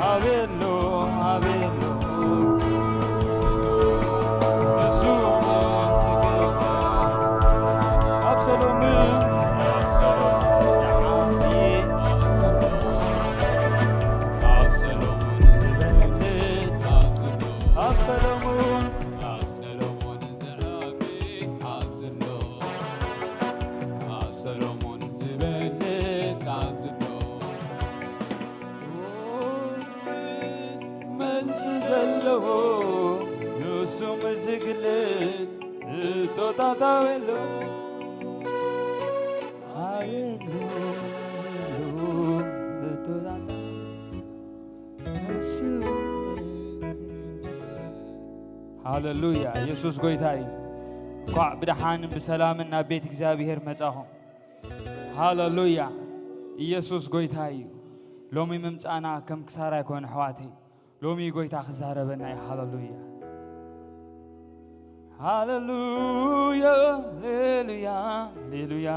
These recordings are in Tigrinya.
ኣቤሎ ኣቤሎ ንሱ ምስግና ኣብ ሰሎምን ኣብ ሰሎምን ዝዓቢ ኣብ ሰሎምን ዝበልጥ ኣብ ዝሎ ኣብ ሰሎምን ኣብ ሰሎሞን ዝዓቢ ኣብ ዝሎ ኣብ ሰሎሞን ዝበልጥ ኣብ ዝሎ መልሲ ዘለዎ ንሱ ምስግልጽ እቶታታዊ ኣሎ ኣየሉ እቶታታ ሃለሉያ። ኢየሱስ ጎይታ እዩ። እንኳዕ ብደሓን ብሰላምን ናብ ቤት እግዚኣብሔር መጻኹም። ሃለሉያ። ኢየሱስ ጎይታ እዩ። ሎሚ ምምጻእና ከም ክሳራ ኣይኮነን ኣሕዋተይ። ሎሚ ጎይታ ክዛረበና እዩ። ሃለሉያ። ሃለሉያ፣ ሃሌሉያ፣ ሃሌሉያ።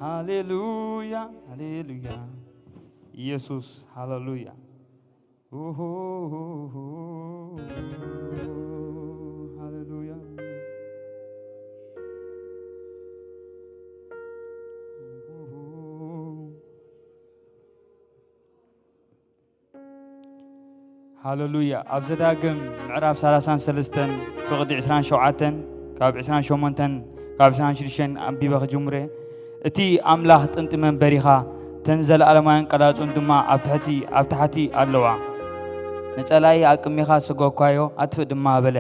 ሃሌሉያ፣ ሃሌሉያ። ኢየሱስ፣ ሃለሉያ። ኡሁ፣ ሃሌሉያ። ኡሁ። ሃለሉያ። ኣብ ዘዳግም ምዕራፍ ሰላሳን ሰለስተን ፍቕዲ ዕስራን ሸውዓተን ካብ ዕስራን ሸሞንተን ካብ ዕስራን ሽዱሽተን ኣንቢበ ክጅምረ። እቲ ኣምላኽ ጥንቲ መንበሪኻ፣ እተን ዘለኣለማውያን ቀላጹን ድማ ኣብ ትሕቲ፣ ኣብ ታሕቲ ኣለዋ። ንጸላኢ ኣቅሚኻ ስጎግካዮ፣ ኣጥፍእ ድማ በለ።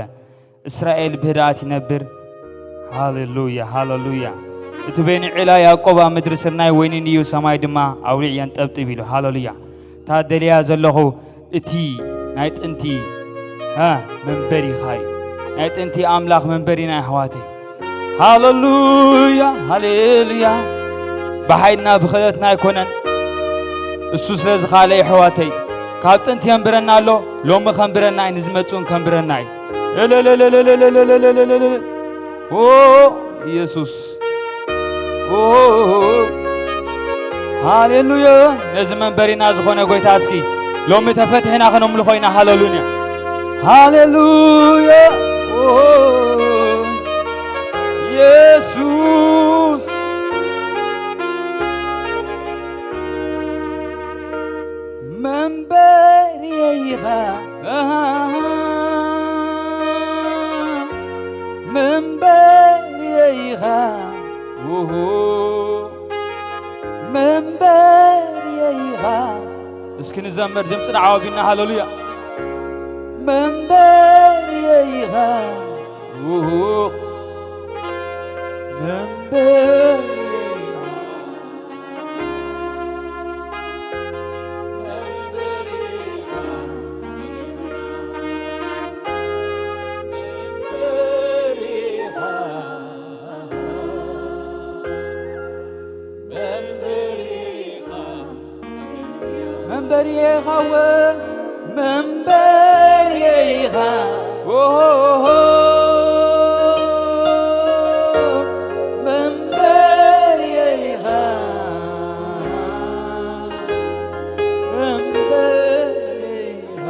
እስራኤል ብህድኣት ይነብር። ሃሌሉያ፣ ሃሌሉያ። እቲ በይኑ ዒላ ያዕቆብ ኣብ ምድሪ ስርናይ፣ ወይኒ ንዩ ሰማይ ድማ ኣውሊዕ የንጠብጥብ ኢሉ። ሃሌሉያ። እታ ደልያ ዘለኹ እቲ ናይ ጥንቲ፣ ሃ፣ መንበሪኻ እዩ። ናይ ጥንቲ ኣምላኽ መንበሪና እዩ ኣሕዋተይ። ሃሌሉያ፣ ሃሌሉያ። ብሓይልና ብኽእለትና ኣይኮነን። እሱ ስለ ዝኻለ የሕዋተይ፣ ካብ ጥንቲ የንብረና ኣሎ፣ ሎሚ ከንብረና እዩ፣ ንዝመጽኡን ከንብረና እዩ። እልልልልልልልልልልልልል። ኦ ኢየሱስ፣ ኦ ሃሌሉያ። ነዚ መንበሪና ዝኾነ ጎይታ እስኪ ሎሚ ተፈትሒና ከነምልኾ ኢና። ሃሌሉያ፣ ሃሌሉያ። ኦ ኢየሱስ መንበሪየይ ኢኻ፣ መንበሪየይ ኢኻ፣ ኡሁ፣ መንበሪየይ ኢኻ። እስኪ ንዘምር ድምፅና ዓው ኣቢልና፣ ሃሌሉያ። መንበሪየይ ኢኻ፣ ኡሁ፣ መንበሪየይ ኢኻ። መንበሪ ኢኻ ወ መንበሪ ኢኻ። ኦሆሆ። መንበሪ ኢኻ። መንበሪ ኢኻ።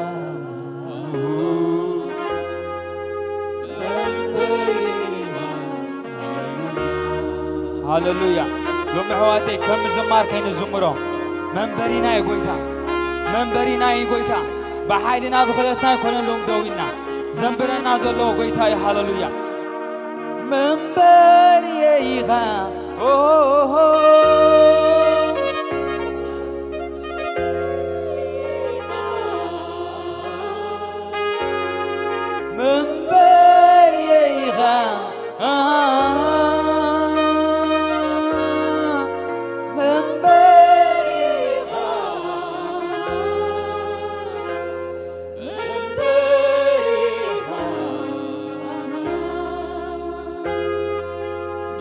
ሃሌሉያ። ሎሚ ኣሕዋተይ ከም ምዝማር ከይንዝምሮ መንበሪና እዩ ጎይታ። መንበሪና እዩ ጎይታ። ብሓይልና ብኽእለትና ኣይኮነን ሎም ደው ኢልና ዘንብረና ዘሎ ጎይታ እዩ። ሃሌሉያ። መንበሪ ኢኻ። ኦሆሆ። መንበሪ ኢኻ። መንበሪ ኢኻ። መንበሪ ኢኻ።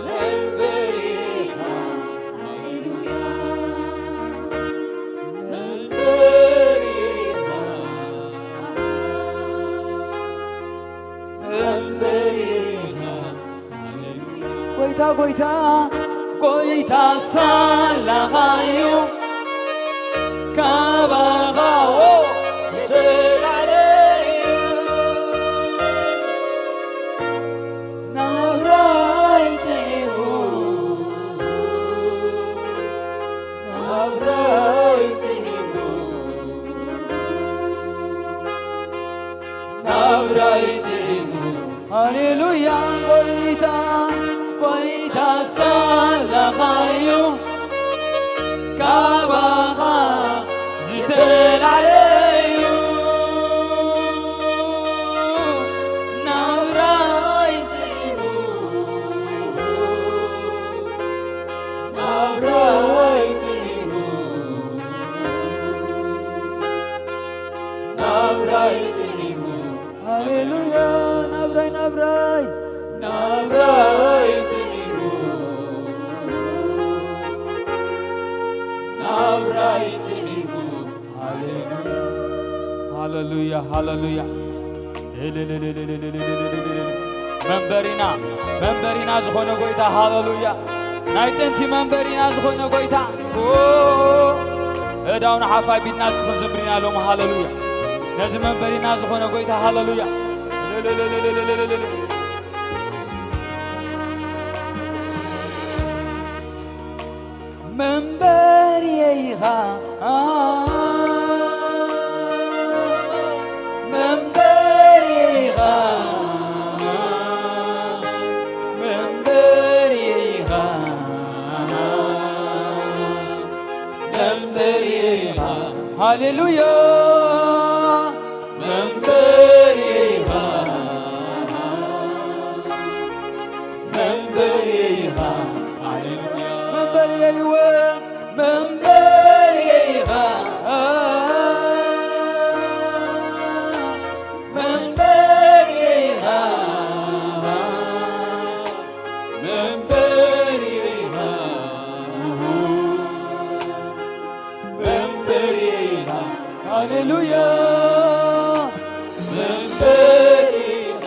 መንበሪ ኢኻ። ሃሌሉያ። መንበሪ ኢኻ። መንበሪ ኢኻ። ሃሌሉያ። ጎይታ፣ ጎይታ፣ ጎይታ ሳላኻ እዩ፣ ካባኻ ሃሌሉያ። ጎይታ፣ ጎይታ ሳላኻዩ ካባኻ ዝተላዕለዩ ናብራይ ጥዒሙ፣ ናብራይ ጥዒሙ፣ ናብራይ ጥዒሙ። ሃሌሉያ። ናብራይ፣ ናብራይ፣ ናብራይ ጥዒሙ፣ ናብራይ ጥዒሙ። ሃሌሉያ፣ ሃሌሉያ፣ ሃሌሉያ። መንበሪና፣ መንበሪና ዝኾነ ጎይታ፣ ሃሌሉያ። ናይ ጥንቲ መንበሪና ዝኾነ ጎይታ፣ ኦ፣ እዳውና ሓፍ ኣቢልና እስኪ ክንዝምር ኢና ሎም፣ ሃሌሉያ። ነዚ መንበሪና ዝኾነ ጎይታ፣ ሃሌሉያ። መንበሪየይ ኢኻ፣ መንበሪየይ ኢኻ፣ መንበሪየይ ኢኻ፣ መንበሪየይ ኢኻ። ሃሌሉያ። መንበሪኻ፣ መንበሪኻ፣ ሃሌሉያ። መንበሪየይወ፣ መንበሪኻ፣ መንበሪኻ፣ መንበሪኻ። መንበሪኻ፣ ሃሌሉያ። መንበሪኻ፣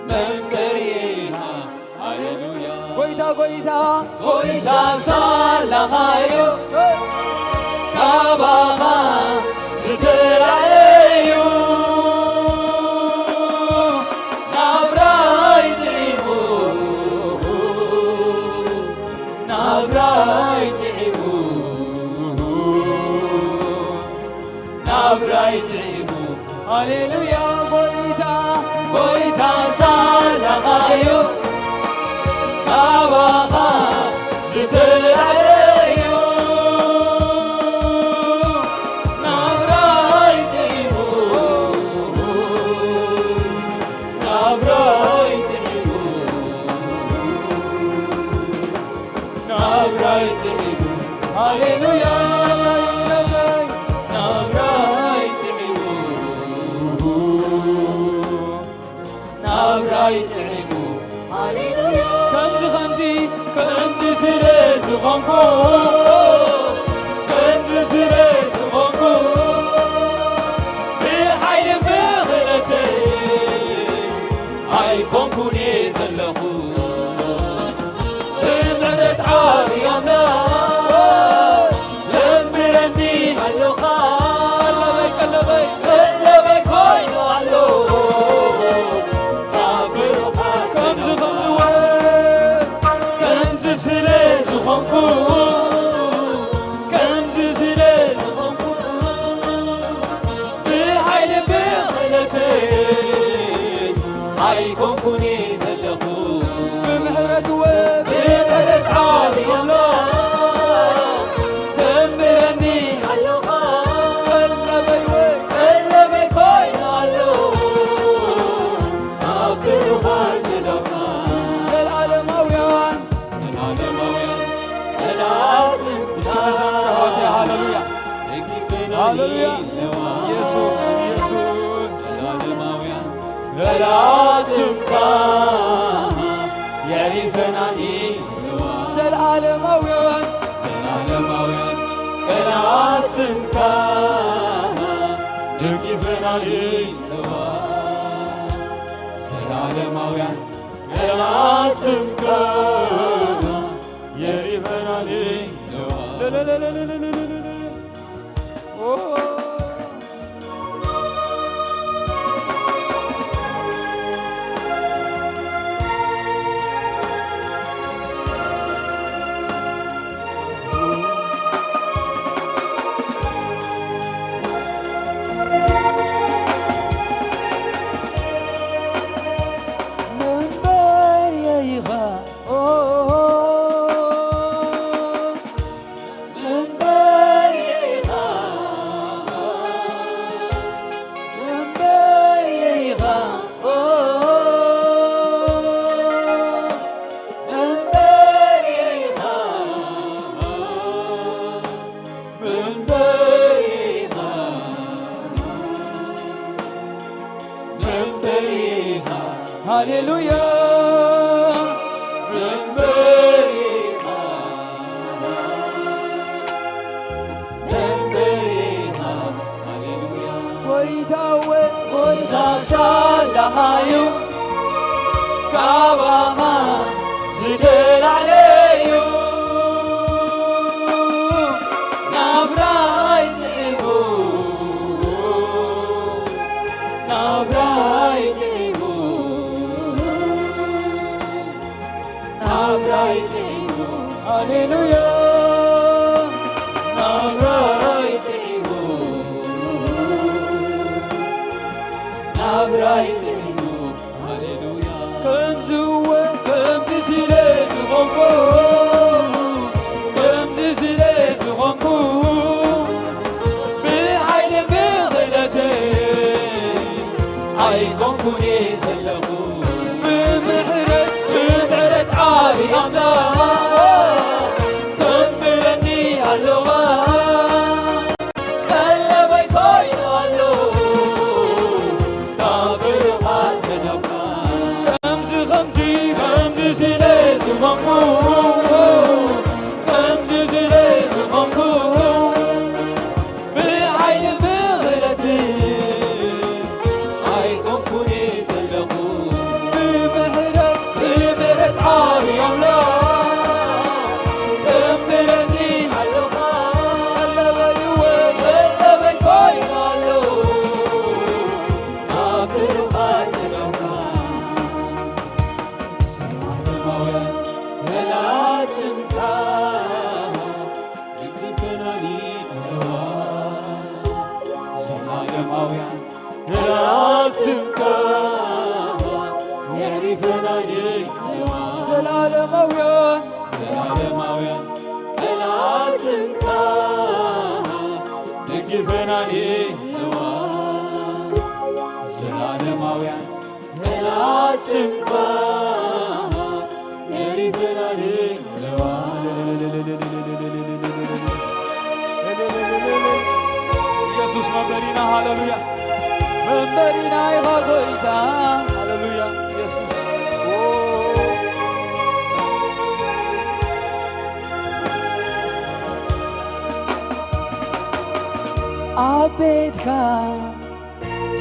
መንበሪኻ፣ ሃሌሉያ። ጎይታ፣ ጎይታ፣ ጎይታ ሳላኻዮ ካባኻ ዝተራእዩ ናብራይ ጥዒሙ፣ ናብራይ ጥዒሙ፣ ናብራይ ጥዒሙ። ሃሌሉያ። ጎይታ፣ ጎይታ ሳላኻዮ ካባኻ ዝተራእዩ ናብራይ ጥዒሙ፣ ናብራይ ጥዒሙ፣ ናብራይ ጥዒሙ። ሃሌሉያ። ናብራይ ጥዒሙ፣ ናብራይ ጥዒሙ። ሃሌሉያ። ከምዚ፣ ከምዚ፣ ከምዚ ስለ ዝኾንኩ፣ ከምዚ ስለ ዝኾንኩ፣ ብሓይሊ ብኽእለተይ ኣይኮንኩን እየ ዘለኹ። ብምሕረት ዓብዪ ኣምላኽ ዘምረኒ ኣለኻ። ቀለበይ፣ ቀለበይ፣ ቀለበይ ኮይኑ ኣሎ። ኣብ ብሩኻት ከምዚ፣ ከምዚ ወ-፣ ከምዚ ስለ ዝኾንኩ፣ ከምዚ ስለ ዝኾንኩ፣ ብሓይሊ ብኽእለተይ ኣይኮንኩን ዘለኹ። ብምሕረት ወ-፣ ብምሕረት ዓብዪ ኣምላኽ ተምረኒ ኣለኻ። ቀለበይ ወ-፣ ቀለበይ ኮይኑ ኣሎ። ኣብ ብሩኻት ዘደኻ ዘላለማውያን፣ ዘላለማውያን ቀላት እስኪ ንዘምር ኣሕዋተይ። ሃሌሉያ። ሃሌሉያ። ኢየሱስ፣ ኢየሱስ። ዘላለማውያን ቀላት ስምካ የዕሪፈናኒ ኣለዋ። ዘላለማውያን፣ ዘላለማውያን ቀላት ስምካ የዕሪፈናኒ ኣለዋ። ዘላለማውያን ቀላት ስምካ የዕሪፈናኒ ኣለዋ። ሃሌሉያ። መንበሪኻ፣ መንበሪኻ፣ ሃሌሉያ። ጎይታወ፣ ጎይታ ሳላሃዩ፣ ካባኻ ዝተላዕለዩ፣ ናብራይ ጥዒሙ፣ ናብራይ ጥዒሙ፣ ናብራይ ጥዒሙ፣ ሃሌሉያ፣ ናብራይ ጥዒሙ፣ ናብራይ ጥዒሙ፣ ሃሌሉያ። ከምዚ እወ፣ ከምዚ ስለ ዝኾንኩ፣ ከምዚ ስለ ዝኾንኩ፣ ብሓይሊ ብኽእለተይ ኣይኮንኩን እየ ዘለኹ። ብምሕረት፣ ብምሕረት ዓቢ ኣምላኽ ተንብረኒ ኣለኻ። ቀለበይ ኮይኑ ኣሎ፣ ካብ ብሩኻት ተነብካ። ከምዚ፣ ከምዚ፣ ከምዚ ስለ ዝኾንኩ፣ ከምዚ ስለ ዝኾንኩ፣ ብሓይሊ ብኽእለት ኣይኮንኩን ዘለኹ። ብምሕረት፣ ብምሕረት ዓቢ ኣምላኽ ተንብረኒ ኣለኻ። ቀለበይ እወ፣ ቀለበይ ኮይኑ ኣሎ፣ ናብ ብሩኻት ተነብካ። ዘላለማውያን መላእኽትካ ይትፈናኒ ኣለዋ። ዘላለማውያን መላእኽትካ የዕሪፈናኒ ኣለዋ። ዘላለማውያን፣ ዘላለማውያን መላእኽትካ ደግፈናኒ ኣለዋ። ዘላለማውያን መላእኽትካ የዕሪፈናኒ ኣለዋ። ኢየሱስ መንበሪና፣ ሃሌሉያ። መንበሪና ኢኻ ጎይታ፣ ሃሌሉያ። ኢየሱስ፣ ኦ። ኣብ ቤትካ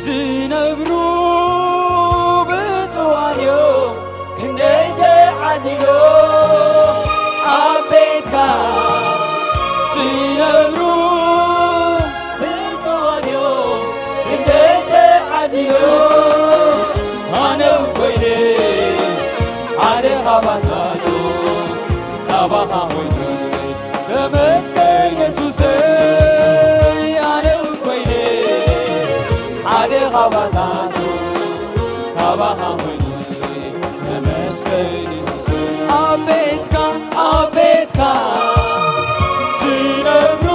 ዝነብሩ ብፁዓን እዮም፣ ክንደይ ተዓዲሎ። ኣብ ቤትካ ዝነብሩ ብፁዓን እዮም፣ ክንደይ ተዓዲሎ። ኣነ እውን ኮይነ ሓደ ካባታቱ፣ ካባኻ ኮይነ ተመስገን የሱሰይ። ኣነ እውን ኮይነ ሓደ ካባታቱ፣ ካባኻ ኮይነ ተመስገን የሱሰይ። ኣብ ቤትካ፣ ኣብ ቤትካ ዝነብሩ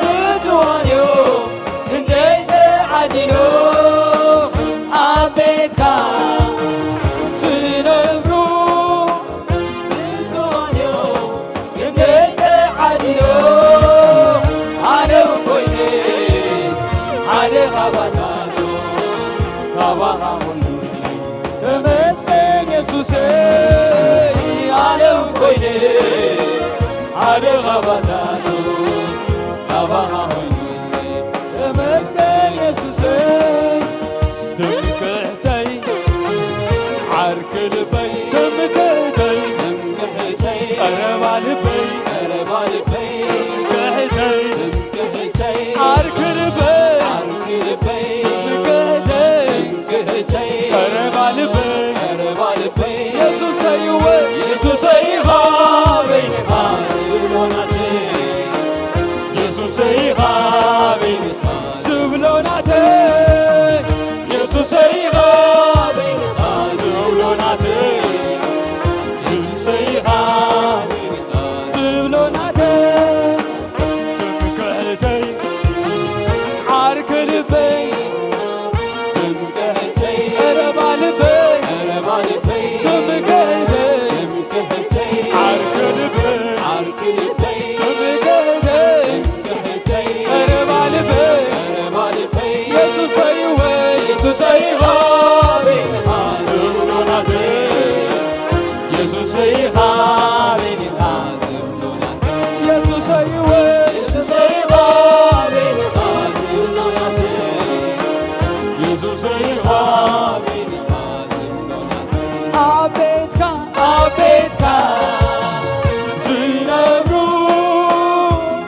ብፁዓን እዮም፣ ክንደይ ተዓዲሎ። ኣብ ቤትካ ዝነብሩ ብፁዓን እዮም፣ ክንደይ ተዓዲሎ። ኣነ እውን ኮይነ ሓደ ካባታቱ፣ ካባኻ ኮይኑ ተመስገን የሱሰይ። ኣነ እውን ኮይነ ሓደ ካባታቱ፣ ካባኻ ኮይኑ ተመስገን የሱሰይ። ትምክሕተይ ዓርኪ ልበይ፣ ትምክሕተይ፣ ትምክሕተይ፣ ቀረባ ልበይ፣ ቀረባ ልበይ፣ ትምክሕተይ፣ ትምክሕተይ፣ ዓርኪ ልበይ፣ ዓርኪ ልበይ፣ ትምክሕተይ፣ ትምክሕተይ፣ ቀረባ ልበይ፣ ቀረባ ልበይ፣ የሱሰይወ፣ የሱሰይ ኢኻ በይንኻ ዝብሎ ናተይ። የሱሰይ ሃሌሉያ፣ የሱሰይ ሃሌሉያ፣ የሱሰይ ወይ፣ የሱሰይ ሃሌሉያ፣ የሱሰይ ሃሌሉያ፣ ኣብ ቤትካ፣ ኣብ ቤትካ ዝነብሩ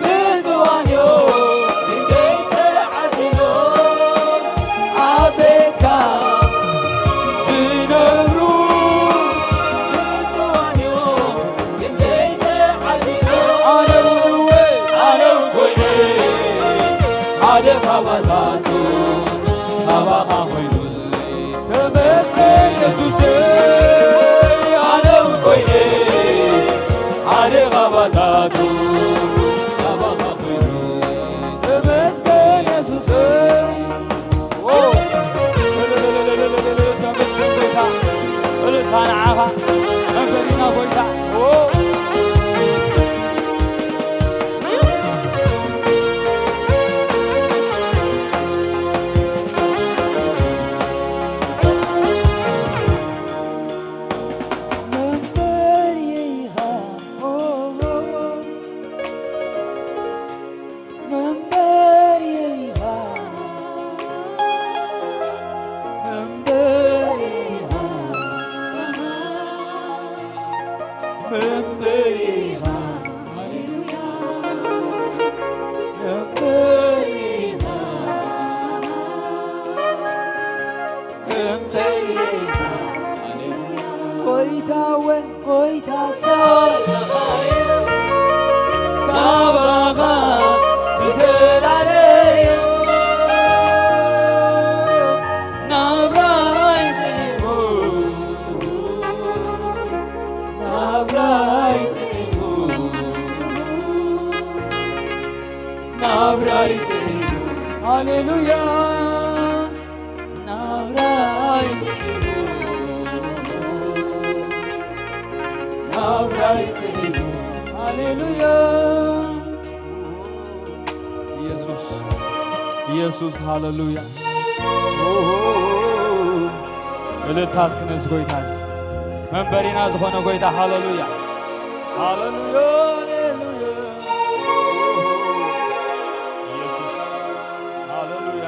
ብፁዓን እዮም፣ ክንደይ ተዓዲሎም። ኣብ ቤትካ ዝነብሩ ብፁዓን እዮም፣ ክንደይ ተዓዲሎም። ኣነ እውን፣ ኣነ እውን ኮይነ ሓደ ካባታቱ፣ ካባኻ ኮይኑ ተመስገን የሱሰይ፣ ኣነ እውን ኮይነ ሓደ ካባታቱ፣ ካባኻ ኮይኑ ተመስገን የሱሰይ። ዎ! ተመስገን ጎይታ፣ እልልታ ንዓኻ፣ መንበሪና ጎይታ። ዎ! መንበሪ ኢኻ፣ ኦ፣ መንበሪ ኢኻ፣ መንበሪ ኢኻ፣ መንበሪ ኢኻ፣ መንበሪ ኢኻ። ጎይታወ ጎይታ ሳለኻይ ካባኻ ዝተላለዩ ናብራይ ጥዒሙ፣ ናብራይ ጥዒሙ፣ ናብራይ ጥዒሙ። ሃሌሉያ። ናብራይ ጥዒሙ፣ ናብራይ ጥዒሙ። ሃሌሉያ። ኢየሱስ፣ ኢየሱስ፣ ሃሌሉያ። እልልታ እስኪ ነዚ ጎይታ እዚ፣ መንበሪና ዝኾነ ጎይታ። ሃሌሉያ፣ ሃሌሉያ፣ ሃሌሉያ። ኢየሱስ፣ ሃሌሉያ።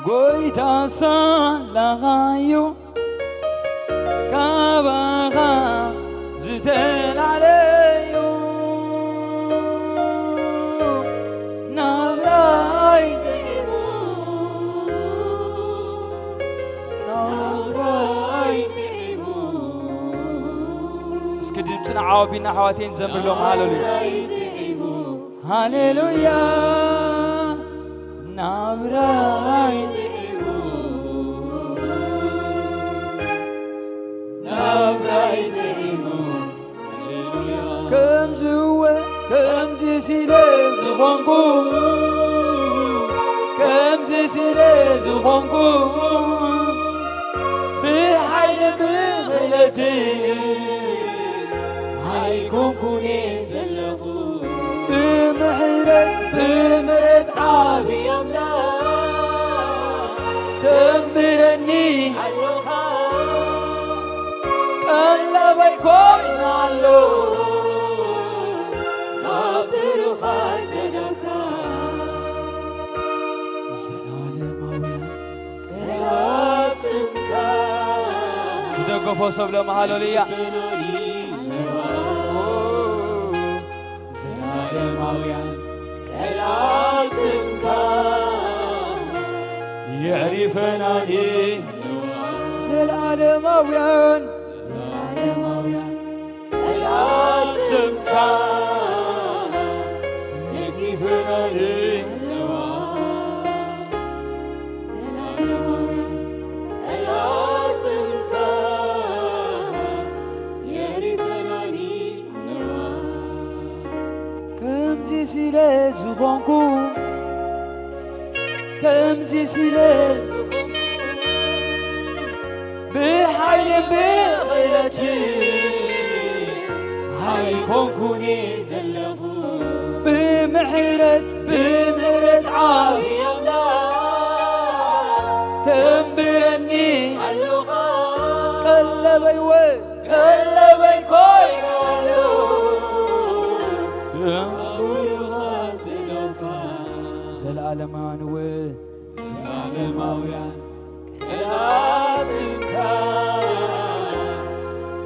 ጎይታ ሳላኻዩ ካባኻ ዝተላለዩ ናብራይ ጥዒሙ፣ ናብራይ ጥዒሙ። እስኪ ድምፅና ዓዋቢና ኣሕዋተይ ንዘምርሎም። ሃሌሉያ። ናብራይ ጥዒሙ፣ ሃሌሉያ። ናብራይ ጥዒሙ፣ ናብራይ ጥዒሙ። ሃሌሉያ። ከምዚ እወ ከምዚ ሲለ ዝኾንኩ፣ ከምዚ ሲለ ዝኾንኩ፣ ብሓይሊ ብኽእለት ኣይኮንኩን እየ ዘለኹ። ብምሕረት ብምሕረት ዓቢ ኣምላኽ ተንብረኒ ኣሎኻ። ቀለበይ ኮይና ኣሎ ናብ ብሩኻት ዘደብካ። ዘላለማውያን ቃላት ስምካ ዝደገፎ ሰብ ለመሃለሉያ። ዘላለማውያን ቃላት ስምካ የዕሪፈናኒ። ዘላለማውያን፣ ዘላለማውያን ቃላት ስምካ የዕሪፈናኒ። ዘላለማውያን ቃላት ስምካ የዕሪፈናኒ። ከምዚ ስለ ዝኾንኩ፣ ከምዚ ስለ ዝኾንኩ፣ ብሓይልን ብኽእለትን ኣይኮንኩን ዘለኹ። ብምሕረት፣ ብምሕረት ቀለበይ እውን ቀለበይ ኮይናሉ። ብሩኻት ደውካ። ዘለዓለማውያን እውን ዘለዓለማውያን ቃላትካ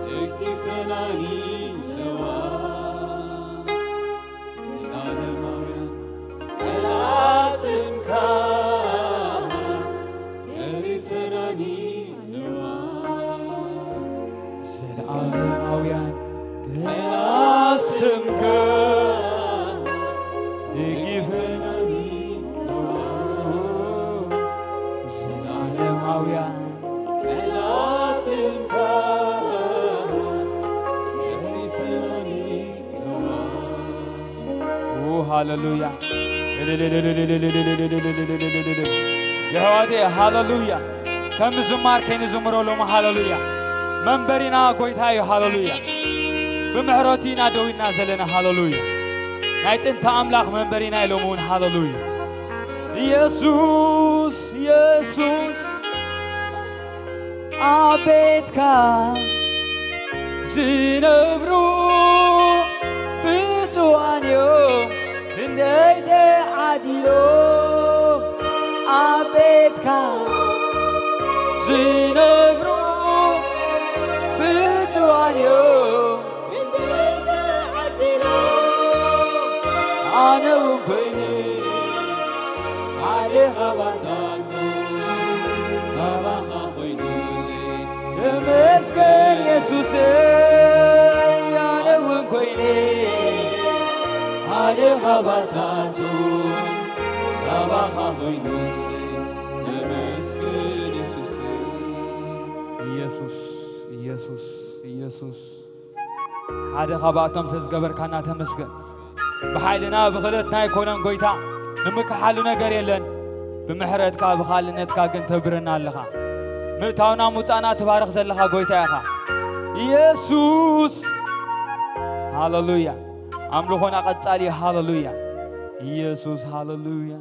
ደቂፈናኒ ኣለዋ። ዘለዓለማውያን ቃላትካ ደሪፈናኒ ኣለዋ። ዘለዓለማውያን ቃላትካ ደጊፈናኒ ኣለዋ። ዘለዓለማውያን ቃላትካ ደሪፈናኒ ኣለዋ። ኦ፣ ሃሌሉያ። የሕዋተይ፣ ሃሌሉያ። ከም ዝማር ከይንዝምሮ ሎሚ፣ ሃሌሉያ። መንበሪና ጎይታ እዩ፣ ሃሌሉያ። ብምሕረቱ ኢና ደው ኢልና ዘለና፣ ሃሌሉያ። ናይ ጥንቲ ኣምላኽ መንበሪና እዩ ሎሚ እውን፣ ሃሌሉያ። ኢየሱስ፣ ኢየሱስ፣ ኣብ ቤትካ ዝነብሩ ብፁዓን እዮም፣ ክንደይ ተዓዲሎም። ኣብ ቤትካ ዝነብሩ ብፁዓን እዮም፣ ክንደይ ተዓዲሎም። ኣነ እውን ኮይነ ሓደ ካባታቱ፣ ካባኻ ኮይኑለይ። ተመስገን የሱሰይ፣ ኣነ እውን ኮይነ ሓደ ካባታቱ፣ ካባኻ ኮይኑለይ። ተመስገን የሱሰይ። ኢየሱስ፣ ኢየሱስ፣ ኢየሱስ። ሓደ ካብኣቶም ስለ ዝገበርካና ተመስገን። ብሓይልና ብኽእለትና ኣይኮነን ጎይታ፣ ንምክሓሉ ነገር የለን። ብምሕረትካ ብኻልነትካ ግን ተብረና ኣለኻ። ምእታውና ምውጻእና ትባርኽ ዘለኻ ጎይታ ኢኻ። ኢየሱስ ሃሌሉያ። ኣምልኾና ቀጻሊ ሃሌሉያ። ኢየሱስ ሃሌሉያ።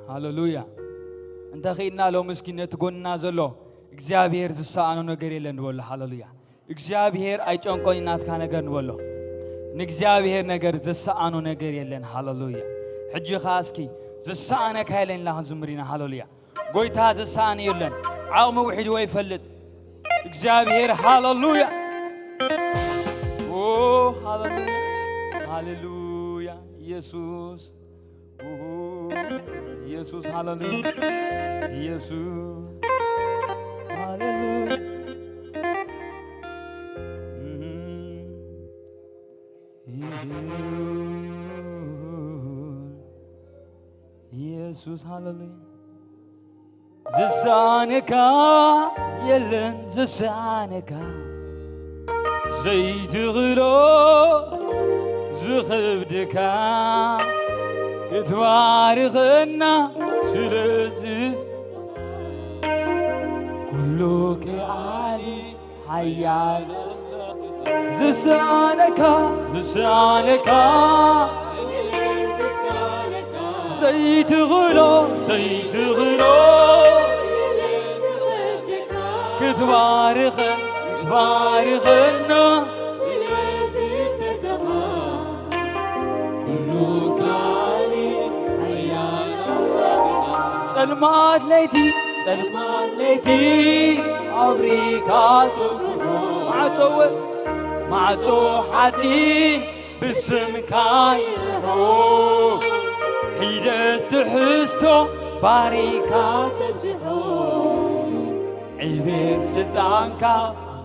ሃሌሉያ። እንተ ኽኢልና ሎሚ እስኪ ነቲ ጎንና ዘሎ እግዚኣብሔር ዝሰኣኖ ነገር የለን ንበሎ። ሃሌሉያ። እግዚኣብሔር ኣይጨንቆን እዩ ናትካ ነገር ንበሎ። ንእግዚኣብሔር ነገር ዝሰኣኖ ነገር የለን። ሃሌሉያ። ሕጂ ኸኣ እስኪ ዝሰኣነካ የለን ኢልና ክንዝምር ኢና። ሃሌሉያ። ጎይታ ዝሰኣን የለን። ዓቕሚ ውሒድዎ ይፈልጥ እግዚኣብሔር። ሃሌሉያ። ኦ፣ ሃሌሉያ። ሃሌሉያ። ኢየሱስ። ኡሁ። ኢየሱስ። ሃሌሉያ። ኢየሱስ። ሃሌሉያ። ኢየሱስ። ሃሌሉያ። ዝሳነካ የለን፣ ዝሳነካ ዘይትኽሎ ዝኸብደካ ክትባርኸና ስለዚ ኩሉ ክኣሊ ሓያል ዝሳነካ፣ ዝሳነካ ዘይትኽሎ፣ ዘይትኽሎ ክትባርኸን፣ ክትባርኸና ኩሉ ካሊ ሓያል ኣምላኽ። ጸልማት ለይቲ፣ ጸልማት ለይቲ ኣብሪካ ትብርሆ። ማዕጾ ወ-፣ ማዕጾ ሓጺን ብስምካ ይርሆ። ሒደት ትሕዝቶ ባሪካ ተብዝሖ። ዕቤት ስልጣንካ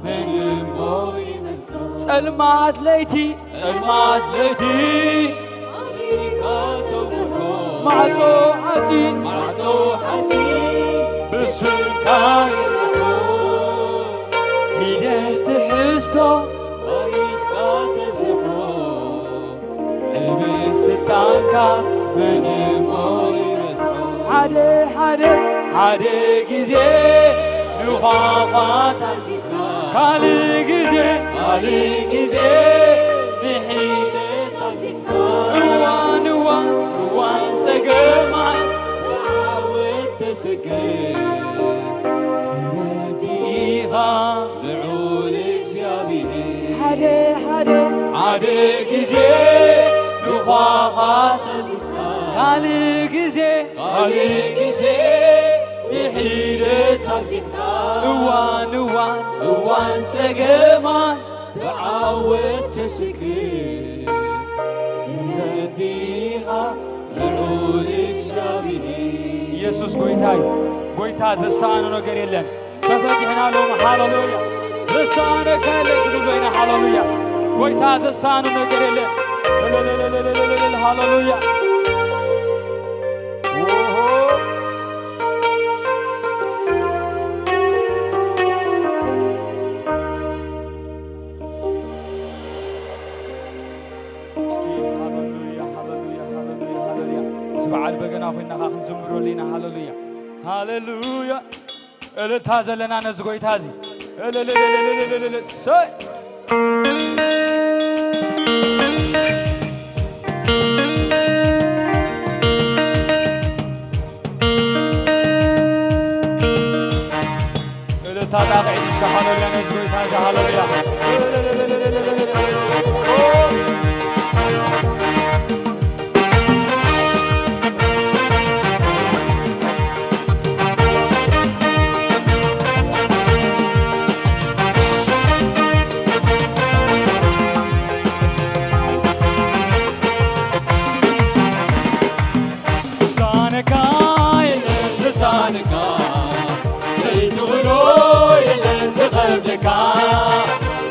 መን እሞ ይመስሎ? ጸልማት ለይቲ፣ ጸልማት ለይቲ ማዕጾ ሓጺን፣ ማዕጾ ሓጺን ብስምካ ይርሆ። ሒደት ትሕዝቶ ባሪካ ተብዝሖ። ዕቤት ስልጣንካ መን እሞ ይመስሎ? ሓደ ሓደ ሓደ ግዜ ንዃዃት ኣዚዝና፣ ካልእ ግዜ፣ ካልእ ግዜ ንሒደት ኣዚዝና፣ እዋን፣ እዋን፣ እዋን ጸገማት ብዓወት ተሰገር። ትረድእ ኢኻ ልዑል እግዚኣብሔር። ሓደ፣ ሓደ፣ ሓደ ግዜ ንዃዃት ኣዚዝና፣ ካልእ ግዜ፣ ካልእ ግዜ ንሒደት ኣዚዝና፣ እዋን፣ እዋን፣ እዋን ጸገማት ብዓወት ተስክር። ትረድእ ኢኻ ልዑል እግዚኣብሔር። ኢየሱስ ጎይታ እዩ። ጎይታ ዘሳኖ ነገር የለን። ተፈቲሕና ሎሚ። ሃሌሉያ። ዘሳነካ የለን ክንብሎ ኢና። ሃሌሉያ። ጎይታ ዘሳኖ ነገር የለን። እልልልልልልልል። ሃሌሉያ። ኦሆ። እስኪ ሃሌሉያ፣ ሃሌሉያ፣ ሃሌሉያ፣ ሃሌሉያ። ምስ በዓል በገና ኮይንና ኸዓ ክንዝምረሉ ኢና። ሃሌሉያ፣ ሃሌሉያ። እልልታ ዘለና ነዚ ጎይታ እዚ። እልልልልልልልልል። ሰይ። እልልታ ጣቕዒት እስከ ሃሌሉያ ነዚ ጎይታ እዚ ሃሌሉያ። ዝሳነካ የለን ዝሳነካ፣ ዘይትኽእሎ የለን ዝኸብደካ።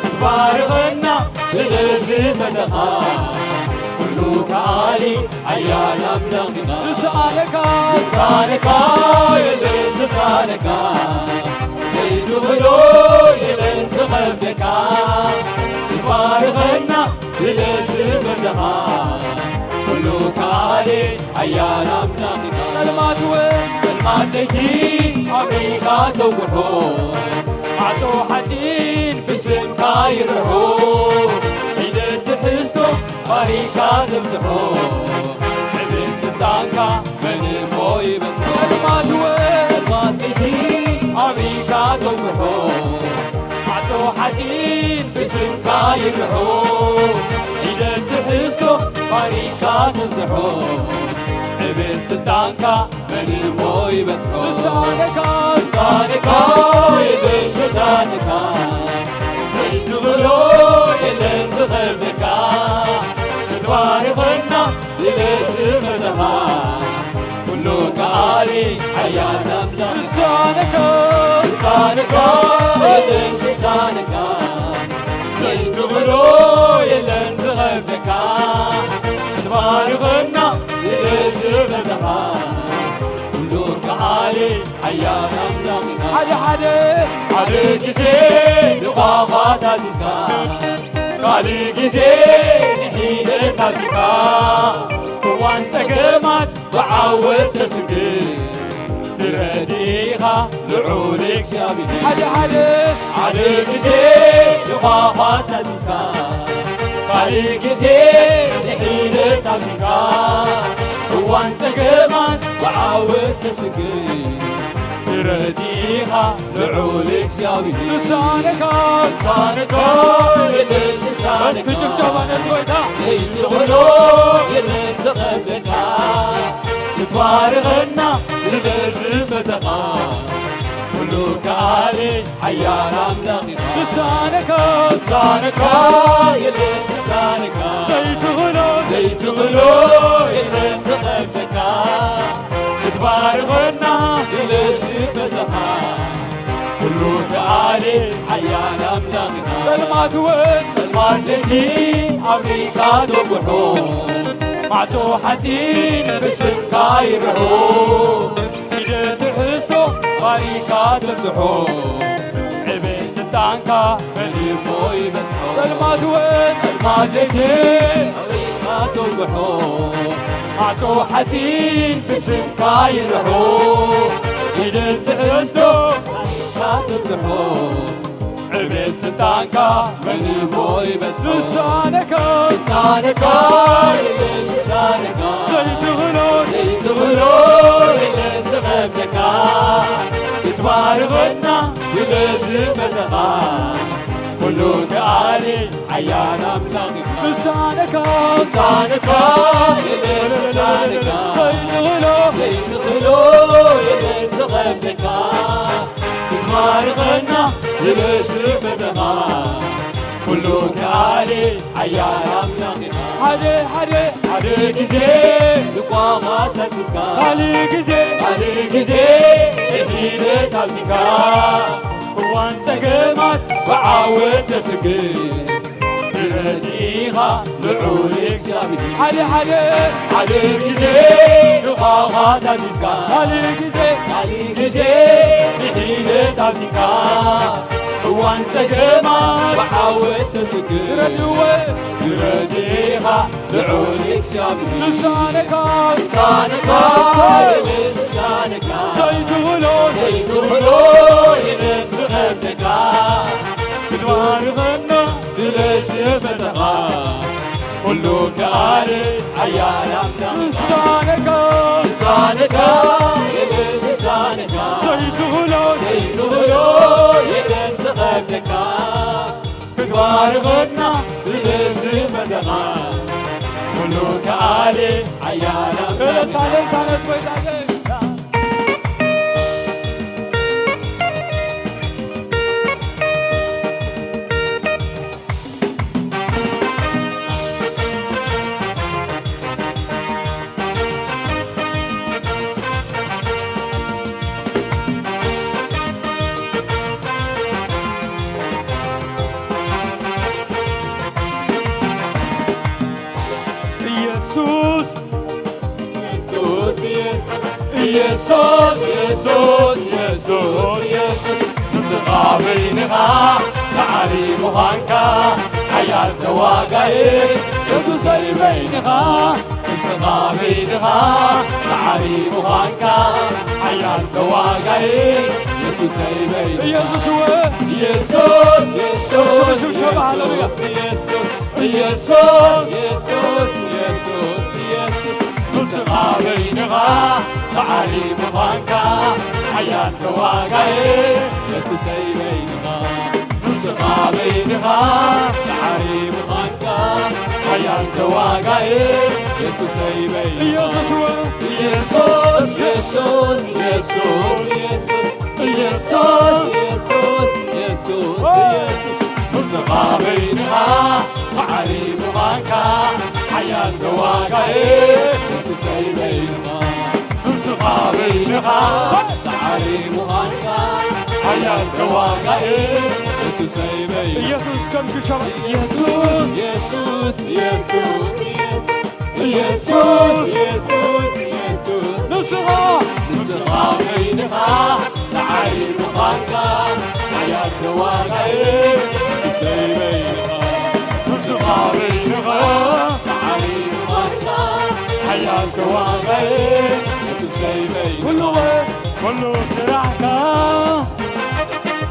ክትባርኸና ስለ ዝፈተኻ፣ ኩሉ ከኣሊ ሓያል ኣምላኽ ኢኻ። ዝሳነካ ዝሳነካ የለን ዝሳነካ፣ ዘይትኽእሎ የለን ዝኸብደካ። ክትባርኸና ስለ ዝፈተኻ፣ ኩሉ ከኣሊ ሓያል ኣምላኽ ኢኻ። ጸልማት እውን ጸልማት ለይቲ ኣፍሪቃ ተውግሖ፣ ማዕጾ ሓጺን ብስምካ ይርሖ። ሒደት ትሕዝቶ ባሪካ ተብዝሖ፣ ዕብን ስልጣንካ መን እሞ ይበጽሖ። ጸልማት እውን ጸልማት ለይቲ ኣፍሪቃ ተውግሖ፣ ማዕጾ ሓጺን ብስምካ ይርሖ፣ ሒደት ትሕዝቶ ባሪካ ተብዝሖ፣ ዕብን ስልጣንካ መን እሞ ይበጽሖ። ዝሳነካ ዝሳነካ የለን ዝሳነካ፣ ዘይትኽእሎ የለን ዝኸብደካ። ክትባርኸና ስለ ዝፈተኻ፣ ኩሉ ከኣሊ ሓያል ኣምላኽ። ዝሳነካ ዝሳነካ የለን ዝሳነካ፣ ዘይትኽእሎ የለን ዝኸብደካ። ክትባርኸና ስለ ዝፈተኻ፣ ኩሉ ከኣሊ ሓያል ኣምላኽ ኢኻ። ሓደ ሓደ ሓደ ግዜ ንኳኳ ታዚዝካ፣ ካልእ ግዜ ንሒደት ኣዚዝካ፣ እዋን ጸገማት ብዓወት ተስግር። ትረድእ ኢኻ ልዑል እግዚኣብሔር። ሓደ ሓደ ሓደ ግዜ ንኳኳ ታዚዝካ፣ ካልእ ግዜ ንሒደት ኣዚዝካ፣ እዋን ጸገማት ብዓወት ተስግር። ትረድእ ኢኻ ልዑል እግዚኣብሔር። ዝሳነካ ዝሳነካ የለን ዝሳነካ፣ እስኪ ጭብጨባ ነቲ ጎይታ። ዘይትኽእሎ የለን ዝኸብደካ። ክትባርኸና ስለ ዝፈተኻ፣ ኩሉ ከኣሊ ሓያል ኣምላኽ ኢኻ። ዝሳነካ ዝሳነካ የለን ዝሳነካ፣ ዘይትኽእሎ ዘይትኽእሎ የለን ዝኸብደካ። ክትባርኸና ስለ ዝፈተኻ፣ ኩሉ ከኣሊ ሓያል ኣምላኽ ኢኻ። ጸልማት እውን ጸልማት ለይቲ ኣፍሪቃ ተጉሖ፣ ማዕጾ ሓጺን ብስምካ ይርሖ። ሒደት ትሕዝቶ ባሪካ ተብዝሖ፣ ዕብን ስልጣንካ መን እሞ ይበጽሖ። ጸልማት እውን ጸልማት ለይቲ ኣፍሪቃ ተጉሖ፣ ማዕጾ ሓጺን ብስምካ ይርሖ። ኢድን ትሕዝቶ ኣልዒልካ ትብዝሖ። ዕቤት ስልጣንካ መን እሞ ይበጽሖ? ልሳነካ፣ ልሳነካ ኢድን ልሳነካ ዘይትኽእሎ፣ ዘይትኽእሎ ኢድን ዝኸብደካ። ክትባርኸና ስለ ዝፈተኻ ኩሉ ከኣሊ ሓያል ኣምላኽ ኢኻ። ልሳነካ፣ ልሳነካ ኢድን ልሳነካ ዘይትኽእሎ፣ ዘይትኽእሎ ኢድን ዝኸብደካ። ክትባርኸና ስለ ዝፈተኻ ኩሉ ከኣሊ ሓያል ኣምላኽ ኢኻ። ሓደ፣ ሓደ፣ ሓደ ግዜ ንቋኻ ተስስካ፣ ካልእ ግዜ፣ ካልእ ግዜ ንሒደት ኣብዚካ። እዋን ጸገማት ብዓወት ተስግር፣ ትረድኢኻ ልዑል እግዚኣብሔር። ሓደ፣ ሓደ፣ ሓደ ግዜ ንቋኻ ተስስካ፣ ካልእ ግዜ፣ ካልእ ግዜ ንሒደት ኣብዚካ። እዋን ጸገማት ብዓወት ተስግር፣ ትረድእዎ፣ ትረድኢኻ ልዑል እግዚኣብሔር። ልሳነካ፣ ልሳነካ፣ ልሳነካ ዘይትኽእሎ፣ ዘይትኽእሎ ኢድን ዝኸብደካ። ክትባርኸና ስለ ዝፈተኻ ኩሉ ከኣሊ ሓያል ኣምላኽ። ልሳነካ፣ ልሳነካ፣ ልሳነካ ዘይትኽእሎ፣ ዘይትኽእሎ ኢድን ዝኸብደካ። ክትባርኸና ስለ ዝፈተኻ ኩሉ ከኣሊ ሓያል ኣምላኽ። እልልታ፣ እልልታ ነቲ ጎይታ፣ እልልታ። ኢየሱስ፣ ኢየሱስ፣ ኢየሱስ፣ ኢየሱስ፣ ኢየሱስ፣ ኢየሱስ፣ ንስኻ በይንኻ ሰዓሪ ምዃንካ ሓያል ተዋጋኢ፣ ኢየሱሰይ በይንኻ፣ ንስኻ በይንኻ ሰዓሪ ምዃንካ ሓያል ተዋጋኢ፣ ኢየሱሰይ በይንኻ። ኢየሱስ፣ ኢየሱስ፣ ኢየሱስ፣ ሽብሸባ፣ ሃሌሉያ። ኢየሱስ፣ ኢየሱስ፣ ኢየሱስ፣ ኢየሱስ፣ ኢየሱስ፣ ንስኻ በይንኻ ሰዓሪ ምዃንካ ሓያል ተዋጋኢ፣ ኢየሱሰይ በይንኻ። ንስኻ በይንኻ ሰዓሪ ምዃንካ ሓያል ተዋጋኢ፣ ኢየሱሰይ በይንኻ። ኢየሱስ፣ ኢየሱስ፣ ኢየሱስ፣ ኢየሱስ፣ ኢየሱስ፣ ኢየሱስ፣ ኢየሱስ፣ ኢየሱስ፣ ንስኻ በይንኻ ሰዓሪ ምዃንካ ሓያል ተዋጋኢ፣ ኢየሱሰይ በይንኻ። ንስኻ በይንኻ ሰዓሪ ምዃንካ ሓያል ተዋጋኢ፣ ኢየሱሰይ በይንኻ። ኢየሱስ ከም ሽሻባ። ኢየሱስ፣ ኢየሱስ፣ ኢየሱስ፣ ኢየሱስ፣ ኢየሱስ፣ ኢየሱስ፣ ንስኻ፣ ንስኻ በይንኻ ሰዓሪ ምዃንካ ሓያል ተዋጋኢ፣ ኢየሱሰይ በይንኻ። ንስኻ በይንኻ ሰዓሪ ምዃንካ ሓያል ተዋጋኢ፣ ኢየሱሰይ በይንኻ። ኩሉ፣ ኩሉ ስራሕካ፣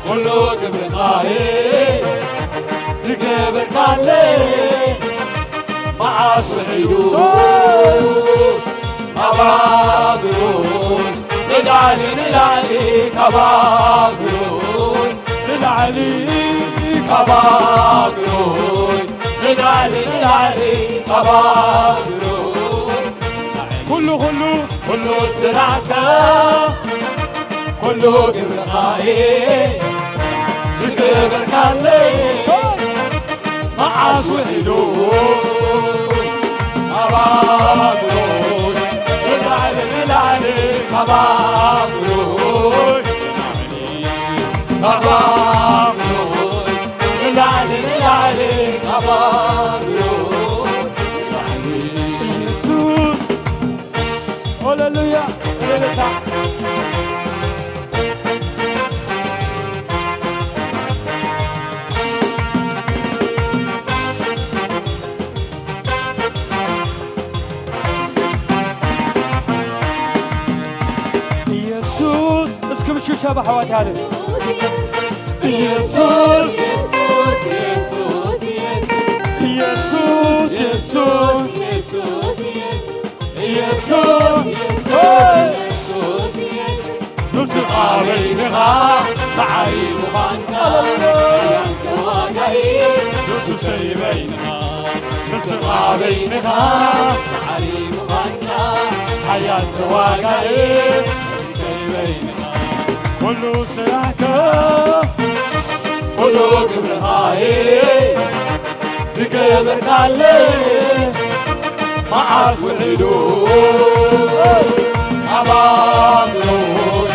ኩሉ ክብርኻ'የ ዝገበርካለይ፣ መዓስ ውሒዱ ካብ ባቢሎን ንላዕሊ፣ ንላዕሊ ካብ ባቢሎን ንላዕሊ፣ ካብ ባቢሎን ንላዕሊ፣ ንላዕሊ ካብ ባቢሎን ኩሉ፣ ኩሉ፣ ኩሉ ስራሕካ፣ ኩሉ ግብርኻ'የ ዝገበርካለይ፣ መዓስ ውሒዱ ካብ ባቢሎን ንላዕሊ፣ ንላዕሊ ካብ ባቢሎን፣ ካብ ባቢሎን ንላዕሊ፣ ንላዕሊ ካብ ባቢሎን ንላዕሊ። ኢየሱስ ሃሌሉያ። እልልታ። ሽሻብ ኣሕዋት ያለ ኢየሱስ፣ ኢየሱስ፣ ኢየሱስ፣ ኢየሱስ፣ ኢየሱስ፣ ኢየሱስ፣ ኢየሱስ፣ ንስኻ በይንኻ ጻዕሪ ምዃንካ፣ ኣያንተ ዋጋይ፣ ንሱሰይ በይንኻ፣ ንስኻ በይንኻ ጻዕሪ ምዃንካ፣ ኣያንተ ዋጋይ፣ ንሱሰይ በይንኻ። ኩሉ ስራሕካ፣ ኩሉ ግብርኻ'የ ዝገበርካለይ፣ መዓስ ውዒሉ ካብ ኣእምሮይ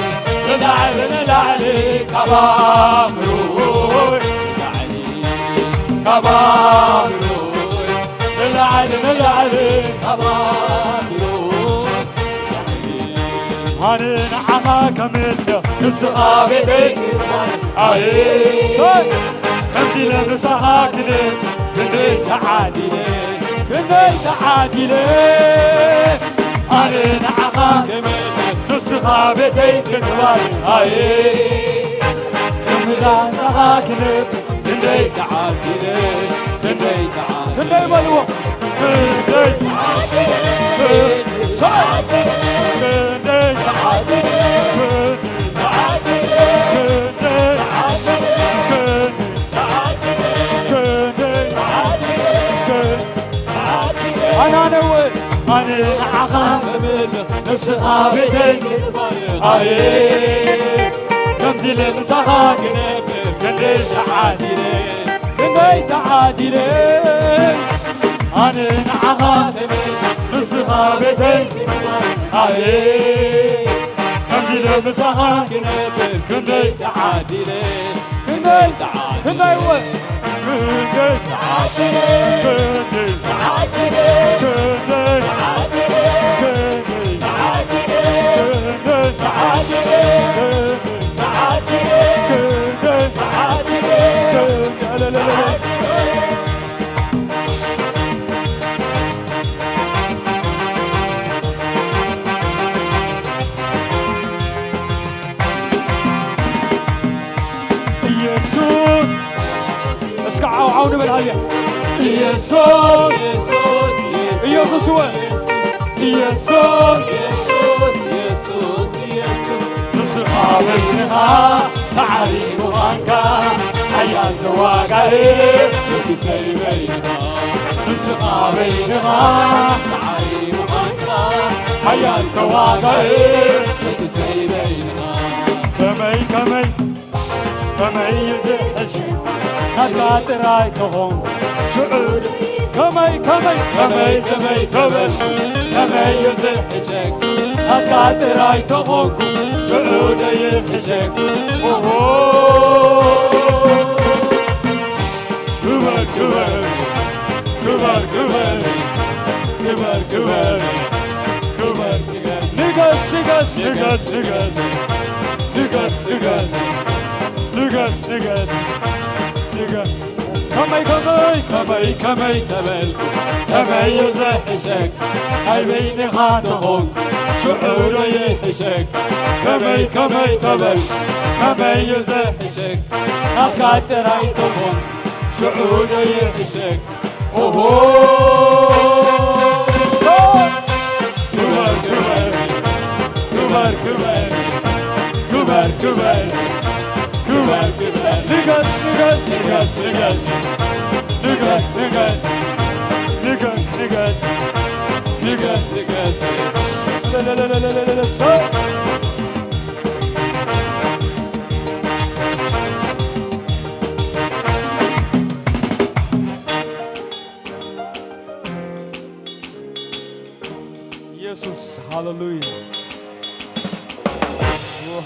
ንላዕሊ፣ ንላዕሊ ካብ ኣእምሮይ ንላዕሊ፣ ካብ ኣእምሮይ ንላዕሊ፣ ንላዕሊ ካብ ኣእምሮይ ንላዕሊ። ኣነ ንዓኻ ከመልኽ ንስኻ ቤተይ ክትባል ኣየ ከምዚ ለምሳኻ ክልል ክንደይ ተዓዲለ፣ ክንደይ ተዓዲለ። ኣነ ንዓኻ ከመልኽ ንስኻ ቤተይ ክትባል ኣየ ከምዚ ለምሳኻ ክልል ክንደይ ተዓዲለ፣ ክንደይ ተዓዲለ። ክንደይ በልዎ። ክንደይ ተዓዲለ። ክንደይ ተዓዲለ። ኣናነወ ኣነ ንዓኻ እምልኽ ንስኻ ቤተይ ክትባርኽ ኣየ ከምዚ ለምሳኻ ክነብር ክንደይ ተዓዲለ ክንደይ ተዓዲለ ኣነ ንዓኻ እምልኽ ንስኻ ቤተይ ክትባርኽ ኣየ ከምዚ ለምሳኻ ክነብር ክንደይ ተዓዲለ ክንደይ ክንደይ እወ ክንደይ ክንደይ ኢየሱስ እስከ ዓው ዓው ንበል ሃልያ ኢየሱስ ኢየሱስ እወ ኢየሱስ ኢየሱስ ኢየሱስ ንስኻ በይንኻ ጻዕሪ ምዃንካ ሓያል ተዋጋኢ ንስሰይ በይንኻ ንስኻ በይንኻ ጻዕሪ ምዃንካ ሓያል ተዋጋኢ ንስሰይ በይንኻ ከመይ ከመይ ከመይ እዩ ዝሕሽ ናትካ ጥራይ ተኾንኩ ሽዑ ከመይ ከመይ ከመይ ከመይ ተበል ከመይ እዩ ዝሕሸክ ናትካ ጥራይ ተኾንኩ ሽዑ ደይሕሸክ ኦሆ ክበር ክበር ክበር ክበር ክበር ክበር ክበር ንገስ ንገስ ንገስ ንገስ ንገስ ንገስ ንገስ ንገስ ንገስ ከመይ ከመይ ከመይ ከመይ ተበልኩ ከመይ እዩ ዘሕሸክ ናይ በይንኻ ተኾንኩ ሽዑ ዶ ይሕሸክ ከመይ ከመይ ተበልኩ ከመይ እዩ ዘሕሸክ ናትካ ጥራይ ተኾንኩ ሽዑ ዶ ይሕሸክ ኦሆ ክበር ክበር ክበር ክበር ክበር ክበር ክበር ክበር ንገስ ንገስ ንገስ ንገስ ንገስ ንገስ ንገስ ንገስ ንገስ ንገስ ንገስ ኢየሱስ ሃሌሉያ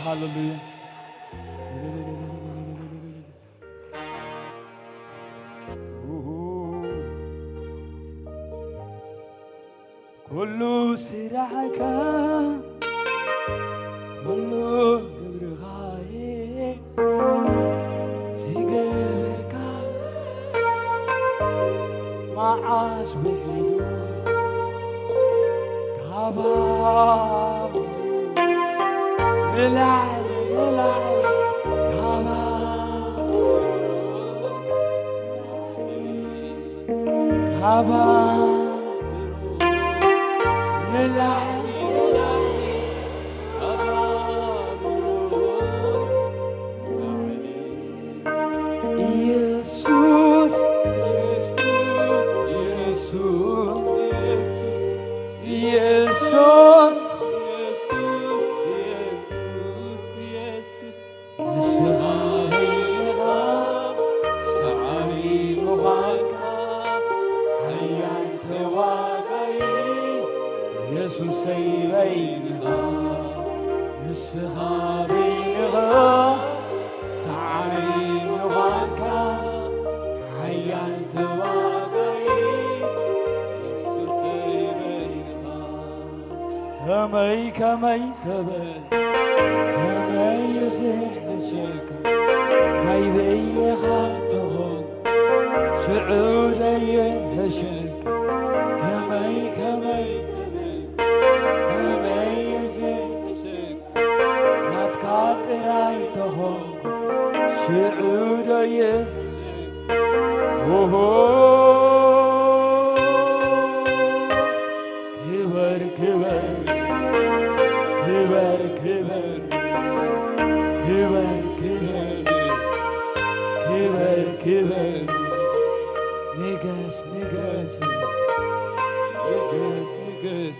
ሃሌሉያ ኩሉ ስራሕካ ኩሉ ግብርኻ ዝገበርካ መዓስ ውዒሉ ካባኡ ንላዕሊ ኣብ ኣእምሮ ንላዕሊ፣ ንላዕሊ፣ ኣብ ኣእምሮ ንላዕሊ። ኢየሱስ፣ ኢየሱስ፣ ኢየሱስ፣ ኢየሱስ፣ ኢየሱስ፣ ኢየሱስ፣ ኢየሱስ። ንስኻ በይንኻ ሰዓሪ ምዃንካ፣ ሓያል ተዋጋኢ የሱሰይ በይንኻ። ንስኻ በይንኻ ሰዓሪ ምዃንካ፣ ሓያል ተዋጋኢ የሱሰይ በይንኻ። ከመይ ከመይ ትብል፣ ከመይ ይስሕሽካ፣ ናይ በይንኻ ትኹን፣ ሽዑ ደይሕሽካ። ከመይ ከመይ ትብል፣ ከመይ ይስሕሽካ፣ ናትካ ጥራይ ተኾንኩ፣ ሽዑ ደይሕሽካ። ኦሆ፣ ክበር፣ ክበር፣ ክበር፣ ክበር፣ ክበር፣ ክበር፣ ክበር፣ ክበር፣ ንገስ፣ ንገስ፣ ንገስ፣ ንገስ።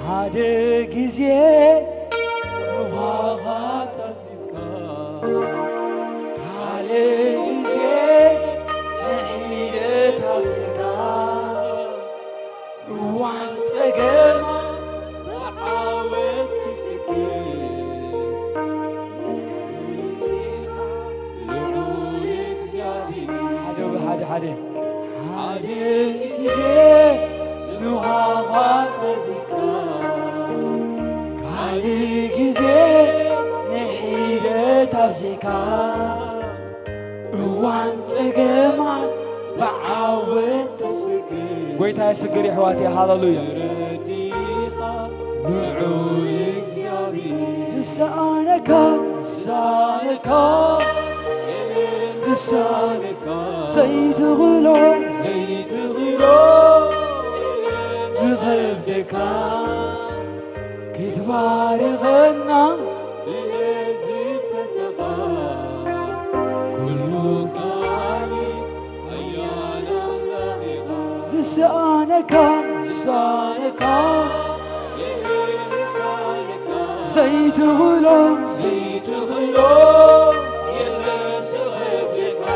ሓደ ግዜ ንዃኻ ታዚዝካ፣ ካልእ ግዜ ንሒደት ኣብዚሕካ፣ እዋን ጸገማት ብዓወት ትስግር። ልዑል እግዚኣብሔር። ሓደ ብሓደ ሓደ። ሓደ ግዜ ንዃኻ ታዚዝካ፣ ካልእ ግዜ ንሒደት ኣብዚሕካ፣ እዋን ጸገማት ብዓወት ተስግር። ጎይታ ይስግር የሕዋተይ፣ ሃሌሉያ። ተረዲኻ ልዑል እግዚኣብሔር። ዝሰኣነካ፣ ዝሰኣነካ፣ ዝሰኣነካ፣ ዘይትኽእሎ፣ ዘይትኽእሎ፣ ዝኸብደካ፣ ክትባርኸና ስለ ዝፈተኻ፣ ኩሉ ከኣሊ ሓያል ኣምላኽ ኢኻ። ዝሰኣነካ፣ ዝሰኣነካ፣ የለን ዝሰኣነካ፣ ዘይትኽእሎ፣ ዘይትኽእሎ፣ የለን ዝኸብደካ፣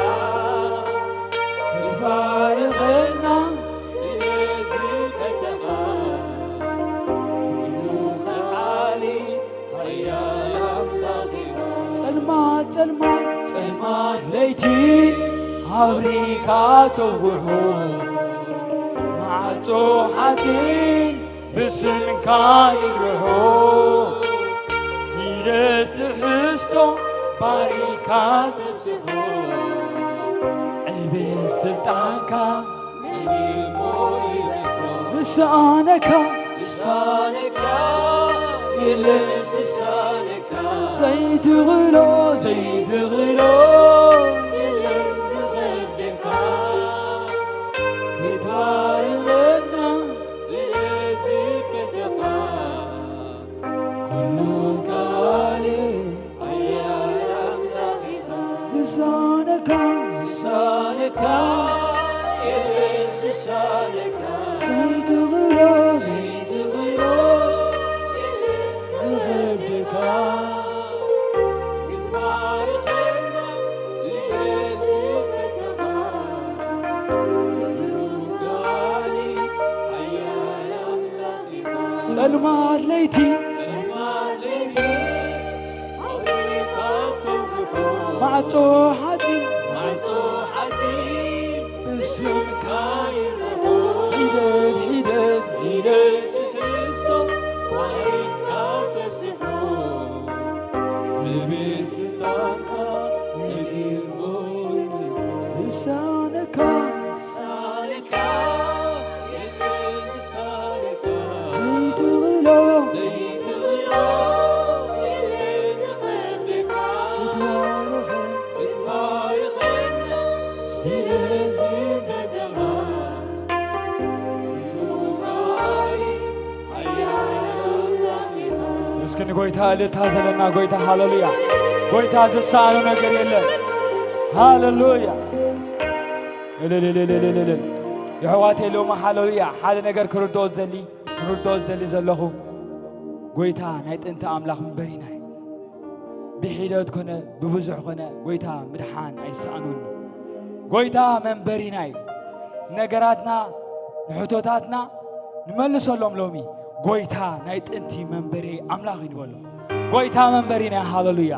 ክትባርኸና ስለ ዝፈተኻ፣ ኩሉ ከኣሊ ሓያል ኣምላኽ ኢኻ። ጸልማት፣ ጸልማት፣ ጸልማት ለይቲ ኣብሪካ ተውሑ፣ ማዕጾ ሓጺን ብስምካ ይርሑ፣ ሒደት ትሕዝቶ ባሪካ ትብዝሑ፣ ዕቤት ስልጣንካ ዝሰኣነካ፣ ዝሰኣነካ፣ የለን ዝሰኣነካ፣ ዘይትኽእሎ፣ ዘይትኽእሎ፣ የለን ዝኸብደካ፣ ክትባርኸና ስለ ዝፈተኻ፣ ኩሉ ከኣሊ ሓያል ኣምላኽ ኢኻ። ዝሳነካ፣ ዝሳነካ የለን፣ ዝሳነካ ዘይትኽእሎ፣ ዘይትኽእሎ የለን ዝኸብደካ። ክትባርኸና ስለ ዝፈተኻ፣ ኩሉ ከኣሊ ሓያል ኣምላኽ ጸልማት ለይቲ፣ ጸልማት ለይቲ፣ ኣውሪድካ ተውርሖ። ማዕጾ ሓጺን፣ ማዕጾ ሓጺን፣ ብስምካ ይርሖ። ሒደት፣ ሒደት፣ ሒደት ትሕዝቶ፣ ኣውሪድካ ተብዝሖ። ዕቤት ስልጣንካ፣ ነጊርሞ ይትስሞ። ዝሳነካ፣ ዝሳነካ፣ ዘይትኽእሎ፣ ዘይትኽእሎ፣ ክትባረኽ፣ ክትባረኽ፣ ጎይታ እልልታ ዘለና ጎይታ፣ ሃሌሉያ። ጎይታ ዝሰኣኖ ነገር የለን። ሃሌሉያ። እልልልልልልል። የሕዋተይ ሎሚ፣ ሃሌሉያ፣ ሓደ ነገር ክርድኦ ዝደሊ፣ ክርድኦ ዝደሊ ዘለኹ፣ ጎይታ ናይ ጥንቲ ኣምላኽ መንበሪና እዩ። ብሒደት ኮነ ብብዙሕ ኮነ፣ ጎይታ ምድሓን ኣይሰኣኖን። ጎይታ መንበሪና እዩ። ነገራትና፣ ንሕቶታትና ንመልሰሎም ሎሚ። ጎይታ ናይ ጥንቲ መንበሪ ኣምላኽ እዩ ንበሎ። ጎይታ መንበሪና እዩ። ሃሌሉያ።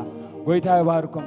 ጎይታ ይባርኩም።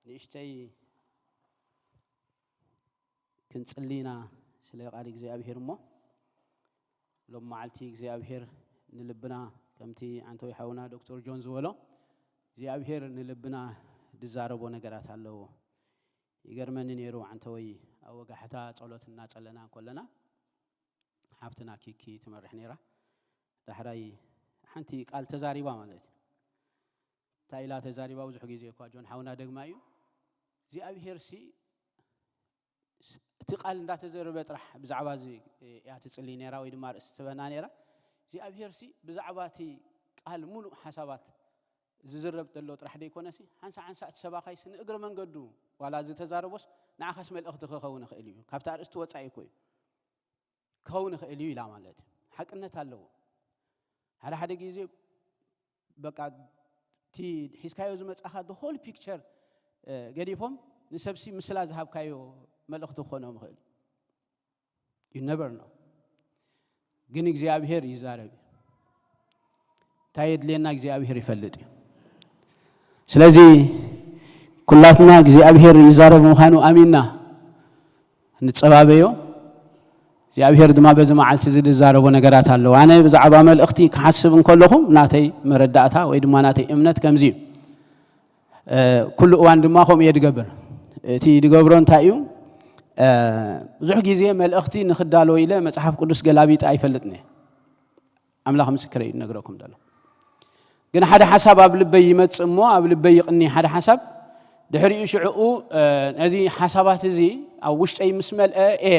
ንእሽተይ ክንጽሊ ኢና ስለ ቃል እግዚኣብሔር እሞ፣ ሎም መዓልቲ እግዚኣብሔር ንልብና፣ ከምቲ ዓንተወይ ሓውና ዶክተር ጆን ዝበሎ፣ እግዚኣብሔር ንልብና ዝዛረቦ ነገራት ኣለዎ። ይገርመኒ ነይሩ፣ ዓንተወይ፣ ኣብ ወጋሕታ ጸሎት እናጸለና እንከለና፣ ሓፍትና ኪኪ ትመርሕ ነይራ። ዳሕራይ ሓንቲ ቃል ተዛሪባ ማለት እዩ። እንታይ ኢላ ተዛሪባ? ብዙሕ ግዜ እኳ ጆን ሓውና ደግማ እዩ። እግዚኣብሄር ሲ፣ እቲ ቃል እንዳተዘረበ ጥራሕ ብዛዕባ እዚ እያ ትጽሊ ነይራ፣ ወይ ድማ ርእሲ ትበና ነይራ። እግዚኣብሄር ሲ ብዛዕባ እቲ ቃል ሙሉእ ሓሳባት ዝዝረብ ዘሎ ጥራሕ ደይኮነሲ፣ ሓንሳ ሓንሳ እቲ ሰባኻይስ ንእግረ መንገዱ ዋላ ዝተዛረቦስ ንዓኻስ መልእኽቲ ክኸውን ይኽእል እዩ። ካብቲ ኣርእስቲ ወጻኢ እኮ እዩ። ክኸውን ይኽእል እዩ ኢላ ማለት እዩ። ሓቅነት ኣለዎ። ሓደ ሓደ ግዜ በቃ እቲ ሒዝካዮ ዝመጻኻ the whole picture ገዲፎም ንሰብሲ ምስላ ዝሃብካዮ መልእኽቲ ክኾኖም ይኽእል እዩ። You never know። ግን እግዚኣብሔር ይዛረብ እዩ። እንታይ የድልየና እግዚኣብሔር ይፈልጥ እዩ። ስለዚ ኩላትና እግዚኣብሔር ይዛረብ ምዃኑ ኣሚንና ንጸባበዮ። እግዚኣብሔር ድማ በዚ መዓልቲ እዚ ዝዛረቦ ነገራት ኣለዎ። ኣነ ብዛዕባ መልእኽቲ ክሓስብ እንከለኹ ናተይ መረዳእታ ወይ ድማ ናተይ እምነት ከምዚ እዩ። ኩሉ እዋን ድማ ከምኡ እየ ድገብር። እቲ ድገብሮ እንታይ እዩ? ብዙሕ ግዜ መልእኽቲ ንኽዳሎ ኢለ መጽሓፍ ቅዱስ ገላቢጠ ኣይፈልጥን እየ። ኣምላኽ ምስክረይ እዩ ዝነግረኩም ዘሎ። ግን ሓደ ሓሳብ ኣብ ልበይ ይመጽእ እሞ፣ ኣብ ልበይ ይቕኒ ሓደ ሓሳብ። ድሕሪኡ ሽዕኡ ነዚ ሓሳባት እዚ ኣብ ውሽጠይ ምስ መልአ እየ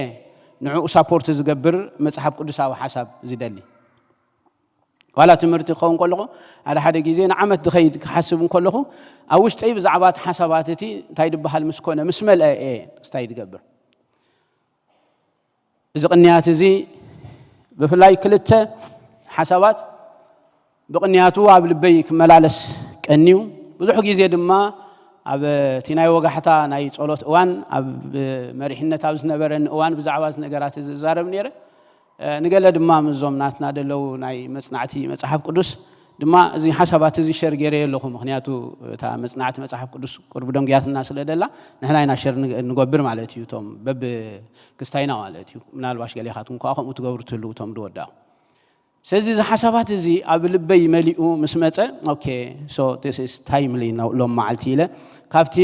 ንዕኡ ሳፖርት ዝገብር መጽሓፍ ቅዱሳዊ ሓሳብ ዝደሊ። ዋላ ትምህርቲ ክኸውን ከለኹ፣ ሓደ ሓደ ግዜ ንዓመት ዝኸይድ ክሓስብ እንከለኹ፣ ኣብ ውሽጠይ ብዛዕባ እቲ ሓሳባት እቲ እንታይ ድበሃል ምስ ኮነ፣ ምስ መልአ እየ ክስታይ ዝገብር። እዚ ቅንያት እዚ ብፍላይ ክልተ ሓሳባት ብቕንያቱ ኣብ ልበይ ክመላለስ ቀንዩ። ብዙሕ ግዜ ድማ ኣብ እቲ ናይ ወጋሕታ ናይ ጸሎት እዋን፣ ኣብ መሪሕነት ኣብ ዝነበረኒ እዋን ብዛዕባ እዚ ነገራት እዚ እዛረብ ነይረ። ንገለ ድማ ምስዞም ናትና ደለዉ ናይ መጽናዕቲ መጽሓፍ ቅዱስ ድማ እዚ ሓሳባት እዚ ሸር ገይረዮ ኣለኹ። ምኽንያቱ እታ መጽናዕቲ መጽሓፍ ቅዱስ ቅርብ ደንጉያትና ስለ ደላ፣ ንሕና ኢና ሸር ንገ-፣ ንገብር ማለት እዩ። እቶም በብ ክስታይና ማለት እዩ። ምናልባሽ ገሌኻትኩም ከኣ ከምኡ ትገብሩ ትህልዉ እቶም ዝወዳእኹ። ስለዚ እዚ ሓሳባት እዚ ኣብ ልበይ መሊኡ ምስ መጸ፣ ኦኬ፣ so this is timely ነው ሎም መዓልቲ ኢለ፣ ካብቲ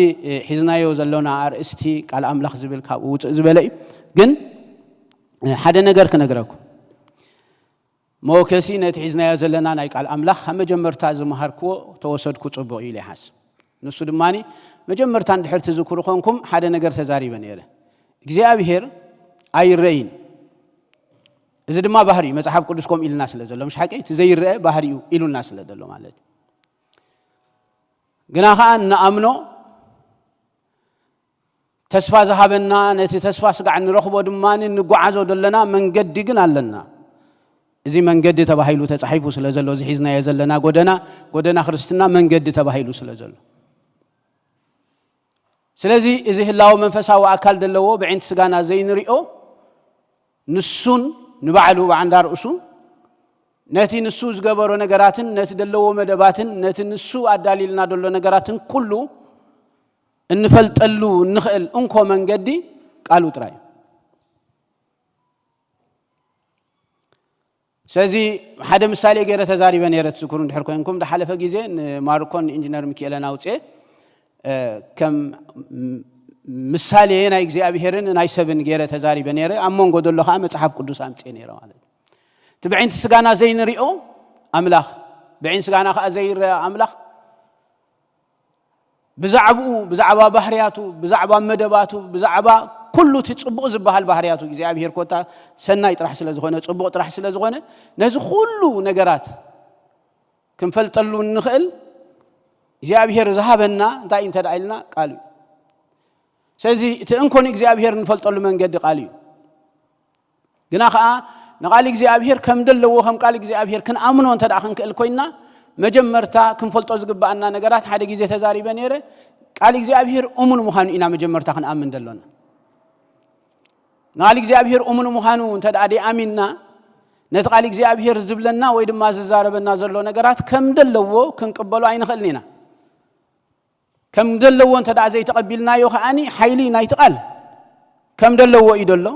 ሒዝናዮ ዘሎና ኣርእስቲ ቃል ኣምላኽ ዝብል ካብኡ ውጽእ ዝበለ እዩ። ግን ሓደ ነገር ክነግረኩም። መወከሲ ነቲ ሒዝናዮ ዘለና ናይ ቃል ኣምላኽ ካብ መጀመርታ ዝመሃርክዎ ተወሰድኩ ጽቡቕ እዩ ኢለ ይሓስብ። ንሱ ድማኒ መጀመርታ እንድሕር ትዝክሩ ኮንኩም ሓደ ነገር ተዛሪበ ነይረ። እግዚኣብሔር ኣይረእይን። እዚ ድማ ባህሪ እዩ። መጽሓፍ ቅዱስ ከምኡ ኢሉና ስለ ዘሎ፣ ምሽ ሓቂ? እቲ ዘይረአ ባህሪ እዩ ኢሉና ስለ ዘሎ ማለት እዩ። ግና ኸኣ እንኣምኖ ተስፋ ዝሃበና፣ ነቲ ተስፋ ስጋዕ ንረኽቦ ድማ እንጓዓዞ ዘለና መንገዲ ግን ኣለና። እዚ መንገዲ ተባሂሉ ተጻሒፉ ስለ ዘሎ፣ እዚ ሒዝናዮ ዘለና ጎደና፣ ጎደና ክርስትና መንገዲ ተባሂሉ ስለ ዘሎ። ስለዚ እዚ ህላወ መንፈሳዊ ኣካል ዘለዎ ብዒንቲ ስጋና ዘይንሪኦ ንሱን ንባዕሉ ብዓንዳ ርእሱ ነቲ ንሱ ዝገበሮ ነገራትን ነቲ ዘለዎ መደባትን ነቲ ንሱ ኣዳሊልና ዘሎ ነገራትን ኩሉ እንፈልጠሉ እንኽእል እንኮ መንገዲ ቃሉ ጥራይ እዩ። ስለዚ ሓደ ምሳሌ ገይረ ተዛሪበ ነይረ፣ ትዝክሩ እንድሕር ኮይንኩም፣ ዝሓለፈ ግዜ ንማርኮን ንኢንጂነር ሚኪኤለን ኣውፅኤ፣ እ፣ ከም ም-፣ ምሳሌ ናይ እግዚኣብሄርን ናይ ሰብን ገይረ ተዛሪበ ነይረ። ኣብ መንጎ ዘሎ ከዓ መጽሓፍ ቅዱስ ኣምፅኤ ነይረ ማለት እዩ። እቲ ብዕንቲ ስጋና ዘይንሪኦ ኣምላኽ፣ ብዕንቲ ስጋና ከዓ ዘይረአ ኣምላኽ፣ ብዛዕባኡ፣ ብዛዕባ ባህርያቱ፣ ብዛዕባ መደባቱ፣ ብዛዕባ ኩሉ እቲ ጽቡቕ ዝበሃል ባህርያቱ፣ እግዚኣብሔር ኮታ ሰናይ ጥራሕ ስለ ዝኾነ፣ ጽቡቕ ጥራሕ ስለ ዝኾነ፣ ነዚ ኩሉ ነገራት ክንፈልጠሉ እንኽእል እግዚኣብሔር ዝሃበና እንታይ እንተ ደኣ ኢልና ቃል እዩ። ስለዚ እቲ እንኮ ንእግዚኣብሔር እንፈልጠሉ መንገዲ ቃል እዩ። ግና ኸዓ ንቓል እግዚኣብሔር ከም ዘለዎ ከም ቃል እግዚኣብሔር ክንኣምኖ እንተ ደኣ ክንክእል ኮይንና፣ መጀመርታ ክንፈልጦ ዝግብኣና ነገራት ሓደ ግዜ ተዛሪበ ነይረ። ቃል እግዚኣብሔር እሙን ምዃኑ ኢና መጀመርታ ክንኣምን ዘሎና። ንቓል እግዚኣብሔር እሙን ምዃኑ እንተ ደኣ ደይኣሚንና፣ ነቲ ቃል እግዚኣብሔር ዝብለና ወይ ድማ ዝዛረበና ዘሎ ነገራት ከም ዘለዎ ክንቅበሎ ኣይንኽእልን ኢና። ከም ዘለዎ እንተ ደኣ ዘይተቐቢልናዮ ከኣኒ ሓይሊ ናይቲ ቃል ከም ዘለዎ እዩ ደሎ።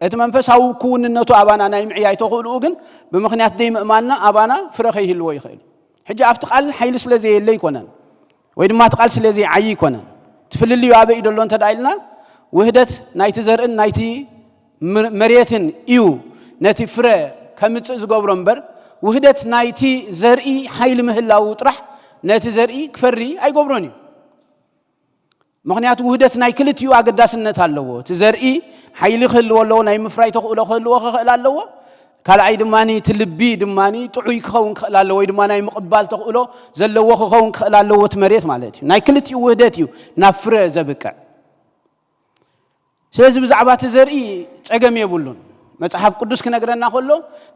እቲ መንፈሳዊ ክውንነቱ ኣባና ናይ ምዕያይ ተኽእልኡ ግን ብምኽንያት ዘይምእማንና ኣባና ፍረ ከይህልዎ ይኽእል። ሕጂ ኣብቲ ቃል ሓይሊ ስለ ዘየለ ኣይኮነን፣ ወይ ድማ እቲ ቃል ስለ ዘይዓዪ ኣይኮነን። እቲ ፍልልዩ ኣበይ እዩ ደሎ እንተ ደኣ ኢልና፣ ውህደት ናይቲ ዘርእን ናይቲ መሬትን እዩ ነቲ ፍረ ከምጽእ ዝገብሮ እምበር፣ ውህደት ናይቲ ዘርኢ ሓይሊ ምህላው ጥራሕ ነቲ ዘርኢ ክፈሪ ኣይገብሮን እዩ። ምኽንያቱ ውህደት ናይ ክልቲኡ ኣገዳስነት ኣለዎ። እቲ ዘርኢ ሓይሊ ክህልዎ ኣለዎ፣ ናይ ምፍራይ ተኽእሎ ክህልዎ ክኽእል ኣለዎ። ካልኣይ ድማ እቲ ልቢ ድማ ጥዑይ ክኸውን ክኽእል ኣለዎ፣ ወይ ድማ ናይ ምቕባል ተኽእሎ ዘለዎ ክኸውን ክኽእል ኣለዎ። እቲ መሬት ማለት እዩ፣ ናይ ክልቲኡ ውህደት እዩ ናብ ፍረ ዘብቅዕ። ስለዚ ብዛዕባ እቲ ዘርኢ ጸገም የብሉን። መጽሓፍ ቅዱስ ክነግረና ከሎ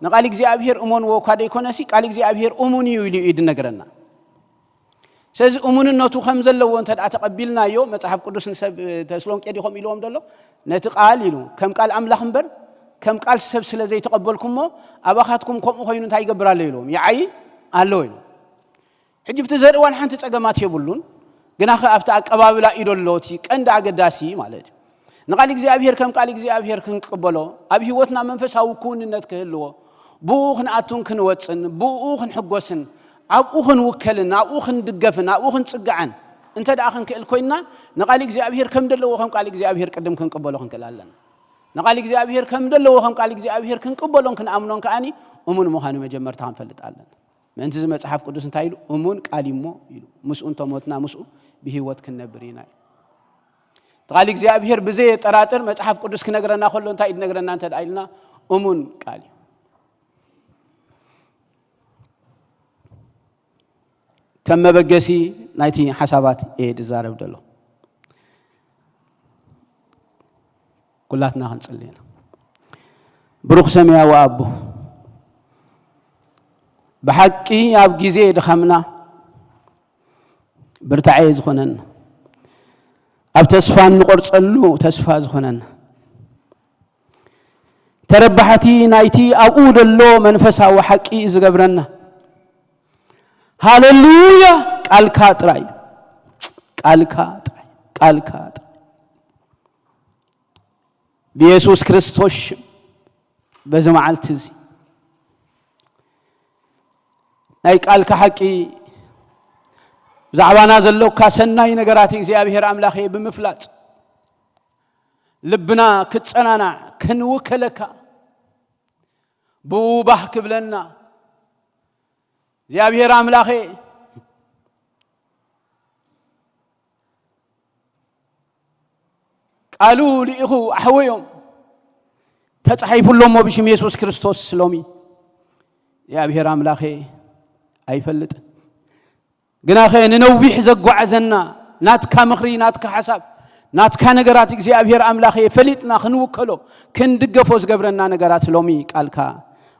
ንቃል እግዚኣብሔር እመንዎ እኳ ደይኮነሲ ቃል እግዚኣብሔር እሙን እዩ ኢሉ እዩ ዝነግረና። ስለዚ እሙንነቱ ከም ዘለዎ እንተ ደኣ ተቐቢልናዮ፣ መጽሓፍ ቅዱስ ንሰብ ተስሎንቄ ድዩ ከምኡ ኢልዎም ዘሎ? ነቲ ቃል ኢሉ ከም ቃል ኣምላኽ እምበር ከም ቃል ሰብ ስለ ዘይተቐበልኩሞ ኣባኻትኩም ከምኡ ኮይኑ እንታይ ይገብር ኣሎ ኢልዎም? ይዓዪ ኣሎ ኢሉ። ሕጂ ብቲ ዘርኢ ዋላ ሓንቲ ጸገማት የብሉን። ግናኸ ኣብቲ ኣቀባብላ እዩ ደሎ እቲ ቀንዲ ኣገዳሲ ማለት እዩ። ንቃል እግዚኣብሔር ከም ቃል እግዚኣብሔር ክንቅበሎ፣ ኣብ ህይወትና መንፈሳዊ ክውንነት ክህልዎ፣ ብኡ ክንኣቱን ክንወጽን፣ ብኡ ክንሕጎስን፣ ኣብኡ ክንውከልን ኣብኡ ክንድገፍን ኣብኡ ክንጽጋዕን እንተ ደኣ ክንክእል ኮይንና፣ ንቃል እግዚኣብሔር ከም ደለዎ ከም ቃል እግዚኣብሔር ቅድም ክንቅበሎ ክንክእል ኣለና። ንቃል እግዚኣብሔር ከም ደለዎ ከም ቃል እግዚኣብሔር ክንቅበሎን ክንኣምኖን ከኣኒ እሙን ምዃኑ መጀመርታ ክንፈልጥ ኣለና። ምእንቲ እዚ መጽሓፍ ቅዱስ እንታይ ኢሉ? እሙን ቃል እዩ እሞ ኢሉ። ምስኡ እንተሞትና ምስኡ ብህይወት ክንነብር ኢና እዩ። እቲ ቃል እግዚኣብሔር ብዘየጠራጥር መጽሓፍ ቅዱስ ክነግረና ከሎ እንታይ እዩ ዝነግረና እንተ ደኣ ኢልና፣ እሙን ቃል እዩ። ከም መበገሲ ናይቲ ሓሳባት እየ ዝዛረብ ዘሎ። ኩላትና ክንጽሊ ኢና። ብሩኽ ሰማያዊ ኣቦ፣ ብሓቂ ኣብ ግዜ ድኻምና ብርታዐ ዝኾነና፣ ኣብ ተስፋ እንቆርጸሉ ተስፋ ዝኾነና፣ ተረባሕቲ ናይቲ ኣብኡ ዘሎ መንፈሳዊ ሓቂ ዝገብረና፣ ሃሌሉያ፣ ቃልካ ጥራይ፣ ቃልካ ጥራይ፣ ቃልካ ጥራይ። ብየሱስ ክርስቶስ ሽም በዚ መዓልቲ እዚ ናይ ቃልካ ሓቂ ብዛዕባና ዘሎካ ሰናይ ነገራት እግዚኣብሔር ኣምላኸ ብምፍላጥ ልብና ክጸናናዕ ክንውከለካ ብኡ ባህ ክብለና እግዚኣብሔር ኣምላኸ ቃሉ ልኢኹ ኣሕወዮም ተጻሒፉ ኣሎ እሞ ብሽም የሱስ ክርስቶስ ሎሚ እግዚኣብሔር ኣምላኸ ኣይፈልጥን። ግናኸ ንነዊሕ ዘጓዓዘና ናትካ ምኽሪ፣ ናትካ ሓሳብ፣ ናትካ ነገራት እግዚኣብሔር ኣምላኸ ፈሊጥና ክንውከሎ ክንድገፎ ዝገብረና ነገራት ሎሚ ቃልካ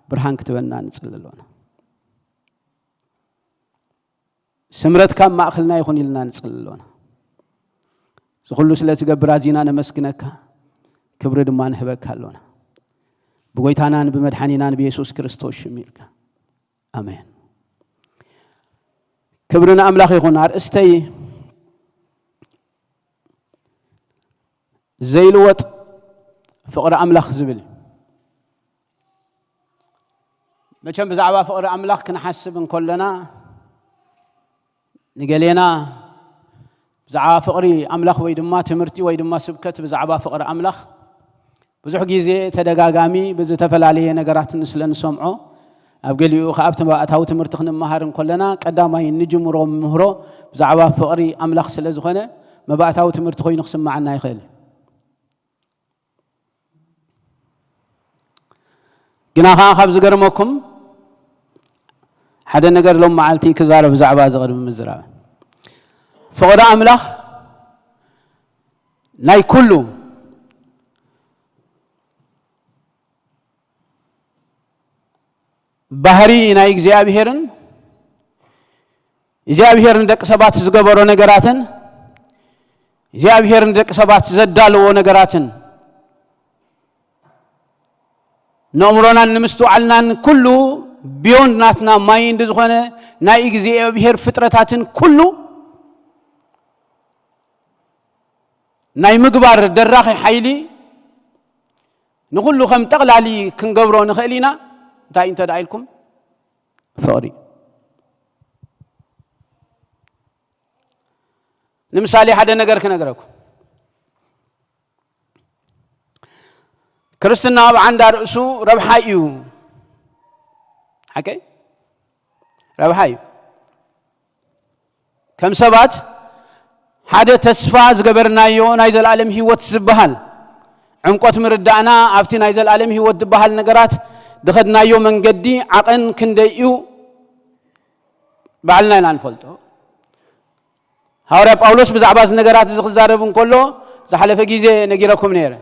ብርሃን ክትበና ንጽሊ ኣሎና። ስምረትካ ኣብ ማእኸልና ይኹን ኢልና ንጽሊ ኣሎና። እዚ ኩሉ ስለ ትገብር ኣዚና ነመስግነካ፣ ክብሪ ድማ ንህበካ ኣሎና። ብጎይታናን ብመድሓኒናን ብየሱስ ክርስቶስ ሽም ኢልካ። ኣሜን። ክብሪ ንኣምላኽ ይኹን። ኣርእስተይ ዘይልወጥ ፍቕሪ ኣምላኽ ዝብል እዩ። መቸም ብዛዕባ ፍቕሪ ኣምላኽ ክንሓስብ እንከለና ንገሌና ብዛዕባ ፍቕሪ ኣምላኽ ወይ ድማ ትምህርቲ ወይ ድማ ስብከት ብዛዕባ ፍቕሪ ኣምላኽ ብዙሕ ግዜ ተደጋጋሚ ብዝተፈላለየ ነገራት ስለ ንሰምዖ ኣብ ገሊኡ ከኣ ኣብቲ መባእታዊ ትምህርቲ ክንመሃር እንከለና ቀዳማይ እንጅምሮ ምህሮ ብዛዕባ ፍቕሪ ኣምላኽ ስለ ዝኾነ መባእታዊ ትምህርቲ ኮይኑ ክስምዓና ይኽእል እዩ። ግና ኸዓ ካብ ዝገርመኩም ሓደ ነገር ሎም መዓልቲ ክዛረብ ብዛዕባ እዚ ቅድሚ ምዝራብ ፍቕሪ ኣምላኽ ናይ ኩሉ ባህሪ ናይ እግዚኣብሔርን እግዚኣብሔር ንደቂ ሰባት ዝገበሮ ነገራትን እግዚኣብሔር ንደቂ ሰባት ዘዳለዎ ነገራትን ንእምሮናን ንምስትውዓልናን ኩሉ ብዮንድ ናትና ማይንድ ዝኾነ ናይ እግዚኣብሔር ፍጥረታትን ኩሉ ናይ ምግባር ደራኺ ሓይሊ ንኹሉ ከም ጠቕላሊ ክንገብሮ ንኽእል ኢና። እንታይ እንተ ደኣ ኢልኩም? ፍቕሪ። ንምሳሌ ሓደ ነገር ክነግረኩም። ክርስትና ኣብ ዓንዳ ርእሱ ረብሓ እዩ። ሓቀይ? ረብሓ እዩ። ከም ሰባት ሓደ ተስፋ ዝገበርናዮ ናይ ዘለኣለም ህይወት ዝበሃል ዕምቆት ምርዳእና ኣብቲ ናይ ዘለኣለም ህይወት ዝበሃል ነገራት ዝኸድናዮ መንገዲ ዓቐን ክንደይ እዩ ባዕልና ኢና ንፈልጦ። ሃዋርያ ጳውሎስ ብዛዕባ እዚ ነገራት እዚ ክዛረብ እንከሎ ዝሓለፈ ግዜ ነጊረኩም ነይረ።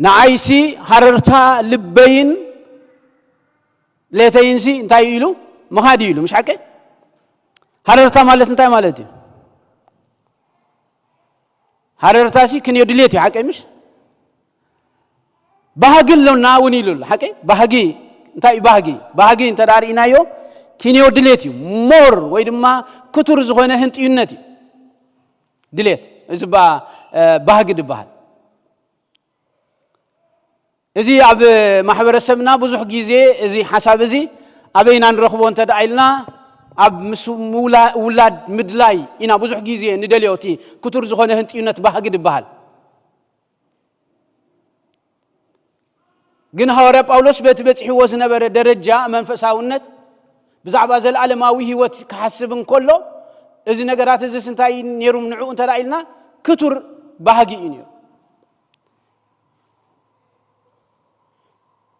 ንዓይሲ ሃረርታ ልበይን ሌተይንሲ እንታይ እዩ ኢሉ? ምኻድ እዩ ኢሉ። ምሽ ሓቀ? ሃረርታ ማለት እንታይ ማለት እዩ? ሃረርታሲ ክንዮ ድሌት እዩ። ሓቀ ምሽ? ባህጊ ኣሎና እውን ኢሉ ኣሎ። ሓቀ? ባህጊ እንታይ እዩ? ባህጊ ባህጊ እንተ ደኣ ርኢናዮ ክንዮ ድሌት እዩ። ሞር ወይ ድማ ክቱር ዝኾነ ህንጥዩነት እዩ ድሌት። እዚ ባ- ባህጊ ድበሃል። እዚ ኣብ ማሕበረሰብና ብዙሕ ግዜ እዚ ሓሳብ እዚ ኣበይና ንረኽቦ እንተ ደኣ ኢልና ኣብ ምስ ውላ- ውላድ ምድላይ ኢና ብዙሕ ግዜ ንደልዮ። እቲ ክቱር ዝኾነ ህንጥዩነት ባህጊ ድበሃል። ግን ሃዋርያ ጳውሎስ በቲ በጺሕዎ ዝነበረ ደረጃ መንፈሳውነት ብዛዕባ ዘለኣለማዊ ህይወት ክሓስብ እንከሎ እዚ ነገራት እዚስ እንታይ ነይሩ ንዕኡ እንተ ደኣ ኢልና ክቱር ባህጊ እዩ ነይሩ።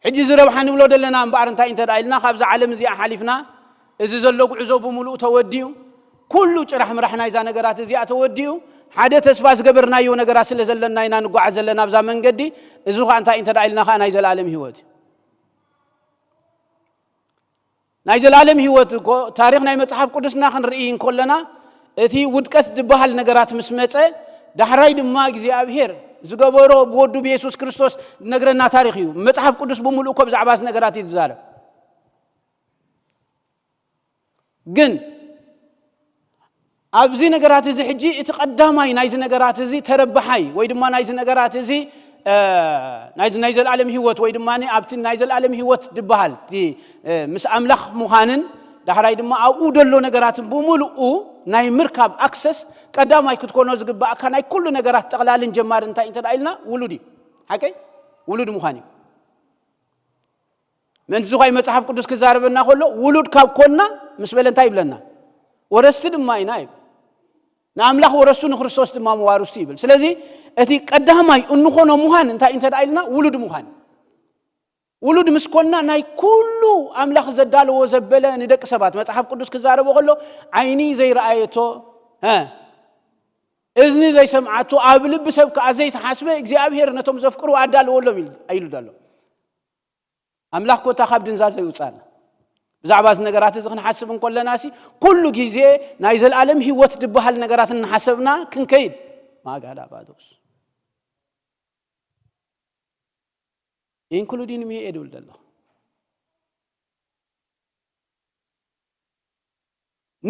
ሕጂ እዚ ረብሓ ንብሎ ዘለና እምበኣር እንታይ እንተ ደኣ ኢልና ካብዛ ዓለም እዚኣ ሓሊፍና እዚ ዘሎ ጉዕዞ ብምሉኡ ተወዲኡ ኩሉ ጭራሕ ምራሕ ናይዛ ነገራት እዚኣ ተወዲኡ ሓደ ተስፋ ዝገበርናዮ ነገራት ስለ ዘለና ኢና ንጓዓዝ ዘለና ኣብዛ መንገዲ። እዚ ኸዓ እንታይ እንተ ደኣ ኢልና ኸዓ ናይ ዘለኣለም ህይወት እዩ። ናይ ዘለኣለም ህይወት እኮ ታሪኽ ናይ መጽሓፍ ቅዱስና ክንርኢ እንከለና እቲ ውድቀት ዝበሃል ነገራት ምስ መጸ ዳሕራይ ድማ እግዚኣብሔር ዝገበሮ ብወዱ ብየሱስ ክርስቶስ ዝነግረና ታሪኽ እዩ። መጽሓፍ ቅዱስ ብምሉእ እኮ ብዛዕባ እዚ ነገራት እዩ ዝዛረብ። ግን ኣብዚ ነገራት እዚ ሕጂ እቲ ቀዳማይ ናይዚ ነገራት እዚ ተረባሓይ ወይ ድማ ናይዚ ነገራት እዚ እ፣ ናይዚ ናይ ዘለኣለም ህይወት ወይ ድማ ኣብቲ ናይ ዘለኣለም ህይወት ዝበሃል እቲ እ፣ ምስ ኣምላኽ ምዃንን ዳሕራይ ድማ ኣብኡ ዘሎ ነገራትን ብምሉኡ ናይ ምርካብ ኣክሰስ ቀዳማይ ክትኮኖ ዝግባእካ ናይ ኩሉ ነገራት ጠቕላልን ጀማሪ እንታይ እንተ ደኣ ኢልና ውሉድ እዩ። ሓቀይ? ውሉድ ምዃን እዩ። ምእንቲ ዝኳይ መጽሓፍ ቅዱስ ክዛረበና ከሎ ውሉድ ካብ ኮና ምስ በለ እንታይ ይብለና? ወረስቲ ድማ ኢና ይብል። ንኣምላኽ ወረስቱ ንክርስቶስ ድማ መዋርስቱ ይብል። ስለዚ እቲ ቀዳማይ እንኾኖ ምዃን እንታይ እንተ ደኣ ኢልና ውሉድ ምዃን። ውሉድ ምስ ኮና ናይ ኩሉ ኣምላኽ ዘዳለዎ ዘበለ ንደቂ ሰባት መጽሓፍ ቅዱስ ክዛረቦ ከሎ ዓይኒ ዘይረኣየቶ እ፣ እዝኒ ዘይሰምዓቶ ኣብ ልቢ ሰብ ከኣ ዘይተሓስበ እግዚኣብሔር ነቶም ዘፍቅሩ ኣዳለወሎም ኢሉ- ኢሉ ደሎ። ኣምላኽ ኮታ ካብ ድንዛዘ ይውጻና። ብዛዕባ እዚ ነገራት እዚ ክንሓስብ እንከለና ሲ ኩሉ ግዜ ናይ ዘላለም ህይወት ዝበሃል ነገራት እናሓሰብና ክንከይድ ማጋዳ ባዶስ ኢንክሉዲን ሚ እየ ድብል ዘለኹ።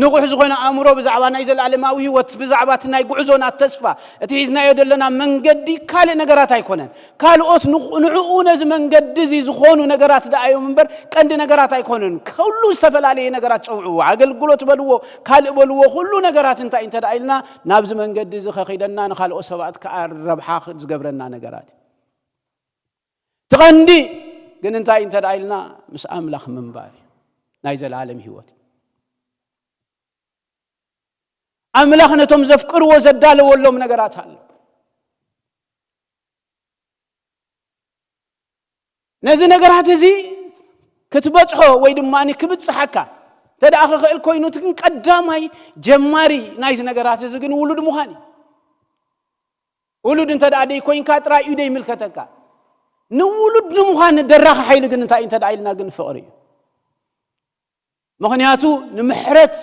ንቑሕ ዝኾነ ኣእምሮ ብዛዕባ ናይ ዘለኣለማዊ ህይወት ብዛዕባ እቲ ናይ ጉዕዞና ተስፋ እቲ ሒዝናዮ ዘለና መንገዲ ካልእ ነገራት ኣይኮነን። ካልኦት ንቑ- ንዕኡ ነዚ መንገዲ እዚ ዝኾኑ ነገራት ደኣ እዮም እምበር ቀንዲ ነገራት ኣይኮነን። ኩሉ ዝተፈላለየ ነገራት ጸውዕዎ፣ ኣገልግሎት በልዎ፣ ካልእ በልዎ፣ ኩሉ ነገራት እንታይ እንተ ደኣ ኢልና ናብዚ መንገዲ እዚ ከኺደና ንኻልኦት ሰባት ከኣ ረብሓ ዝገብረና ነገራት እዩ። እቲ ቀንዲ ግን እንታይ እንተ ደኣ ኢልና ምስ ኣምላኽ ምንባር እዩ። ናይ ዘለኣለም ህይወት ኣምላኽ ነቶም ዘፍቅርዎ ዘዳለወሎም ነገራት ኣሎ። ነዚ ነገራት እዚ ክትበጽሖ ወይ ድማ ክብጽሓካ እንተ ደኣ ክኽእል ኮይኑ እቲ ግን ቀዳማይ ጀማሪ ናይዚ ነገራት እዚ ግን ውሉድ ምዃን እዩ። ውሉድ እንተ ደኣ ደይኮይንካ ጥራይ እዩ ደይምልከተካ። ንውሉድ ንምዃን ደራኺ ሓይሊ ግን እንታይ እንተ ደኣ ኢልና ግን ፍቕሪ እዩ። ምኽንያቱ ንምሕረቱ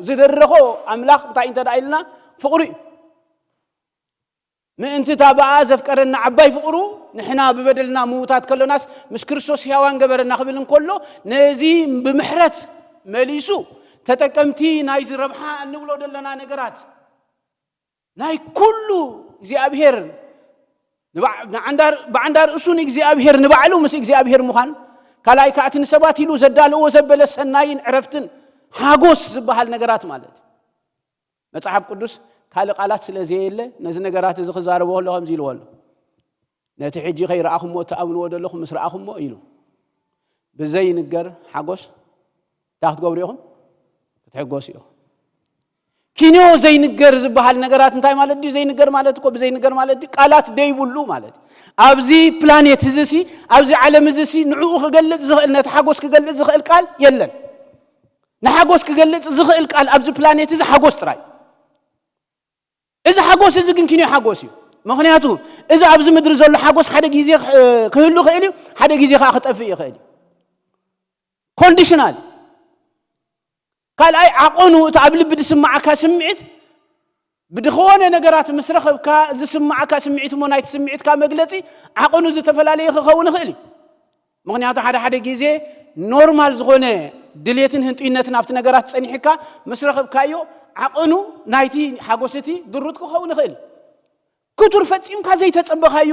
ዝደረኾ ኣምላኽ እንታይ እንተ ደኣ ኢልና ፍቕሪ እዩ። ምእንቲ እታ ብኣ ዘፍቀረና ዓባይ ፍቕሩ ንሕና ብበደልና ምዉታት ከሎናስ ምስ ክርስቶስ ሕያዋን ገበረና ክብል እንከሎ ነዚ ብምሕረት መሊሱ ተጠቀምቲ ናይዚ ረብሓ እንብሎ ዘለና ነገራት ናይ ኩሉ እግዚኣብሔር ንባዕ-፣ ንዓንዳ-፣ ብዓንዳ ርእሱ ንእግዚኣብሔር፣ ንባዕሉ ምስ እግዚኣብሔር ምዃን፣ ካልኣይ ከኣ እቲ ንሰባት ኢሉ ዘዳለዎ ዘበለ ሰናይን ዕረፍትን ሓጎስ ዝበሃል ነገራት ማለት እዩ። መጽሓፍ ቅዱስ ካልእ ቃላት ስለ ዘየለ፣ ነዚ ነገራት እዚ ክዛረቦ ከሎ ከምዚ ኢልዎ ኣሎ። ነቲ ሕጂ ከይረኣኹሞ እትኣምንዎ ዘለኹም ምስ ረኣኹሞ ኢሉ። ብዘይንገር ሓጎስ እንታይ ክትገብሩ ኢኹም? ክትሕጎሱ ኢኹም። ኪንዮ ዘይንገር ዝበሃል ነገራት እንታይ ማለት ድዩ? ዘይንገር ማለት እኮ፣ ብዘይንገር ማለት ድዩ? ቃላት ደይብሉ ማለት እዩ። ኣብዚ ፕላኔት እዚ ሲ፣ ኣብዚ ዓለም እዚ ሲ ንዕኡ ክገልጽ ዝኽእል፣ ነቲ ሓጎስ ክገልጽ ዝኽእል ቃል የለን። ንሓጎስ ክገልጽ ዝኽእል ቃል ኣብዚ ፕላኔት እዚ ሓጎስ ጥራይ። እዚ ሓጎስ እዚ ግን ኪንዮ ሓጎስ እዩ። ምኽንያቱ እዚ ኣብዚ ምድሪ ዘሎ ሓጎስ ሓደ ግዜ ክህ-፣ ክህሉ ይኽእል እዩ፣ ሓደ ግዜ ከኣ ክጠፍእ ይኽእል እዩ። ኮንዲሽናል። ካልኣይ ዓቐኑ፣ እቲ ኣብ ልቢ ዝስምዓካ ስምዒት፣ ብድኾነ ነገራት ምስ ረኸብካ ዝስምዓካ ስምዒት እሞ ናይቲ ስምዒትካ መግለጺ ዓቐኑ ዝተፈላለየ ክኸውን ይኽእል እዩ። ምኽንያቱ ሓደ ሓደ ግዜ ኖርማል ዝኾነ ድሌትን ህንጡይነትን ኣብቲ ነገራት ጸኒሕካ ምስ ረኸብካዮ ዓቐኑ ናይቲ ሓጎስ እቲ ድሩት ክኸውን ይኽእል እዩ። ክቱር ፈጺምካ ዘይተጸበኻዮ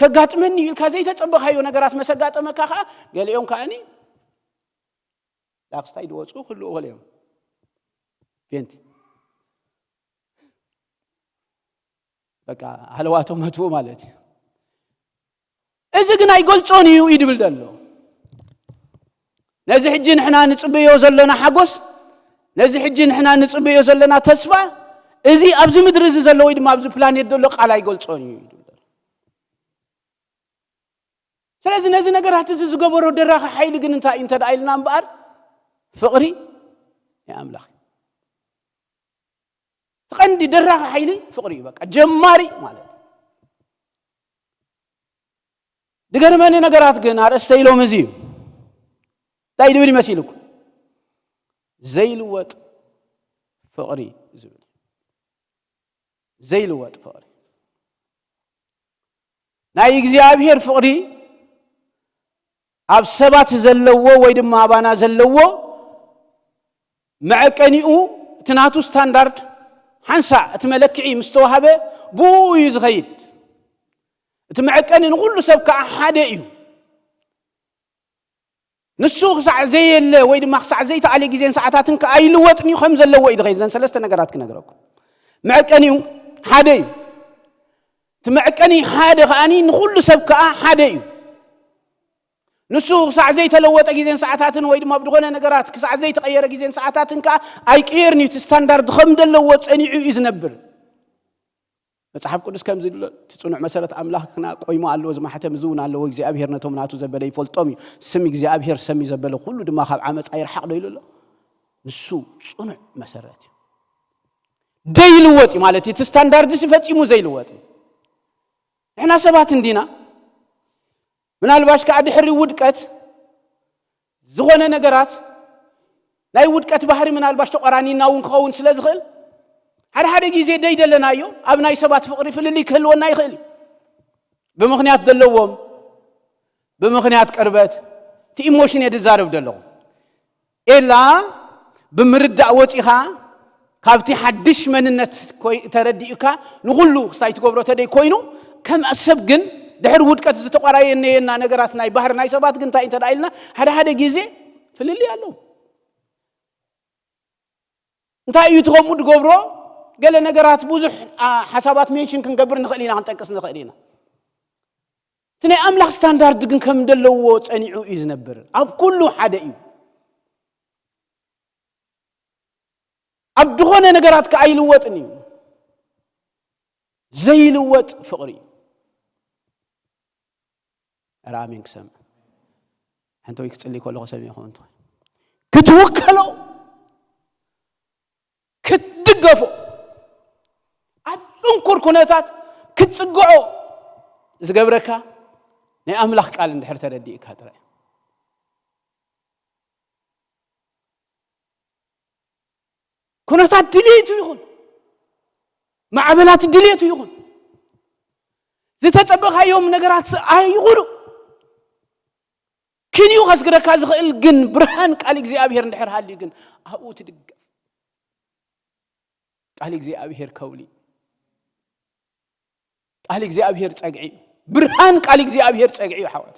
ከጋጥመኒ ኢልካ ዘይተጸበኻዮ ነገራት መስ ኣጋጠመካ ከኣ ገሊኦም ከኣኒ ዳክስታይ ድወጹ ክልኡ ገሊኦም ፔንቲ በቃ ሃለዋቶም መትኡ ማለት እዩ። እዚ ግን ኣይገልጾን እዩ እዩ ድብል ዘሎ። ነዚ ሕጂ ንሕና ንጽበዮ ዘለና ሓጎስ፣ ነዚ ሕጂ ንሕና ንጽበዮ ዘለና ተስፋ፣ እዚ ኣብዚ ምድሪ እዚ ዘሎ ወይ ድማ ኣብዚ ፕላኔት ዘሎ ቃል ኣይገልጾን እዩ እዩ ድብል ዘሎ። ስለዚ ነዚ ነገራት እዚ ዝገበሮ ደራኺ ሓይሊ ግን እንታይ እዩ እንተ ደኣ ኢልና እምበኣር፣ ፍቕሪ ናይ ኣምላኽ እዩ። እቲ ቀንዲ ደራኺ ሓይሊ ፍቕሪ እዩ። በቃ ጀማሪ ማለት እዩ። ድገርመኒ ነገራት ግን ኣርእስተ ኢሎም እዚ እዩ። እንታይ ድብል ይመሲልኩም? ዘይልወጥ ፍቕሪ ዝብል። ዘይልወጥ ፍቕሪ። ናይ እግዚኣብሔር ፍቕሪ ኣብ ሰባት ዘለዎ ወይ ድማ ኣባና ዘለዎ መዐቀኒኡ፣ እቲ ናቱ ስታንዳርድ ሓንሳእ እቲ መለክዒ ምስ ተዋህበ ብኡ እዩ ዝኸይድ። እቲ መዐቀኒ ንኹሉ ሰብ ከዓ ሓደ እዩ። ንሱ ክሳዕ ዘየለ ወይ ድማ ክሳዕ ዘይተኣልየ ግዜን ሰዓታትን ከኣ ኣይልወጥን እዩ፣ ከም ዘለዎ እዩ ዝኸይድ። ዘን ሰለስተ ነገራት ክነግረኩም። መዐቀኒኡ ሓደ እዩ። እቲ መዐቀኒ ሓደ ከኣኒ ንኹሉ ሰብ ከኣ ሓደ እዩ። ንሱ ክሳዕ ዘይተለወጠ ግዜን ሰዓታትን ወይ ድማ ብድኾነ ነገራት ክሳዕ ዘይተቐየረ ግዜን ሰዓታትን ከኣ ኣይቅየርን እዩ። እቲ ስታንዳርድ ከም ዘለዎ ጸኒዑ እዩ ዝነብር። መጽሓፍ ቅዱስ ከምዚ ይብሎ፣ እቲ ጽኑዕ መሰረት ኣምላኽና ቆይሙ ኣለዎ፣ እዚ ማሕተም እዚ እውን ኣለዎ። እግዚኣብሔር ነቶም ናቱ ዘበለ ይፈልጦም እዩ። ስም እግዚኣብሔር ሰሚ ዘበለ ኩሉ ድማ ካብ ዓመጻ ይርሓቕ ዶ ኢሉ ኣሎ? ንሱ ጽኑዕ መሰረት እዩ። ደይልወጥ እዩ ማለት እዩ። እቲ ስታንዳርድ እዚ ፈጺሙ ዘይልወጥ እዩ። ንሕና ሰባት እንዲና፣ ምናልባሽ ከኣ ድሕሪ ውድቀት ዝኾነ ነገራት ናይ ውድቀት ባህሪ ምናልባሽ ተቆራኒና እውን ክኸውን ስለ ዝኽእል፣ ሓደ ሓደ ግዜ ደይደለናዮ ኣብ ናይ ሰባት ፍቕሪ ፍልልይ ክህልወና ይኽእል እዩ። ብምኽንያት ዘለዎም፣ ብምኽንያት ቅርበት፣ እቲ ኢሞሽን እየ ዝዛረብ ዘለኹ። ኤላ ብምርዳእ ወጺኻ ካብቲ ሓድሽ መንነት ኮይ-፣ ተረዲኡካ ንኹሉ ክስታይ ትገብሮ ተደይ ኮይኑ፣ ከም ሰብ ግን ድሕሪ ውድቀት ዝተቋራየነየና ነገራት ናይ ባህሪ ናይ ሰባት ግን እንታይ እንተ ደኣ ኢልና፣ ሓደ ሓደ ግዜ ፍልልይ ኣለዎ። እንታይ እዩ እቲ ከምኡ ዝገብሮ? ገለ ነገራት ብዙሕ፣ ኣ፣ ሓሳባት ሜንሽን ክንገብር ንኽእል ኢና፣ ክንጠቅስ ንኽእል ኢና። እቲ ናይ ኣምላኽ ስታንዳርድ ግን ከም ዘለዎ ጸኒዑ እዩ ዝነብር። ኣብ ኩሉ ሓደ እዩ። ኣብ ዝኾነ ነገራት ከኣ ኣይልወጥን እዩ። ዘይልወጥ ፍቕሪ እዩ። ኧረ ኣሜን ክሰምዕ። ሓንቲ ወይ ክጽሊ ከለኹ ሰሚዕኹም እንተኾነ። ክትውከሎ፣ ክትድገፎ፣ ኣብ ጽንኩር ኩነታት ክትጽግዖ ዝገብረካ ናይ ኣምላኽ ቃል እንድሕር ተረዲእካ ጥራይ። ኩነታት ድሌቱ ይኹን፣ ማዕበላት ድሌቱ ይኹን፣ ዝተጸበኻዮም ነገራት ኣይኹኑ፣ ክንዩ ከስግረካ ዝኽእል ግን ብርሃን ቃል እግዚኣብሔር እንድሕር ሃልዩ ግን ኣብኡ ትድገፍ። ቃል እግዚኣብሔር ከውሊ። ቃል እግዚኣብሔር ጸግዒ እዩ። ብርሃን ቃል እግዚኣብሔር ጸግዒ እዩ፣ ኣሕዋት።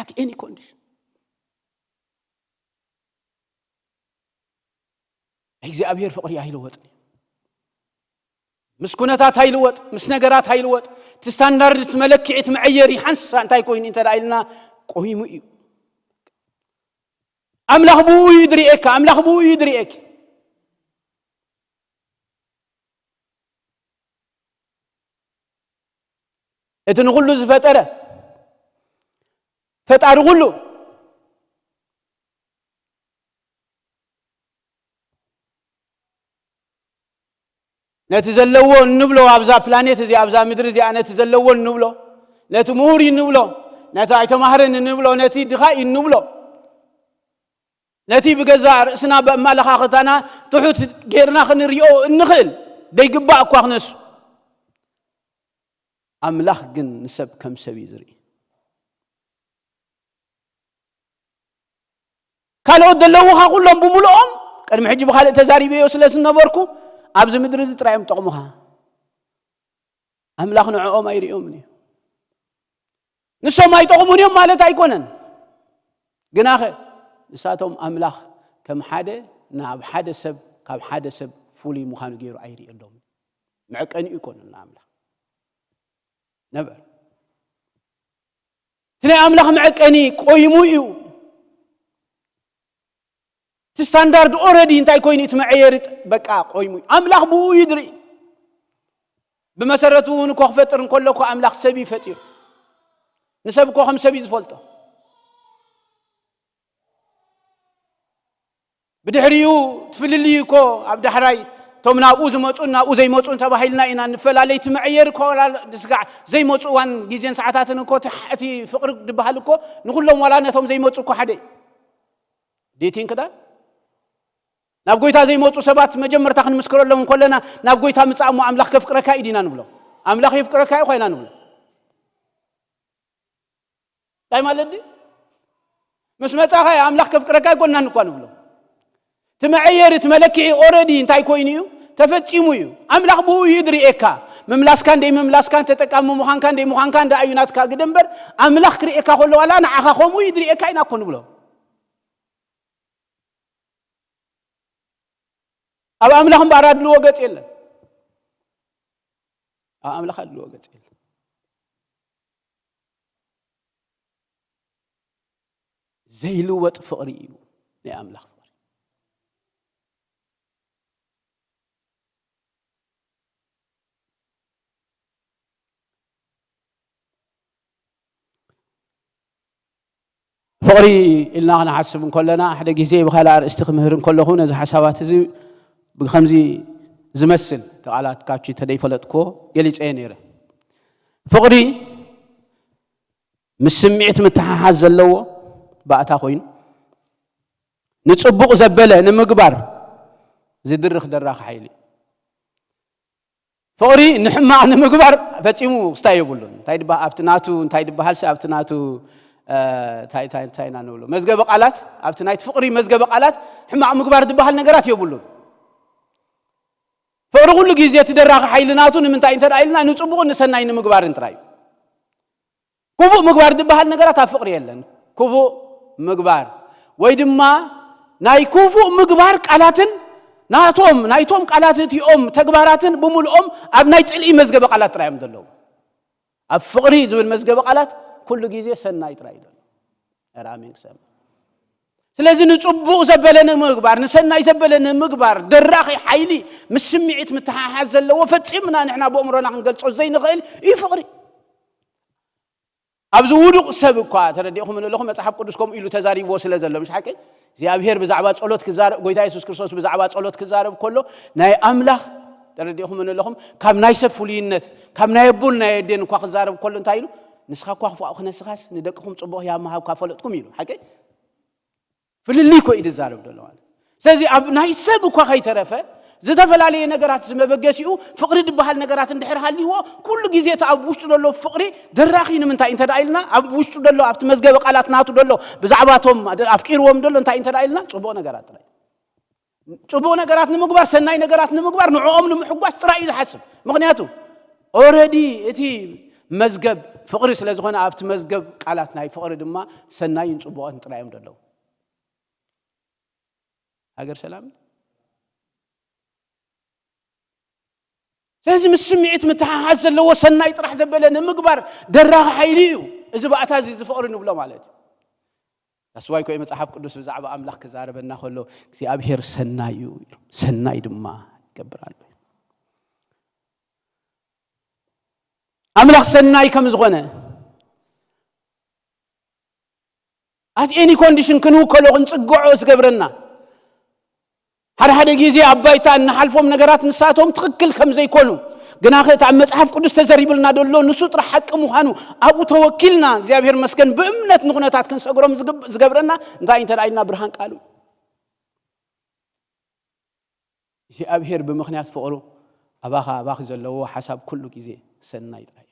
At any condition። እግዚኣብሔር ፍቕሪ ኣይልወጥን እዩ። ምስ ኩነታት ኣይልወጥ፣ ምስ ነገራት ኣይልወጥ። እቲ ስታንዳርድ፣ እቲ መለክዒ፣ እቲ መዐየሪ ሓንሳ እንታይ ኮይኑ እንተ ደኣ ኢልና፣ ቆይሙ እዩ። ኣምላኽ ብኡ እዩ ድርእየካ፣ ኣምላኽ ብኡ እዩ ድርእየኪ። እቲ ንኹሉ ዝፈጠረ ፈጣሪ ኩሉ፣ ነቲ ዘለዎ እንብሎ ኣብዛ ፕላኔት እዚኣ፣ ኣብዛ ምድሪ እዚኣ፣ ነቲ ዘለዎ እንብሎ፣ ነቲ ምሁር እዩ እንብሎ፣ ነቲ ኣይተማህረን እንብሎ፣ ነቲ ድኻ እዩ እንብሎ፣ ነቲ ብገዛእ ርእስና ብኣመለኻኽታና ትሑት ጌርና ክንሪኦ እንኽእል፣ ደይግባእ እኳ ክነሱ። ኣምላኽ ግን ንሰብ ከም ሰብ እዩ ዝርኢ። ካልኦት ዘለዉኻ ኩሎም ብምልኦም፣ ቅድሚ ሕጂ ብኻልእ ተዛሪበዮ ስለ ዝነበርኩ፣ ኣብዚ ምድሪ እዚ ጥራይ እዮም ጠቕሙኻ። ኣምላኽ ንዕኦም ኣይርእዮምን እዩ። ንሶም ኣይጠቕሙን እዮም ማለት ኣይኮነን። ግናኸ ንሳቶም ኣምላኽ ከም ሓደ፣ ናብ ሓደ ሰብ፣ ካብ ሓደ ሰብ ፍሉይ ምዃኑ ገይሩ ኣይርእየሎምን። መዐቀኒኡ ኣይኮነን ንኣምላኽ። ነበር። እቲ ናይ ኣምላኽ መዐቀኒ ቆይሙ እዩ። እቲ ስታንዳርድ ኦረዲ እንታይ ኮይኑ፣ እቲ መዐየሪ ጥ-፣ በቃ ቆይሙ እዩ። ኣምላኽ ብኡ እዩ ድርኢ። ብመሰረቱ እውን እኮ ክፈጥር እንከሎ እኮ ኣምላኽ ሰብ እዩ ፈጢሩ። ንሰብ እኮ ከም ሰብ እዩ ዝፈልጦ። ብድሕሪኡ እቲ ፍልልይ እኮ ኣብ ዳሕራይ እቶም ናብኡ ዝመፁን ናብኡ ዘይመፁን ተባሂልና ኢና ንፈላለይ። እቲ መዐየሪ እኮ ዋላ ስጋዕ ዘይመፁ እዋን ግዜን ሰዓታትን እኮ እቲ ሕ-፣ እቲ ፍቕሪ ዝበሃል እኮ ንኹሎም ዋላ ነቶም ዘይመፁ እኮ ሓደ እዩ። Do you think that? ናብ ጎይታ ዘይመፁ ሰባት መጀመርታ ክንምስክረሎም እንከለና ናብ ጎይታ ምፃእ እሞ ኣምላኽ ከፍቅረካ እዩ ዲና ንብሎ? ኣምላኽ የፍቅረካ እዩ ኮይና ንብሎ? እንታይ ማለት ድዩ? ምስ መጻኻ ኣምላኽ ከፍቅረካ ኣይኮናን እኳ ንብሎ። እቲ መዐየሪ፣ እቲ መለክዒ ኦረዲ እንታይ ኮይኑ እዩ? ተፈጺሙ እዩ። ኣምላኽ ብኡ እዩ ድርእየካ። ምምላስካን ደይ ምምላስካን፣ ተጠቃሚ ምዃንካን ደይ ምዃንካን ደኣ እዩ ናትካ ግደ እምበር፣ ኣምላኽ ክርእየካ ከሎ ዋላ ንዓኻ ከምኡ እዩ ድርእየካ ኢና እኮ ንብሎ። ኣብ ኣምላኽ እምበኣር ኣድልዎ ገጽ የለን። ኣብ ኣምላኽ ኣድልዎ ገጽ የለን። ዘይልወጥ ፍቕሪ እዩ ናይ ኣምላኽ ፍቕሪ። ፍቕሪ ኢልና ክንሓስብ እንከለና፣ ሓደ ግዜ ብኻልእ ኣርእስቲ ክምህር እንከለኹ፣ ነዚ ሓሳባት እዚ ብኸምዚ ዝመስል እቲ ቃላት ካብቲ ተደይፈለጥክዎ ገሊጸዮ ነይረ። ፍቕሪ ምስ ስምዒት ምትሓሓዝ ዘለዎ ባእታ ኮይኑ፣ ንጽቡቕ ዘበለ ንምግባር ዝድርኽ ደራኺ ሓይሊ እዩ። ፍቕሪ ንሕማቕ ንምግባር ፈጺሙ ክስታይ የብሉን። እንታይ ድባ-፣ ኣብቲ ናቱ፣ እንታይ ድበሃልሲ ኣብቲ ናቱ፣ እ፣ እንታይ፣ እንታይ፣ እንታይ ኢና ንብሎ? መዝገበ ቃላት፣ ኣብቲ ናይቲ ፍቕሪ መዝገበ ቃላት ሕማቕ ምግባር ድበሃል ነገራት የብሉን። ፍቕሪ ኩሉ ግዜ እቲ ደራኺ ሓይሊ ናቱ ንምንታይ እንተ ደኣ ኢልና፣ ንጽቡቕን ንሰናይ ንምግባርን ጥራይ እዩ። ክፉእ ምግባር ዝበሃል ነገራት ኣብ ፍቕሪ የለን። ክፉእ ምግባር ወይ ድማ ናይ ክፉእ ምግባር ቃላትን ናቶም፣ ናይቶም ቃላት እቲኦም ተግባራትን ብምልኦም ኣብ ናይ ጽልኢ መዝገበ ቃላት ጥራይ እዮም ዘለዉ። ኣብ ፍቕሪ ዝብል መዝገበ ቃላት ኩሉ ግዜ ሰናይ ጥራይ እዩ ዘሎ። ኧረ ኣሜን ክሰማ። ስለዚ ንጽቡቕ ዘበለ ንምግባር፣ ንሰናይ ዘበለ ንምግባር ደራኺ ሓይሊ ምስ ስምዒት ምትሓሓዝ ዘለዎ ፈጺምና ንሕና ብእምሮና ክንገልጾ ዘይንኽእል እዩ ፍቕሪ። ኣብዚ ውዱቕ ሰብ እኳ ተረዲእኹም ኣለኹም፣ መጽሓፍ ቅዱስ ከምኡ ኢሉ ተዛሪብዎ ስለ ዘሎ፣ ምሽ ሓቂ? እግዚኣብሔር ብዛዕባ ጸሎት ክዛረብ፣ ጎይታ የሱስ ክርስቶስ ብዛዕባ ጸሎት ክዛረብ ከሎ፣ ናይ ኣምላኽ፣ ተረዲእኹም ኣለኹም፣ ካብ ናይ ሰብ ፍሉይነት፣ ካብ ናይ ኣቦን ናይ ኣዴን እኳ ክዛረብ ከሎ እንታይ ኢሉ? "ንስኻ እኳ ክፉእ ክነስኻስ፣ ንደቅኹም ጽቡቕ ህያብ ምሃብ እኳ ፈለጥኩም" ኢሉ። ሓቂ? ፍልልይ እኮ እዩ ዝዛረብ ዘሎ ማለት። ስለዚ ኣብ ናይ ሰብ እኳ ከይተረፈ ዝተፈላለየ ነገራት ዝመበገሲኡ ፍቕሪ ዝበሃል ነገራት እንድሕር ሃልይዎ፣ ኩሉ ግዜ እቲ ኣብ ውሽጡ ዘሎ ፍቕሪ ደራኺ ንምንታይ እንተ ደኣ ኢልና፣ ኣብ ውሽጡ ዘሎ፣ ኣብቲ መዝገበ ቃላት ናቱ ዘሎ፣ ብዛዕባቶም ኣፍቂርዎም ዘሎ እንታይ እንተ ደኣ ኢልና፣ ጽቡቕ ነገራት ጥራይ። ጽቡቕ ነገራት ንምግባር፣ ሰናይ ነገራት ንምግባር፣ ንዕኦም ንምሕጓስ ጥራይ እዩ ዝሓስብ። ምኽንያቱ ኦረዲ እቲ መዝገብ ፍቕሪ ስለ ዝኾነ፣ ኣብቲ መዝገብ ቃላት ናይ ፍቕሪ ድማ ሰናይን ጽቡቕን ጥራይ እዮም ዘለዉ። ሃገር ሰላም። ስለዚ ምስ ስምዒት ምትሓሓዝ ዘለዎ፣ ሰናይ ጥራሕ ዘበለ ንምግባር ደራኺ ሓይሊ እዩ። እዚ ባእታ እዚ፣ እዚ ፍቕሪ ንብሎ ማለት እዩ። ታስዋይ ኮይ መጽሓፍ ቅዱስ ብዛዕባ ኣምላኽ ክዛረበና ከሎ፣ እግዚኣብሔር ሰናይ እዩ፣ ሰናይ ድማ ይገብር ኣሎ። ኣምላኽ ሰናይ ከም ዝኾነ፣ at any condition ክንውከሎ ክንጽግዖ ዝገብረና፣ ሓደ ሓደ ግዜ ኣብ ባይታ እንሓልፎም ነገራት ንሳቶም ትኽክል ከም ዘይኮኑ፣ ግና እቲ ኣብ መጽሓፍ ቅዱስ ተዘሪቡልና ዘሎ ንሱ ጥራሕ ሓቂ ምዃኑ ኣብኡ ተወኪልና፣ እግዚኣብሔር መስገን ብእምነት ንኹነታት ክንሰግሮም ዝግብ-፣ ዝገብረና እንታይ እንተ ደኣ ኢልና፣ ብርሃን ቃሉ። እግዚኣብሔር ብምኽንያት ፍቕሩ ኣባኻ፣ ኣባኺ ዘለዎ ሓሳብ ኩሉ ግዜ ሰናይ ጥራይ እዩ።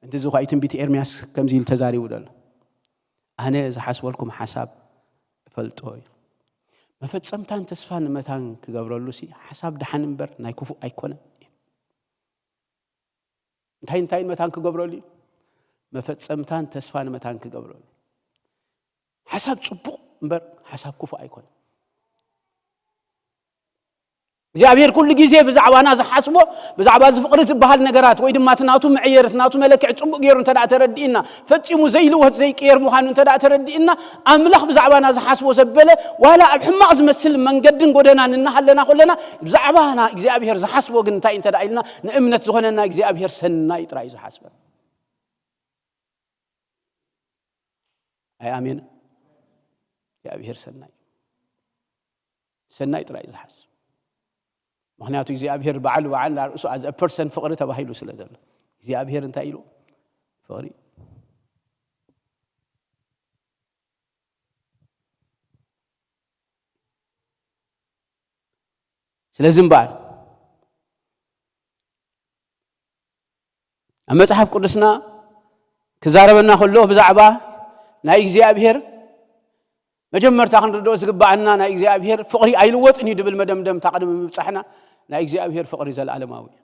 እንት እዚ ኸኣ ትንቢት ኤርምያስ ከምዚ ኢሉ ተዛሪቡ ዘሎ፣ ኣነ ዝሓስበልኩም ሓሳብ እፈልጦ እዩ። መፈጸምታን ተስፋ ንመታን ክገብረሉ ሲ ሓሳብ ደሓን እምበር ናይ ክፉእ ኣይኮነን። እንታይ እንታይ መታን ክገብረሉ እዩ? መፈጸምታን ተስፋ ንመታን ክገብረሉ። ሓሳብ ጽቡቕ እምበር ሓሳብ ክፉእ ኣይኮነን። እግዚኣብሔር ኩሉ ግዜ ብዛዕባና ዝሓስቦ፣ ብዛዕባ እዚ ፍቕሪ ዝበሃል ነገራት፣ ወይ ድማ እቲ ናቱ መዕየሪ፣ እቲ ናቱ መለክዒ ጽቡቕ ገይሩ እንተ ደኣ ተረዲእና፣ ፈጺሙ ዘይልወጥ ዘይቅየር ምዃኑ እንተ ደኣ ተረዲእና፣ ኣምላኽ ብዛዕባና ዝሓስቦ ዘበለ፣ ዋላ ኣብ ሕማቕ ዝመስል መንገድን ጎደናን እናሃለና ከለና፣ ብዛዕባና እግዚኣብሔር ዝሓስቦ ግን እንታይ እንተ ደኣ ኢልና፣ ንእምነት ዝኾነና እግዚኣብሔር ሰናይ ጥራይ እዩ ዝሓስበና። ኣይ ኣሜን። እግዚኣብሔር ሰናይ፣ ሰናይ ጥራይ እዩ ዝሓስብ። ምኽንያቱ እግዚኣብሔር ባዕሉ፣ ባዕል ርእሱ as a person ፍቕሪ ተባሂሉ ስለ ዘሎ፣ እግዚኣብሔር እንታይ ኢሉ? ፍቕሪ። ስለዚ እምበኣር ኣብ መጽሓፍ ቅዱስና ክዛረበና ከሎ ብዛዕባ ናይ እግዚኣብሔር መጀመርታ ክንርድኦ ዝግባኣና፣ ናይ እግዚኣብሔር ፍቕሪ ኣይልወጥን እዩ ድብል መደምደምታ ቅድሚ ምብጻሕና፣ ናይ እግዚኣብሔር ፍቕሪ ዘለኣለማዊ እዩ።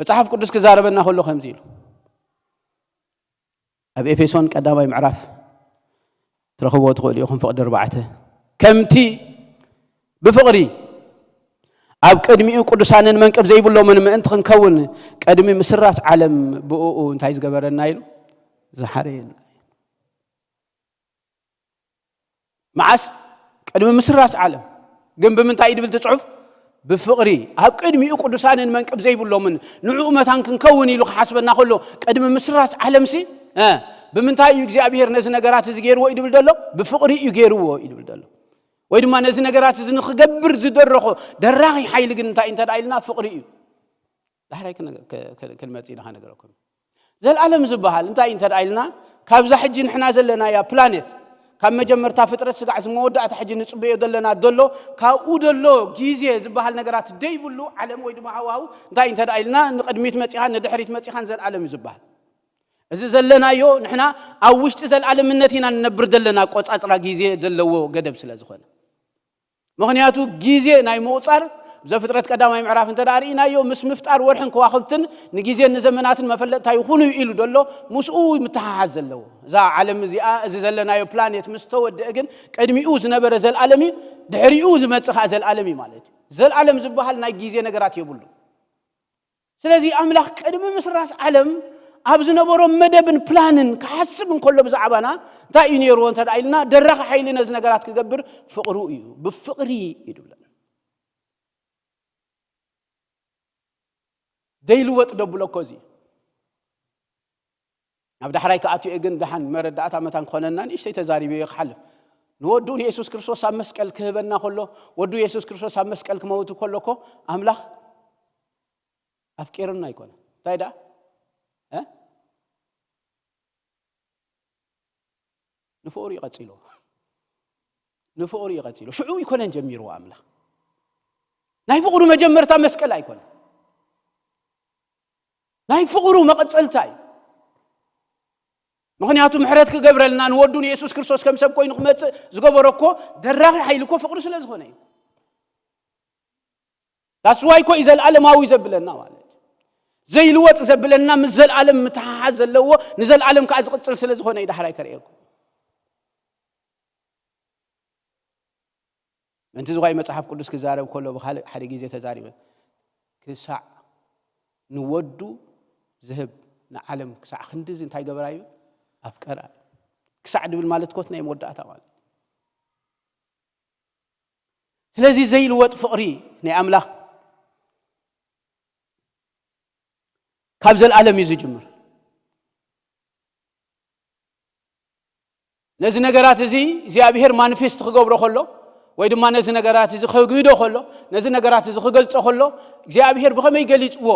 መጽሓፍ ቅዱስ ክዛረበና ከሎ ከምዚ ኢሉ፣ ኣብ ኤፌሶን ቀዳማይ ምዕራፍ ትረኽብዎ ትኽእሉ ኢኹም፣ ፍቕዲ ኣርባዕተ፣ ከምቲ ብፍቕሪ ኣብ ቅድሚኡ ቅዱሳንን መንቅብ ዘይብሎምን ምእንቲ ክንከውን፣ ቅድሚ ምስራች ዓለም ብእኡ እንታይ ዝገበረና ኢሉ? ዝሓረየና። መዓስ? ቅድሚ ምስራች ዓለም። ግን ብምንታይ እዩ ድብል እቲ ጽሑፍ? ብፍቕሪ። ኣብ ቅድሚኡ ቅዱሳንን መንቅብ ዘይብሎምን ንዕኡ መታን ክንከውን ኢሉ ክሓስበና ከሎ፣ ቅድሚ ምስራች ዓለምሲ፣ እ፣ ብምንታይ እዩ እግዚኣብሔር ነዚ ነገራት እዚ ገይርዎ እዩ ድብል ዘሎ? ብፍቕሪ እዩ ገይርዎ እዩ ድብል ዘሎ። ወይ ድማ ነዚ ነገራት እዚ ንኽገብር ዝደረኾ ደራኺ ሓይሊ ግን እንታይ እንተ ደኣ ኢልና፣ ፍቕሪ እዩ። ዳሕራይ ክነ-፣ ከ-፣ ከ-፣ ክንመጽእ ኢና ከነገረኩም። ዘልኣለም ዝበሃል እንታይ እንተ ደኣ ኢልና፣ ካብዛ ሕጂ ንሕና ዘለናያ ፕላኔት፣ ካብ መጀመርታ ፍጥረት ስጋዕ እዚ መወዳእታ ሕጂ ንጽበዮ ዘለና ደሎ፣ ካብኡ ደሎ ግዜ ዝበሃል ነገራት ደይብሉ ዓለም ወይ ድማ ሃዋህው እንታይ እንተ ደኣ ኢልና፣ ንቕድሚት መጺኻን ንድሕሪት መጺኻን ዘልኣለም እዩ ዝበሃል። እዚ ዘለናዮ ንሕና ኣብ ውሽጢ ዘልኣለምነት ኢና ንነብር ዘለና፣ ኣቆጻጽራ ግዜ ዘለዎ ገደብ ስለ ዝኾነ። ምኽንያቱ ግዜ ናይ ምቑጻር ዘፍጥረት ቀዳማይ ምዕራፍ እንተ ደኣ ርኢናዮ፣ ምስ ምፍጣር ወርሕን ከዋኽብትን ንግዜን ንዘመናትን መፈለጥታ ይኹኑ እዩ ኢሉ ደሎ፣ ምስኡ ምትሓሓዝ ዘለዎ። እዛ ዓለም እዚኣ፣ እዚ ዘለናዮ ፕላኔት ምስ ተወድአ ግን፣ ቅድሚኡ ዝነበረ ዘልኣለም እዩ፣ ድሕሪኡ ዝመጽእ ኸኣ ዘልኣለም እዩ ማለት እዩ። ዘልኣለም ዝበሃል ናይ ግዜ ነገራት የብሉ። ስለዚ ኣምላኽ ቅድሚ ምስራስ ዓለም ኣብ ዝነበሮ መደብን ፕላንን ክሓስብ እንከሎ ብዛዕባና እንታይ እዩ ነይርዎ እንተ ደኣ ኢልና፣ ደራኺ ሓይሊ ነዚ ነገራት ክገብር ፍቕሩ እዩ። ብፍቕሪ እዩ ድብለና። ደይልወጥ ደብሎ እኮ እዚ። ናብ ዳሕራይ ክኣቱ እየ፣ ግን ደሓን መረዳእታ መታን ክኾነና ንእሽተይ ተዛሪበዮ ክሓልፍ። ንወዱ ንየሱስ ክርስቶስ ኣብ መስቀል ክህበና ከሎ፣ ወዱ የሱስ ክርስቶስ ኣብ መስቀል ክመውት ከሎ እኮ ኣምላኽ ኣፍቂሩና ኣይኮነ። እንታይ ደኣ? እ? ንፍቕሩ እዩ ቀጺልዎ። ንፍቕሩ እዩ ቀጺልዎ። ሽዑ ኣይኮነን ጀሚርዎ ኣምላኽ። ናይ ፍቕሩ መጀመርታ መስቀል ኣይኮነ። ናይ ፍቕሩ መቐጸልታ እዩ። ምኽንያቱ ምሕረት ክገብረልና ንወዱ ንየሱስ ክርስቶስ ከም ሰብ ኮይኑ ክመጽእ ዝገበሮ እኮ ደራኺ ሓይሊ እኮ ፍቕሪ ስለ ዝኾነ እዩ። ዳስዋይ እኮ እዩ ዘለኣለማዊ ዘብለና ማለት እዩ። ዘይልወጥ ዘብለና ምስ ዘለኣለም ምትሓሓዝ ዘለዎ ንዘለኣለም ከዓ ዝቕጽል ስለ ዝኾነ እዩ ዳሕራይ ከርእየኩም። ምእንቲ ዝጓይ መጽሓፍ ቅዱስ ክዛረብ ከሎ ብኻልእ ሓደ ግዜ ተዛሪበ ክሳዕ ንወዱ ዝህብ ንዓለም ክሳዕ ክንድዚ እንታይ ገበራ እዩ ኣፍቀራ። ክሳዕ ድብል ማለት ኮት ናይ መወዳእታ ማለት። ስለዚ ዘይልወጥ ፍቕሪ ናይ ኣምላኽ ካብ ዘለኣለም እዩ ዝጅምር። ነዚ ነገራት እዚ እግዚኣብሔር ማኒፌስት ክገብሮ ከሎ ወይ ድማ ነዚ ነገራት እዚ ከግህዶ ከሎ፣ ነዚ ነገራት እዚ ክገልጾ ከሎ እግዚኣብሔር ብኸመይ ገሊጽዎ?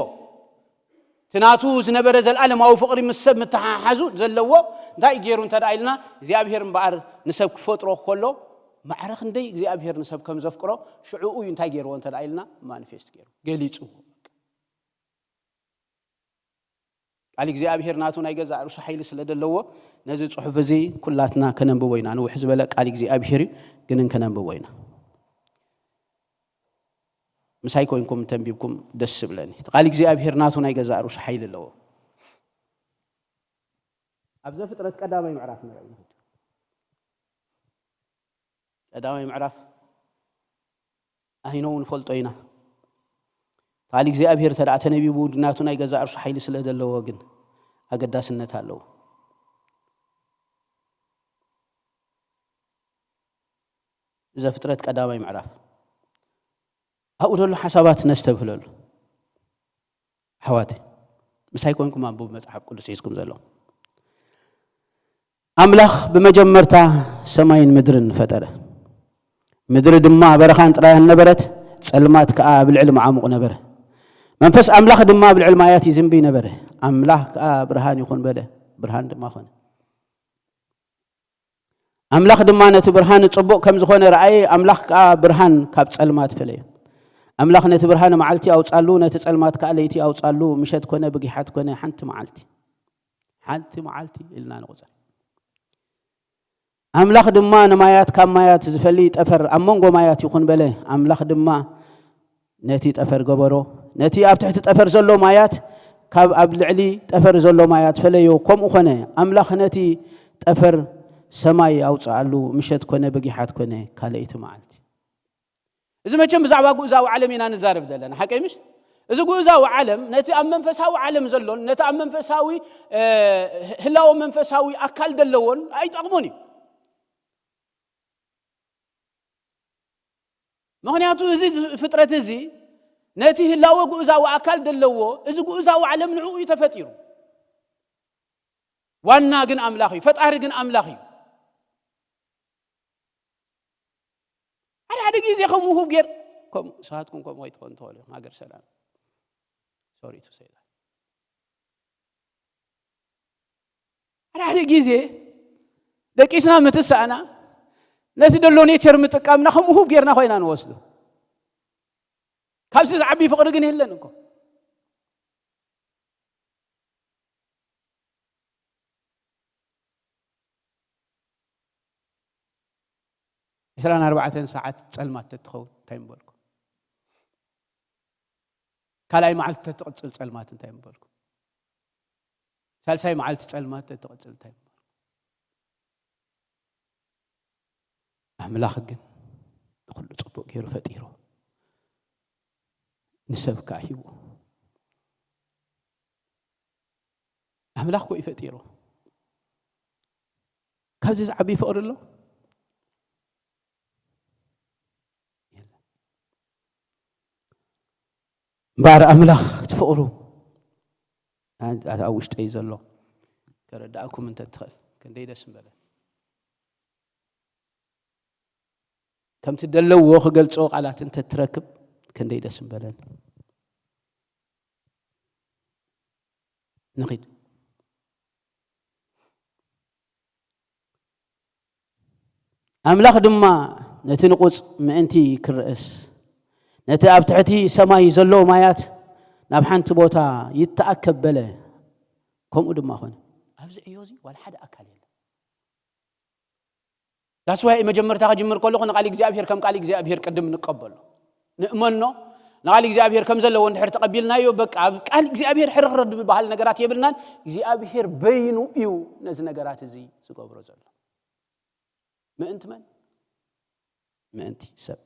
እቲ ናቱ ዝነበረ ዘለኣለማዊ ፍቕሪ ምስ ሰብ ምትሓሓዙ ዘለዎ እንታይ ገይሩ እንተ ደኣ ኢልና እግዚኣብሔር እምበኣር ንሰብ ክፈጥሮ ከሎ ማዕረ ክንደይ እግዚኣብሔር ንሰብ ከም ዘፍቅሮ ሽዕኡ እዩ እንታይ ገይርዎ እንተ ደኣ ኢልና ማኒፌስት ገይሩ ገሊጽዎ። ቃል እግዚኣብሔር ናቱ ናይ ገዛእ ርእሱ ሓይሊ ስለ ዘለዎ ነዚ ጽሑፍ እዚ ኩላትና ከነንብቦ ኢና። ንውሕ ዝበለ ቃል እግዚኣብሔር እዩ፣ ግን ከነንብቦ ኢና። ምሳይ ኮይንኩም ተንቢብኩም ደስ ዝብለኒ። እቲ ቃል እግዚኣብሔር ናቱ ናይ ገዛእ ርእሱ ሓይሊ ኣለዎ። ኣብ ዘፍጥረት ቀዳማይ ምዕራፍ ንርኢ። ቀዳማይ ምዕራፍ ኣይነው ንፈልጦ ኢና። ቃል እግዚኣብሔር ተደኣ ተነቢቡ ናቱ ናይ ገዛእ ርእሱ ሓይሊ ስለ ዘለዎ ግን ኣገዳስነት ኣለዎ። ዘፍጥረት ቀዳማይ ምዕራፍ ኣብኡ ዘሎ ሓሳባት ነስተብህለሉ። ኣሕዋተይ ምሳይ ኮንኩም ኣንብቡ መጽሓፍ ቅዱስ ሒዝኩም ዘሎ። ኣምላኽ ብመጀመርታ ሰማይን ምድርን ፈጠረ። ምድሪ ድማ በረኻን ጥራያን ነበረት፣ ጸልማት ከኣ ኣብ ልዕሊ መዓሙቕ ነበረ። መንፈስ ኣምላኽ ድማ ኣብ ልዕሊ ማያት ይዝንቢ ነበረ። ኣምላኽ ከኣ ብርሃን ይኹን በለ፣ ብርሃን ድማ ኾነ። ኣምላኽ ድማ ነቲ ብርሃን ጽቡቕ ከም ዝኾነ ረኣየ፣ ኣምላኽ ከኣ ብርሃን ካብ ጸልማት ፈለየ። ኣምላኽ ነቲ ብርሃን መዓልቲ ኣውጻሉ፣ ነቲ ጸልማት ከኣ ለይቲ ኣውጻሉ፣ ምሸት ኮነ ብጊሓት ኮነ ሓንቲ መዓልቲ። ሓንቲ መዓልቲ ኢልና ንቑጸር። ኣምላኽ ድማ ንማያት ካብ ማያት ዝፈሊ ጠፈር ኣብ መንጎ ማያት ይኹን በለ። ኣምላኽ ድማ ነቲ ጠፈር ገበሮ። ነቲ ኣብ ትሕቲ ጠፈር ዘሎ ማያት ካብ ኣብ ልዕሊ ጠፈር ዘሎ ማያት ፈለዮ። ከምኡ ኾነ። ኣምላኽ ነቲ ጠፈር ሰማይ ኣውጽኣሉ፣ ምሸት ኮነ ብጊሓት ኮነ ካልኣይቲ መዓልቲ። እዚ መቸም ብዛዕባ ጉእዛዊ ዓለም ኢና ንዛረብ ዘለና፣ ሓቀይ ምሽ? እዚ ጉእዛዊ ዓለም ነቲ ኣብ መንፈሳዊ ዓለም ዘሎን ነቲ ኣብ መንፈሳዊ፣ እ፣ ህላወ መንፈሳዊ ኣካል ደለዎን ኣይጠቕሙን እዩ። ምኽንያቱ እዚ ፍጥረት እዚ ነቲ ህላወ ጉእዛዊ ኣካል ደለዎ፣ እዚ ጉእዛዊ ዓለም ንዕኡ እዩ ተፈጢሩ። ዋና ግን ኣምላኽ እዩ፣ ፈጣሪ ግን ኣምላኽ እዩ። ሓደ ሓደ ግዜ ከም ውሁብ ጌር-፣ ከም ንስኻትኩም ከምኡ ከይትኾኑ ትኽእሉ ኢኹም፣ ሃገር ሰላም። ሶሪ ቱ ሴይ ዛት። ሓደ ሓደ ግዜ ደቂስና ምትሳእና ነቲ ደሎ ኔቸር ምጥቃምና ከም ውሁብ ጌርና ኮይና ንወስዶ። ካብዚ ዝዓቢ ፍቕሪ ግን የለን እኮ። ዕስራን ኣርባዕተን ሰዓት ጸልማት ተትኸውን እንታይ ምበልኩም? ካልኣይ መዓልቲ ተትቕጽል ጸልማት እንታይ ምበልኩም? ሳልሳይ መዓልቲ ጸልማት ተትቕጽል እንታይ ምበልኩም? ኣምላኽ ግን ንኹሉ ጽቡቕ ገይሩ ፈጢሩ፣ ንሰብ ከኣ ሂቡ። ኣምላኽ እኮ እዩ ፈጢሩ። ካብዚ ዝዓቢ ፍቕሪ ኣሎ? የለን። እምበኣር ኣምላኽ እቲ ፍቕሩ፣ ኣንታ ኣብ ውሽጠይ ዘሎ ከረድኣኩም እንተ ትኽእል፣ ክንደይ ደስ ምበለን። ከምቲ ደለዎ ክገልጾ ቃላት እንተ ትረክብ፣ ክንደይ ደስ ምበለን። ንኺድ። ኣምላኽ ድማ ነቲ ንቑጽ ምእንቲ ክርአስ፣ ነቲ ኣብ ትሕቲ ሰማይ ዘሎ ማያት ናብ ሓንቲ ቦታ ይተኣከብ በለ። ከምኡ ድማ ኾነ። ኣብዚ ኣብዚ ዕዮ እዚ ዋላ ሓደ ኣካል የለን። ዳስዋይ መጀመርታ ክጅምር ከለኹ ንቃል እግዚኣብሔር ከም ቃል እግዚኣብሔር ቅድም ንቀበሎ፣ ንእመኖ፣ ንቃል እግዚኣብሔር ከም ዘለዎ እንድሕር ተቐቢልናዮ፣ በቃ ኣብ ቃል እግዚኣብሔር ሕርኽርኽ ዝበሃል ነገራት የብልናን። እግዚኣብሔር በይኑ እዩ ነዚ ነገራት እዚ ዝገብሮ ዘሎ። ምእንቲ መን? ምእንቲ ሰብ።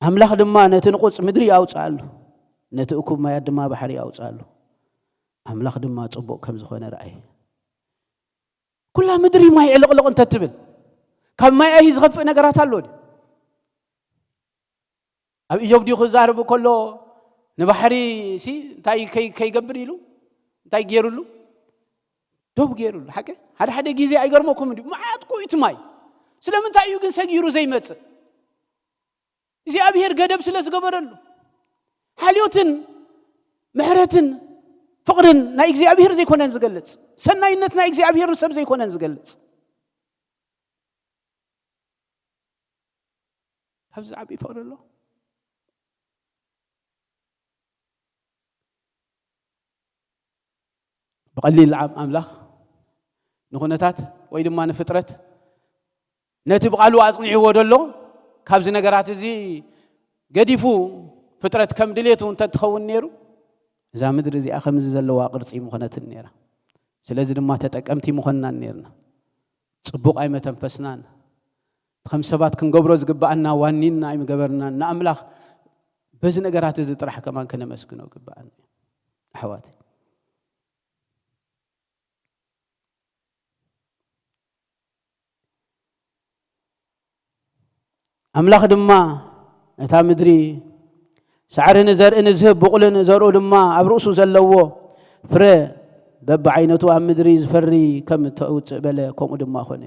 ኣምላኽ ድማ ነቲ ንቑጽ ምድሪ ኣውጽኣሉ፣ ነቲ እኩብ ማያት ድማ ባሕሪ ኣውጽኣሉ። ኣምላኽ ድማ ጽቡቕ ከም ዝኾነ ረኣየ። ኩላ ምድሪ ማይ ዕልቕልቕ እንተትብል፣ ካብ ማይ ኣይሂ ዝኸፍእ ነገራት ኣሎ ድዩ? ኣብ ኢዮብ ድዩ ክዛረብ ከሎ ንባሕሪ ሲ እንታይ ከይ- ከይገብር ኢሉ እንታይ ገይሩሉ? ዶብ ገይሩሉ። ሓቂ ሓደ ሓደ ግዜ ኣይገርመኩም እንዲ መዓት ኩኢት ማይ ስለምንታይ እዩ ግን ሰጊሩ ዘይመጽእ? እግዚኣብሔር ገደብ ስለ ዝገበረሉ። ሓልዮትን ምሕረትን ፍቕርን ናይ እግዚኣብሔር ዘይኮነን ዝገልጽ፣ ሰናይነት ናይ እግዚኣብሔር ንሰብ ዘይኮነን ዝገልጽ። ካብዚ ዓቢ ፍቕሪ ኣሎ? ብቐሊል ዓም ኣምላኽ ንኹነታት ወይ ድማ ንፍጥረት ነቲ ብቓሉ ኣጽኒዕዎ ደሎ ካብዚ ነገራት እዚ ገዲፉ ፍጥረት ከም ድሌቱ እንተትኸውን ነይሩ፣ እዛ ምድሪ እዚኣ ከምዚ ዘለዋ ቅርጺ ምኾነትን ነይራ። ስለዚ ድማ ተጠቀምቲ ምኾንናን ነይርና። ጽቡቕ ኣይመተንፈስናን። ከም ሰባት ክንገብሮ ዝግብኣና ዋኒንና ኣይምገበርናን። ንኣምላኽ በዚ ነገራት እዚ ጥራሕ ከማን ከነመስግኖ ግብኣና እዩ። ኣሕዋት፣ ኣምላኽ ድማ ነታ ምድሪ ሳዕሪ ንዘርኢ ንዝህብ ብቑልን ዘርኡ ድማ ኣብ ርእሱ ዘለዎ ፍረ በብዓይነቱ ኣብ ምድሪ ዝፈሪ ከም እተውፅእ በለ፣ ከምኡ ድማ ኾነ።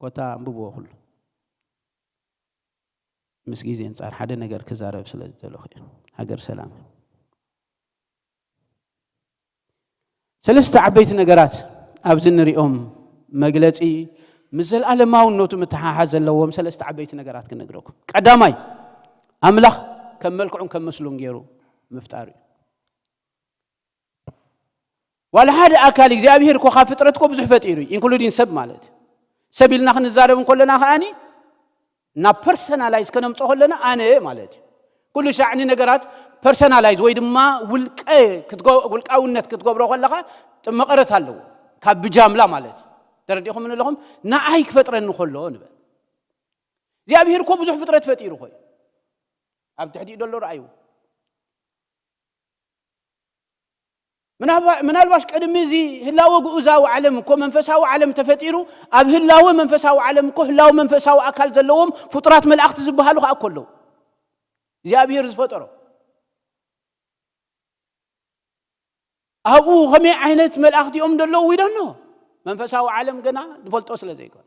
ኮታ ኣንብብዎ ኩሉ። ምስ ግዜ ኣንጻር ሓደ ነገር ክዛረብ ስለ ዝደለኹ እዩ። ሃገር ሰላም። ሰለስተ ዓበይቲ ነገራት ኣብዚ ንሪኦም መግለጺ ምስ ዘለኣለማውነቱ ምትሓሓዝ ዘለዎም ሰለስተ ዓበይቲ ነገራት ክነግረኩም። ቀዳማይ፣ ኣምላኽ ከም መልክዑን ከም ምስሉን ገይሩ ምፍጣሩ እዩ። ዋላ ሓደ ኣካል እግዚኣብሔር እኮ ካብ ፍጥረት እኮ ብዙሕ ፈጢሩ እዩ፣ ኢንክሉዲን ሰብ ማለት እዩ። ሰብ ኢልና ክንዛረብ እንከለና ከኣኒ ናብ ፐርሰናላይዝ ከነምጾ ከለና ኣነ ማለት እዩ። ኩሉ ሻዕ ንነገራት ፐርሰናላይዝ ወይ ድማ ውልቀ ክትገ- ውልቃውነት ክትገብሮ ከለኻ ጥመቐረት ኣለዎ ካብ ብጃምላ ማለት እዩ። ተረዲኹም ኣለኹም? ንዓይ ክፈጥረኒ ከሎ ንበል። እግዚኣብሔር እኮ ብዙሕ ፍጥረት ፈጢሩ እኮ እዩ። ኣብ ትሕቲኡ ደሎ ረኣይዎ። ምናልባ- ምናልባሽ ቅድሚ እዚ ህላወ ግኡዛዊ ዓለም እኮ መንፈሳዊ ዓለም ተፈጢሩ፣ ኣብ ህላወ መንፈሳዊ ዓለም እኮ ህላወ መንፈሳዊ ኣካል ዘለዎም ፍጡራት መላእኽቲ ዝበሃሉ ከዓ እኮ ኣለዉ። እግዚኣብሔር ዝፈጠሮ ኣብኡ ከመይ ዓይነት መላእኽቲ እዮም ዘለዉ ይደኖ መንፈሳዊ ዓለም ገና ዝፈልጦ ስለ ዘይኮነ፣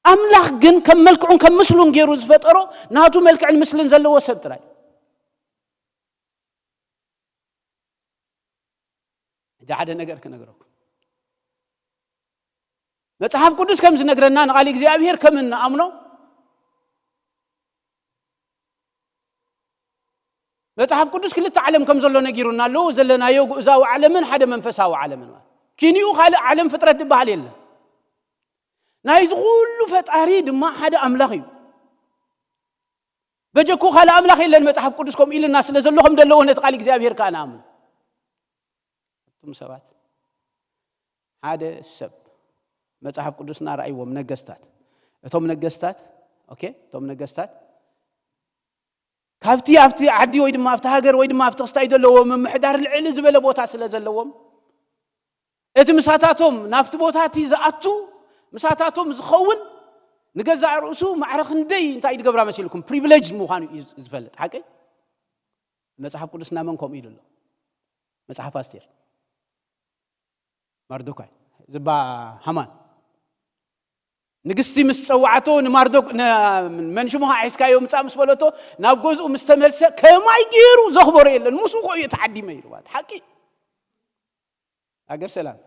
ኣምላኽ ግን ከም መልክዑን ከም ምስሉን ገይሩ ዝፈጠሮ ናቱ መልክዕን ምስልን ዘለዎ ሰብ ጥራይ። ሕጂ ሓደ ነገር ክነግረኩም። መጽሓፍ ቅዱስ ከም ዝነግረና ንቓል እግዚኣብሔር ከም እንኣምኖ መጽሓፍ ቅዱስ ክልተ ዓለም ከም ዘሎ ነጊሩና ኣለዉ። ዘለናዮ ግኡዛዊ ዓለምን ሓደ መንፈሳዊ ዓለምን ማለት ኪንኡ ካልእ ዓለም ፍጥረት ዝበሃል የለን። ናይዚ ኩሉ ፈጣሪ ድማ ሓደ ኣምላኽ እዩ። በጀኩ ካልእ ኣምላኽ የለን መጽሓፍ ቅዱስ ከምኡ ኢልና ስለ ዘሎ ከም ዘለዎ ነቲ ቃል እግዚኣብሔር ከዓ ንኣምኑ። ኣቱም ሰባት ሓደ ሰብ መጽሓፍ ቅዱስና ረኣይዎም ነገስታት፣ እቶም ነገስታት ኦኬ እቶም ነገስታት ካብቲ ኣብቲ ዓዲ ወይ ድማ ኣብቲ ሃገር ወይ ድማ ኣብቲ ክስታይ ዘለዎ ምምሕዳር ልዕሊ ዝበለ ቦታ ስለ ዘለዎም እቲ ምሳታቶም ናብቲ ቦታ እቲ ዝኣቱ ምሳታቶም ዝኸውን ንገዛእ ርእሱ ማዕረ ክንደይ እንታይ ዝገብራ መሲልኩም ፕሪቪሌጅ ምዃኑ እዩ ዝፈልጥ ሓቂ። መጽሓፍ ቅዱስና መን ከምኡ ኢሉ ኣሎ? መጽሓፍ ኣስቴር ማርዶካይ ዝባ ሃማን ንግስቲ ምስ ጸዋዕቶ ንማርዶክ መን ሽሙኻ ሒዝካዮ ምጻእ ምስ በለቶ ናብ ገዝኡ ምስ ተመልሰ ከማይ ገይሩ ዘኽበሮ የለን። ምስኡ ኮ እየ ተዓዲመ ኢሉ ማለት ሓቂ። ሃገር ሰላም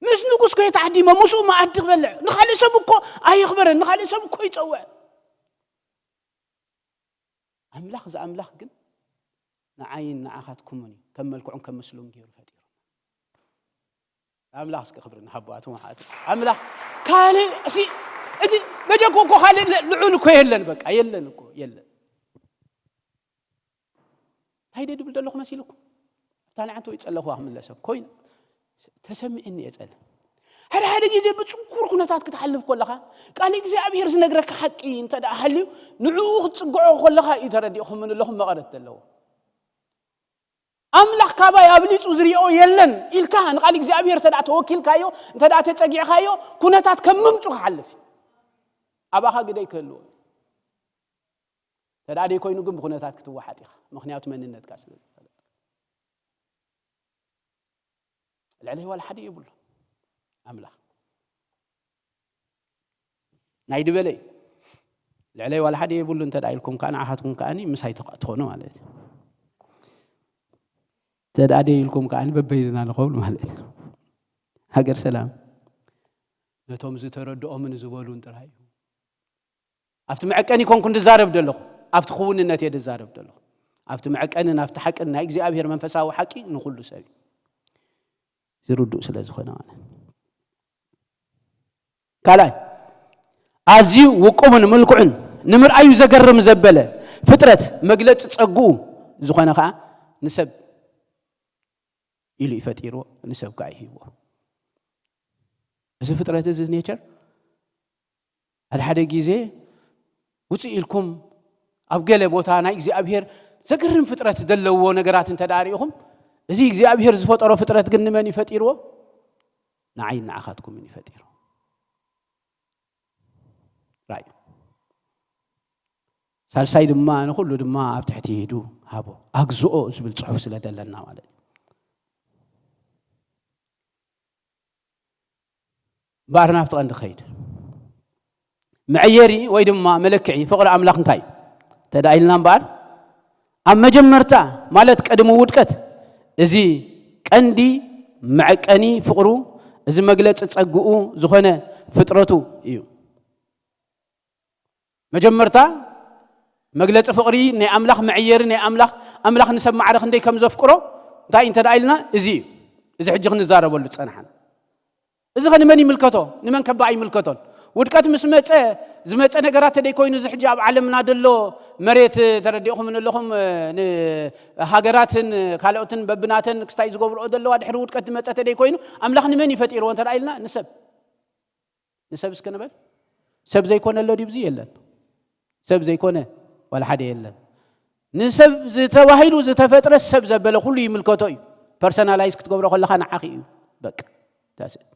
ምስ ንጉስ ኮ እየ ተዓዲመ ምስኡ መኣዲ ክበልዕ ንኻልእ ሰብ እኮ ኣየኽበረን ንኻልእ ሰብ እኮ ይጸውዕ። ኣምላኽ ዝኣምላኽ ግን ንዓይን ንዓኻትኩምን እዩ ከም መልክዑን ከም ምስሉን ገይሩ ፈጢሩ። ኣምላኽ እስኪ ክብሪ ንሃቦ ኣቱ መሓት ኣምላኽ ካልእ እሲ እቲ መጀኩ እኮ ካልእ ልዑል እኮ የለን። በቃ የለን እኮ የለን። እንታይ ድብል ዘለኹ መሲልኩም? ኣብታ ንዓንተ ወይ ጸለኹዋ ክምለሰም ኮይኑ ተሰሚዕኒ እየ ጸለ። ሓደ ሓደ ግዜ ብጽንኩር ኩነታት ክትሓልፍ ከለኻ ቃል እግዚኣብሔር ዝነግረካ ሓቂ እንተ ደኣ ሃልዩ ንዕኡ ክትጽግዖ ከለኻ እዩ ተረዲእኹምን ኣለኹም መቐረት ዘለዎ። ኣምላኽ ካባይ ኣብሊጹ ዝሪኦ የለን ኢልካ ንቓል እግዚኣብሔር እንተ ደኣ ተወኪልካዮ፣ እንተ ደኣ ተጸጊዕካዮ፣ ኩነታት ከም ምምጹ ክሓልፍ እዩ። ኣባኻ ግደይ ክህልዎ እዩ። እንተ ደኣ ደይኮይኑ ግን ብኩነታት ክትወሓጥ ኢኻ። ምኽንያቱ መንነትካ ስለ ዝፈለጥካ። ልዕለይ ዋላ ሓደ የብሉ ኣምላኽ። ናይ ድበለይ ልዕለይ ዋላ ሓደ የብሉ እንተ ደኣ ኢልኩም ከኣ ንዓኻትኩም ከኣ ምሳይ ትኾ-፣ ትኾኑ ማለት እዩ። እንተ ደኣ ደይ ኢልኩም ከኣ በበይንና ንኸውን ማለት እዩ። ሃገር ሰላም። ነቶም ዝተረድኦምን ዝበሉን ጥራይ እዩ። ኣብቲ መዐቀኒ ኮንኩ እንድዛረብ ዘለኹ፣ ኣብቲ ክውንነት እየ ድዛረብ ዘለኹ። ኣብቲ መዐቀንን ኣብቲ ሓቅን ናይ እግዚኣብሔር መንፈሳዊ ሓቂ ንኹሉ ሰብ እዩ። ዝርድኡ ስለ ዝኾነ ማለት። ካልኣይ፣ ኣዝዩ ውቁብን ምልኩዕን ንምርኣዩ ዘገርም ዘበለ ፍጥረት መግለጺ ጸግኡ ዝኾነ ኸኣ ንሰብ ኢሉ እዩ ፈጢርዎ፣ ንሰብ ከኣ ይህብዎ። እዚ ፍጥረት እዚ ኔቸር ሓደ ሓደ ግዜ ውፅእ ኢልኩም ኣብ ገለ ቦታ ናይ እግዚኣብሔር ዘገርም ፍጥረት ዘለዎ ነገራት እንተ ደኣ ርኢኹም፣ እዚ እግዚኣብሔር ዝፈጠሮ ፍጥረት ግን ንመን እዩ ፈጢርዎ? ንዓይ ንዓኻትኩምን እዩ ፈጢሩ። ራእዩ። ሳልሳይ ድማ ንኹሉ ድማ ኣብ ትሕቲ ኢዱ ሃቦ። ኣግዝኦ ዝብል ጽሑፍ ስለ ደለና ማለት እዩ። እምበኣር ናብቲ ቀንዲ ክኸይድ። መዐየሪ ወይ ድማ መለክዒ ፍቕሪ ኣምላኽ እንታይ እዩ? እንተ ደኣ ኢልና እምበኣር፣ ኣብ መጀመርታ ማለት ቅድሚ ውድቀት፣ እዚ ቀንዲ መዐቀኒ ፍቕሩ፣ እዚ መግለጺ ጸግኡ ዝኾነ ፍጥረቱ እዩ። መጀመርታ መግለጺ ፍቕሪ ናይ ኣምላኽ፣ መዐየሪ ናይ ኣምላኽ፣ ኣምላኽ ንሰብ ማዕረ ክንደይ ከም ዘፍቅሮ እንታይ እንተ ደኣ ኢልና፣ እዚ እዩ። እዚ ሕጂ ክንዛረበሉ ዝጸናሕና። እዚ ኸ ንመን ይምልከቶ? ንመን ከባ ኣይምልከቶን? ውድቀት ምስ መጸ ዝመጸ ነገራት ተደይ ኮይኑ፣ እዚ ሕጂ ኣብ ዓለምና ዘሎ መሬት ተረዲእኹም ኣለኹም፣ ንሃገራትን ካልኦትን በብናተን ክስታይ ዝገብርኦ ዘለዋ ድሕሪ ውድቀት ዝመጸ ተደይ ኮይኑ፣ ኣምላኽ ንመን እዩ ፈጢርዎ እንተ ደኣ ኢልና፣ ንሰብ። ንሰብ እስከ ንበል። ሰብ ዘይኮነ ኣሎ ድዩ? ብዚ የለን። ሰብ ዘይኮነ ዋላ ሓደ የለን። ንሰብ ዝተባሂሉ ዝተፈጥረ ሰብ ዘበለ ኩሉ ይምልከቶ እዩ። ፐርሰናላይዝ ክትገብሮ ከለኻ ንዓኺ እዩ። በቃ። That's it።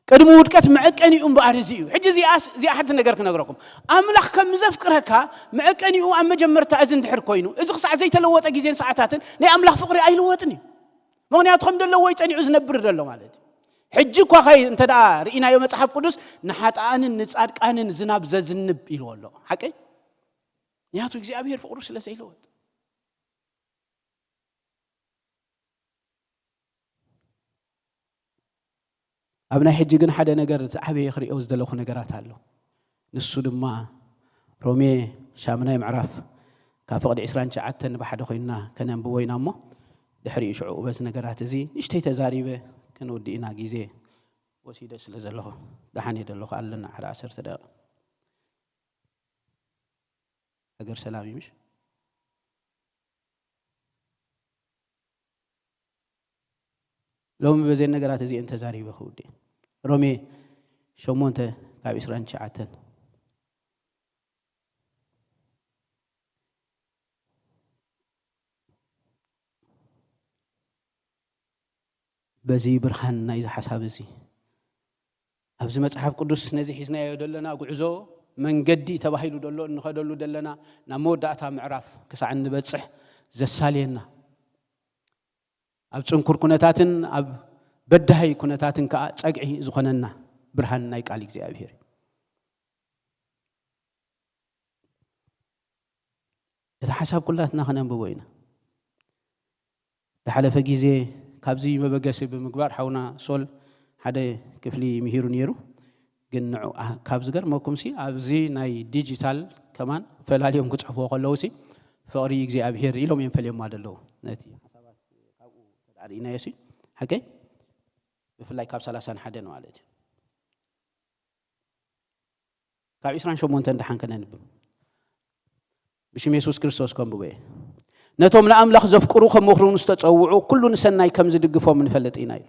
ቅድሚ ውድቀት መዐቀኒኡ እምበኣር እዚ እዩ። ሕጂ እዚኣስ-፣ እዚኣ ሓንቲ ነገር ክነግረኩም። ኣምላኽ ከም ዘፍቅረካ መዐቀኒኡ ኣብ መጀመርታ እዚ እንድሕር ኮይኑ፣ እዚ ክሳዕ ዘይተለወጠ ግዜን ሰዓታትን ናይ ኣምላኽ ፍቕሪ ኣይልወጥን እዩ። ምኽንያቱ ከም ደለዎ እዩ ጸኒዑ ዝነብር ዘሎ ማለት እዩ። ሕጂ እኳ ኸይ እንተ ደኣ ርኢናዮ መጽሓፍ ቅዱስ ንሓጥኣንን ንጻድቃንን ዝናብ ዘዝንብ ኢልዎ ኣሎ። ሓቀይ? ምኽንያቱ እግዚኣብሔር ፍቕሩ ስለ ዘይለወጥ። ኣብ ናይ ሕጂ ግን ሓደ ነገር እቲ ዓበየ ክርእዮ ዝደለኹ ነገራት ኣሎ። ንሱ ድማ ሮሜ ሻምናይ ምዕራፍ ካብ ፍቕዲ ዕስራን ትሽዓተን ብሓደ ኮይንና ከነንብቦ ኢና እሞ፣ ድሕሪኡ ሽዑ በዚ ነገራት እዚ ንእሽተይ ተዛሪበ ክንውድእ ኢና፣ ግዜ ወሲደ ስለ ዘለኹ። ደሓን እየ ዘለኹ፣ ኣለና ሓደ ዓሰርተ ደቂቕ። ሃገር ሰላም እዩ ምሽ? ሎሚ በዘን ነገራት እዚአን ተዛሪበ ክውድእ። ሮሜ ሸሞንተ ካብ ዕስራን ትሽዓተን። በዚ ብርሃን ናይዚ ሓሳብ እዚ ኣብዚ መጽሓፍ ቅዱስ ነዚ ሒዝናዮ ዘለና ጉዕዞ መንገዲ ተባሂሉ ደሎ እንኸደሉ ደለና ናብ መወዳእታ ምዕራፍ ክሳዕ እንበጽሕ ዘሳልየና፣ ኣብ ጽንኩር ኩነታትን ኣብ በዳሂ ኩነታትን ከኣ ጸግዒ ዝኾነና ብርሃን ናይ ቃል እግዚኣብሔር እዩ። እቲ ሓሳብ ኩላትና ክነንብቦ ኢና። ዝሓለፈ ግዜ ካብዚ መበገሲ ብምግባር ሓውና ሶል ሓደ ክፍሊ ምሂሩ ነይሩ። ግን ንዑ፣ ኣ-፣ ካብ ዝገርመኩምሲ ኣብዚ ናይ ዲጂታል ከማን ፈላልዮም ክጽሕፍዎ ከለውሲ ፍቕሪ እግዚኣብሔር ኢሎም እዮም ፈልዮማ ዘለዉ። ነቲ ሓሳባት ካብኡ ተዳርእናዮ ሲ ሓቀይ ብፍላይ ካብ ሰላሳን ሓደን ማለት እዩ። ካብ ዕስራን ሸሞንተን ደሓን ከነንብብ። ብሽም የሱስ ክርስቶስ ከንብቦ እየ። ነቶም ንኣምላኽ ዘፍቅሩ ከም ምኽሩ ዝተጸውዑ ኩሉ ንሰናይ ከም ዝድግፎም ንፈልጥ ኢና እዩ።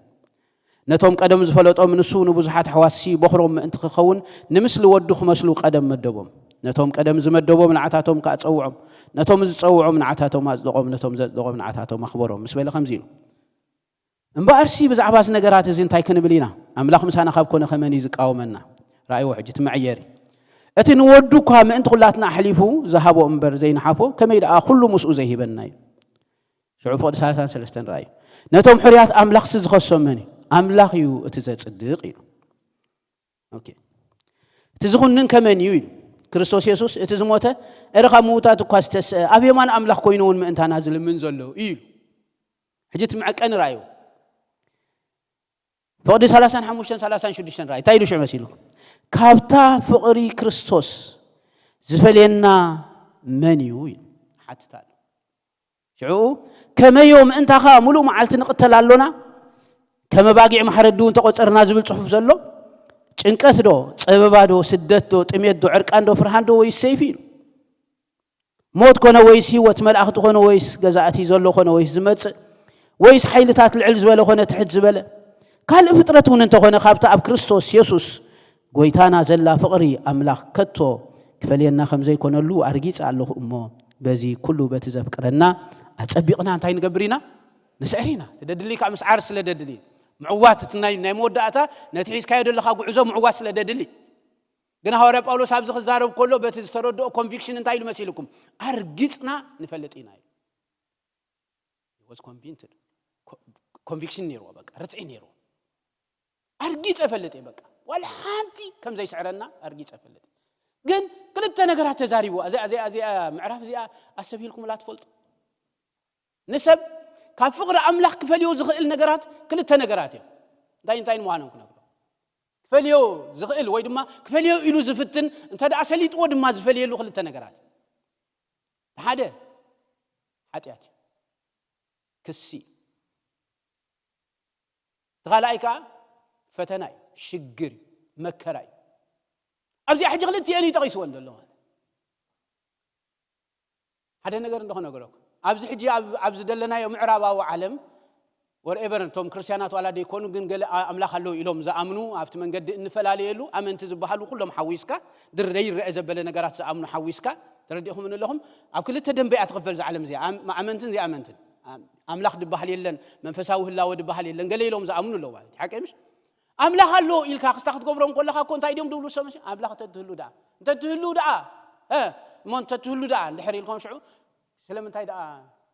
ነቶም ቀደም ዝፈለጦም ንሱ ንብዙሓት ኣሕዋትሲ በኹሮም ምእንቲ ክኸውን ንምስሊ ወዱ ክመስሉ ቀደም መደቦም። ነቶም ቀደም ዝመደቦም ንዓታቶም ከኣ ጸውዖም። ነቶም ዝጸውዖም ንዓታቶም ኣጽደቖም። ነቶም ዘጽደቖም ንዓታቶም ኣኽበሮም ምስ በለ ከምዚ ኢሉ። እምበኣርሲ ብዛዕባ እዚ ነገራት እዚ እንታይ ክንብል ኢና? ኣምላኽ ምሳና ካብ ኮነ ከመን እዩ ዝቃወመና? ራእይዎ ሕጂ እቲ መዐየሪ። እቲ ንወዱ እኳ ምእንቲ ኩላትና ኣሕሊፉ ዝሃቦ እምበር ዘይንሓፎ፣ ከመይ ደኣ ኩሉ ምስኡ ዘይሂበና እዩ? ሽዑ ፍቕዲ ሰላሳን ሰለስተን ራእዩ። ነቶም ሕርያት ኣምላኽሲ ዝኸሶም መን እዩ? ኣምላኽ እዩ እቲ ዘጽድቕ ኢሉ። ኦኬ። እቲ ዝኹንን ከመን እዩ ኢሉ። ክርስቶስ የሱስ እቲ ዝሞተ፣ እረ ካብ ምዉታት እኳ ዝተስአ፣ ኣብ የማን ኣምላኽ ኮይኑ እውን ምእንታና ዝልምን ዘሎ እዩ ኢሉ። ሕጂ እቲ መዐቀኒ ራእዩ። ፍቕዲ ሰላሳን ሓሙሽተን ሰላሳን ሽዱሽተን ራእዩ። እንታይ ኢሉ ሽዑ መሲልኩም? ካብታ ፍቕሪ ክርስቶስ ዝፈልየና መን እዩ ኢሉ። ሓትት ኣሎ። ሽዑ ከመዮ ምእንታኻ ሙሉእ መዓልቲ ንቕተል ኣሎና? ከም ኣባጊዕ ማሕረዲ እውን ተቖጸርና ዝብል ጽሑፍ ዘሎ? ጭንቀት ዶ? ጸበባ ዶ? ስደት ዶ? ጥሜት ዶ? ዕርቃን ዶ? ፍርሃን ዶ? ወይስ ሰይፊ ኢሉ? ሞት ኮነ ወይስ ህይወት፣ መላእኽቲ ኮነ ወይስ ገዛእቲ፣ ዘሎ ኮነ ወይስ ዝመጽእ፣ ወይስ ሓይልታት ልዕል ዝበለ ኮነ ትሕት ዝበለ፣ ካልእ ፍጥረት እውን እንተኾነ ካብታ ኣብ ክርስቶስ የሱስ ጎይታና ዘላ ፍቕሪ ኣምላኽ ከቶ ክፈልየና ከም ዘይኮነሉ ኣርጊጸ ኣለኹ እሞ፣ በዚ ኩሉ በቲ ዘፍቅረና ኣጸቢቕና እንታይ ንገብር ኢና? ንስዕር ኢና። ትደድሊ ከዓ ምስዓር ስለ ደድሊ፣ ምዕዋት እቲ ናይ ናይ መወዳእታ ነቲ ሒዝካዮ ዘለኻ ጉዕዞ ምዕዋት ስለ ደድሊ። ግን ሃዋርያ ጳውሎስ ኣብዚ ክዛረብ ከሎ በቲ ዝተረድኦ ኮንቪክሽን እንታይ ኢሉ መሲልኩም? ኣርጊጽና ንፈልጥ ኢና ኢሉ። He was convinced. ኮንቪክሽን ነይርዎ፣ በቃ ርትዒ ነይርዎ። ኣርጊጸ እፈልጥ እየ፣ በቃ ዋላ ሓንቲ ከም ዘይስዕረና ኣርጊጸ እፈልጥ እየ። ግን ክልተ ነገራት ተዛሪቡ። እዚኣ እዚኣ እዚኣ ምዕራፍ እዚኣ ኣሰብሂልኩምላ ትፈልጡ? ንሰብ ካብ ፍቕሪ ኣምላኽ ክፈልዮ ዝኽእል ነገራት ክልተ ነገራት እዮም። እንታይ እንታይ ምዃኖም ክነግሮ። ክፈልዮ ዝኽእል ወይ ድማ ክፈልዮ ኢሉ ዝፍትን፣ እንተ ደኣ ሰሊጥዎ ድማ ዝፈልየሉ ክልተ ነገራት። ሓደ ሓጢኣት እዩ። ክሲ። እቲ ካልኣይ ከኣ ፈተና እዩ፣ ሽግር እዩ፣ መከራ እዩ። ኣብዚኣ ሕጂ ክልቲኤን እዩ ጠቒስወን ዘሎ ማለት። ሓደ ነገር እንዶ ክነገረኩም። ኣብዚ ሕጂ ኣብ ኣብዚ ዘለናዮ ምዕራባዊ ዓለም ወርኤቨር እቶም ክርስትያናት ዋላ ደይኮኑ ግን ገለ ኣ- ኣምላኽ ኣለዉ ኢሎም ዝኣምኑ ኣብቲ መንገዲ እንፈላለየሉ ኣመንቲ ዝበሃሉ ኩሎም ሓዊስካ ድር ዘይረአ ዘበለ ነገራት ዝኣምኑ ሓዊስካ ተረዲእኹም ኣለኹም ኣብ ክልተ ደንበ እያ ትኽፈል እዛ ዓለም እዚኣ ኣም- ኣመንትን ዘይኣመንትን ኣም- ኣምላኽ ድበሃል የለን መንፈሳዊ ህላወ ድበሃል የለን ገለ ኢሎም ዝኣምኑ ኣለዉ ማለት እዩ ሓቀይ ምሽ ኣምላኽ ኣሎ ኢልካ ክስታ ክትገብሮም ከለኻ እኮ እንታይ ድዮም ድብሉ ሰብ ኣምላኽ እንተትህሉ ደኣ እንተትህሉ ደኣ እሞ እንተትህሉ ደኣ እንድሕር ኢልኮም ሽዑ ስለምንታይ ደኣ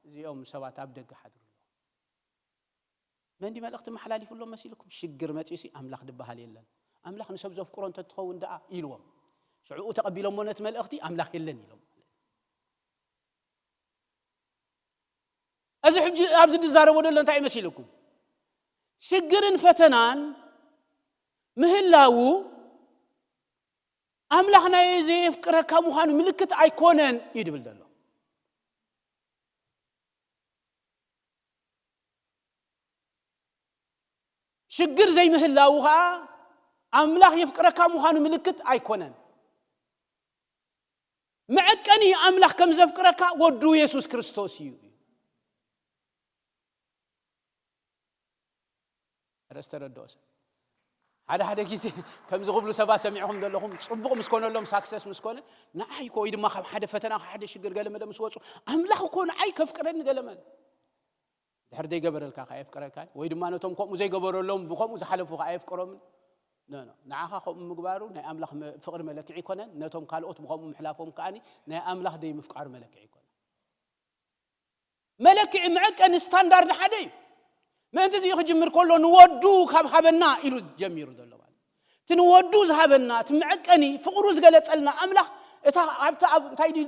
እዚኦም ሰባት ኣብ ደገ ሓድሩ መን ድዩ መልእኽቲ መሓላሊፉሎም መሲልኩም? ሽግር መጺኡ ሲ ኣምላኽ ድበሃል የለን። ኣምላኽ ንሰብ ዘፍቅሮ እንተትኸውን ደኣ ኢልዎም። ሽዕኡ ተቐቢሎሞ ነቲ መልእኽቲ ኣምላኽ የለን ኢሎም። እዚ ሕጂ ኣብዚ ዝዛረቦ ዘሎ እንታይ እዩ መሲልኩም? ሽግርን ፈተናን ምህላዉ ኣምላኽ ናይ ዘየፍቅረካ ምዃኑ ምልክት ኣይኮነን እዩ ድብል ዘሎ። ሽግር ዘይምህላዉ ኸዓ ኣምላኽ የፍቅረካ ምዃኑ ምልክት ኣይኮነን። መዐቀኒ ኣምላኽ ከም ዘፍቅረካ ወዱ የሱስ ክርስቶስ እዩ። ርእስ ተረድኦ ሰብ ሓደ ሓደ ግዜ ከምዚ ክብሉ ሰባት ሰሚዕኹም ዘለኹም ፅቡቕ ምስ ኮነሎም ሳክሰስ ምስ ኮነ ንዓይ እኮ ወይ ድማ ካብ ሓደ ፈተና ካብ ሓደ ሽግር ገለ መለ ምስ ወፁ ኣምላኽ እኮ ንዓይ ከፍቅረኒ ገለ መለ ድሕር ዘይገበረልካ ከ ኣየፍቅረካን ወይ ድማ ነቶም ከምኡ ዘይገበረሎም ብከምኡ ዝሓለፉ ከ ኣየፍቅሮምን ንዓኻ ከምኡ ምግባሩ ናይ ኣምላኽ ፍቕሪ መለክዒ ይኮነን ነቶም ካልኦት ብከምኡ ምሕላፎም ከዓኒ ናይ ኣምላኽ ደይ ምፍቃር መለክዒ ይኮነን መለክዒ መዐቀኒ ስታንዳርድ ሓደ እዩ ምእንቲ እዚ ክጅምር ከሎ ንወዱ ካብ ሃበና ኢሉ ጀሚሩ ዘሎ ማለት እቲ ንወዱ ዝሃበና እቲ መዐቀኒ ፍቕሩ ዝገለጸልና ኣምላኽ እታ ኣብታ ኣብ እንታይ ድዩ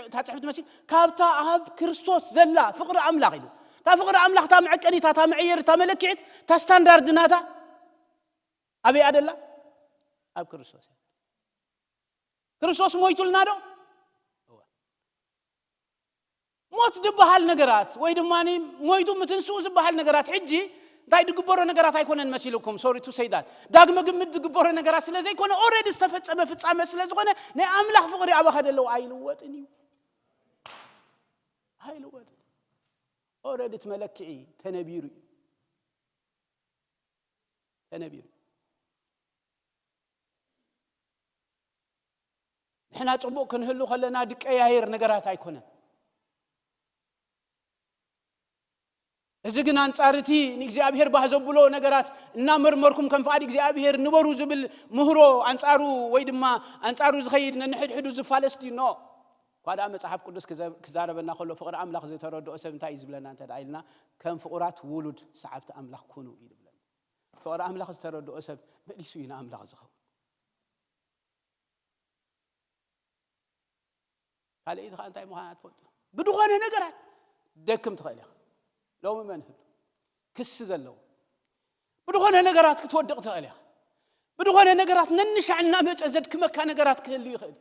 እታ ጽሕፍቲ መሲል ካብታ ኣብ ክርስቶስ ዘላ ፍቕሪ ኣምላኽ ኢሉ እታ ፍቕሪ ኣምላኽ እታ መዐቀኒታ እታ መዐየሪ እታ መለክዒት እታ ስታንዳርድ ናታ ኣበይ ኣደላ ኣብ ክርስቶስ ክርስቶስ ሞይቱልና ዶ ሞት ዝበሃል ነገራት ወይ ድማ ሞይቱ ምትንስኡ ዝበሃል ነገራት ሕጂ እንታይ ዝግበሮ ነገራት ኣይኮነን መሲልኩም። Sorry to say that። ዳግመ ግምት ዝግበሮ ነገራት ስለ ዘይኮነ፣ ኦልሬዲ ዝተፈጸመ ፍጻመ ስለ ዝኾነ፣ ናይ ኣምላኽ ፍቕሪ ኣባኻ ደለዎ ኣይልወጥን እዩ። ኣይልወጥን። ኦልሬዲ እቲ መለክዒ ተነቢሩ እዩ። ተነቢሩ። ንሕና ጽቡቕ ክንህሉ ከለና ድቀያየር ነገራት ኣይኮነን። እዚ ግን ኣንጻር እቲ ንእግዚኣብሔር ባህ ዘብሎ ነገራት እናመርመርኩም ከም ፍቓድ እግዚኣብሔር ንበሩ ዝብል ምህሮ ኣንጻሩ ወይ ድማ ኣንጻሩ ዝኸይድ ነንሕድሕዱ ዝፋለስ ድዩ? ኖ። እኳ ደኣ መጽሓፍ ቅዱስ ክዘ-፣ ክዛረበና ከሎ ፍቕሪ ኣምላኽ ዝተረድኦ ሰብ እንታይ እዩ ዝብለና እንተ ደኣ ኢልና፣ ከም ፍቑራት ውሉድ ሰዓብቲ ኣምላኽ ኩኑ እዩ ዝብለና። ፍቕሪ ኣምላኽ ዝተረድኦ ሰብ መሊሱ እዩ ንኣምላኽ ዝኸውን። ካልእ ኢኻ እንታይ ምዃና ትፈልጡ። ብድኾነ ነገራት ደክም ትኽእል ኢኻ። ሎሚ መን ህሉ ክሲ ዘለዎ ብድኾነ ነገራት ክትወድቕ ትኽእል ኢኻ። ብድኾነ ነገራት ነንሻዕ እናመጸ ዘድክመካ ነገራት ክህሉ ይኽእል።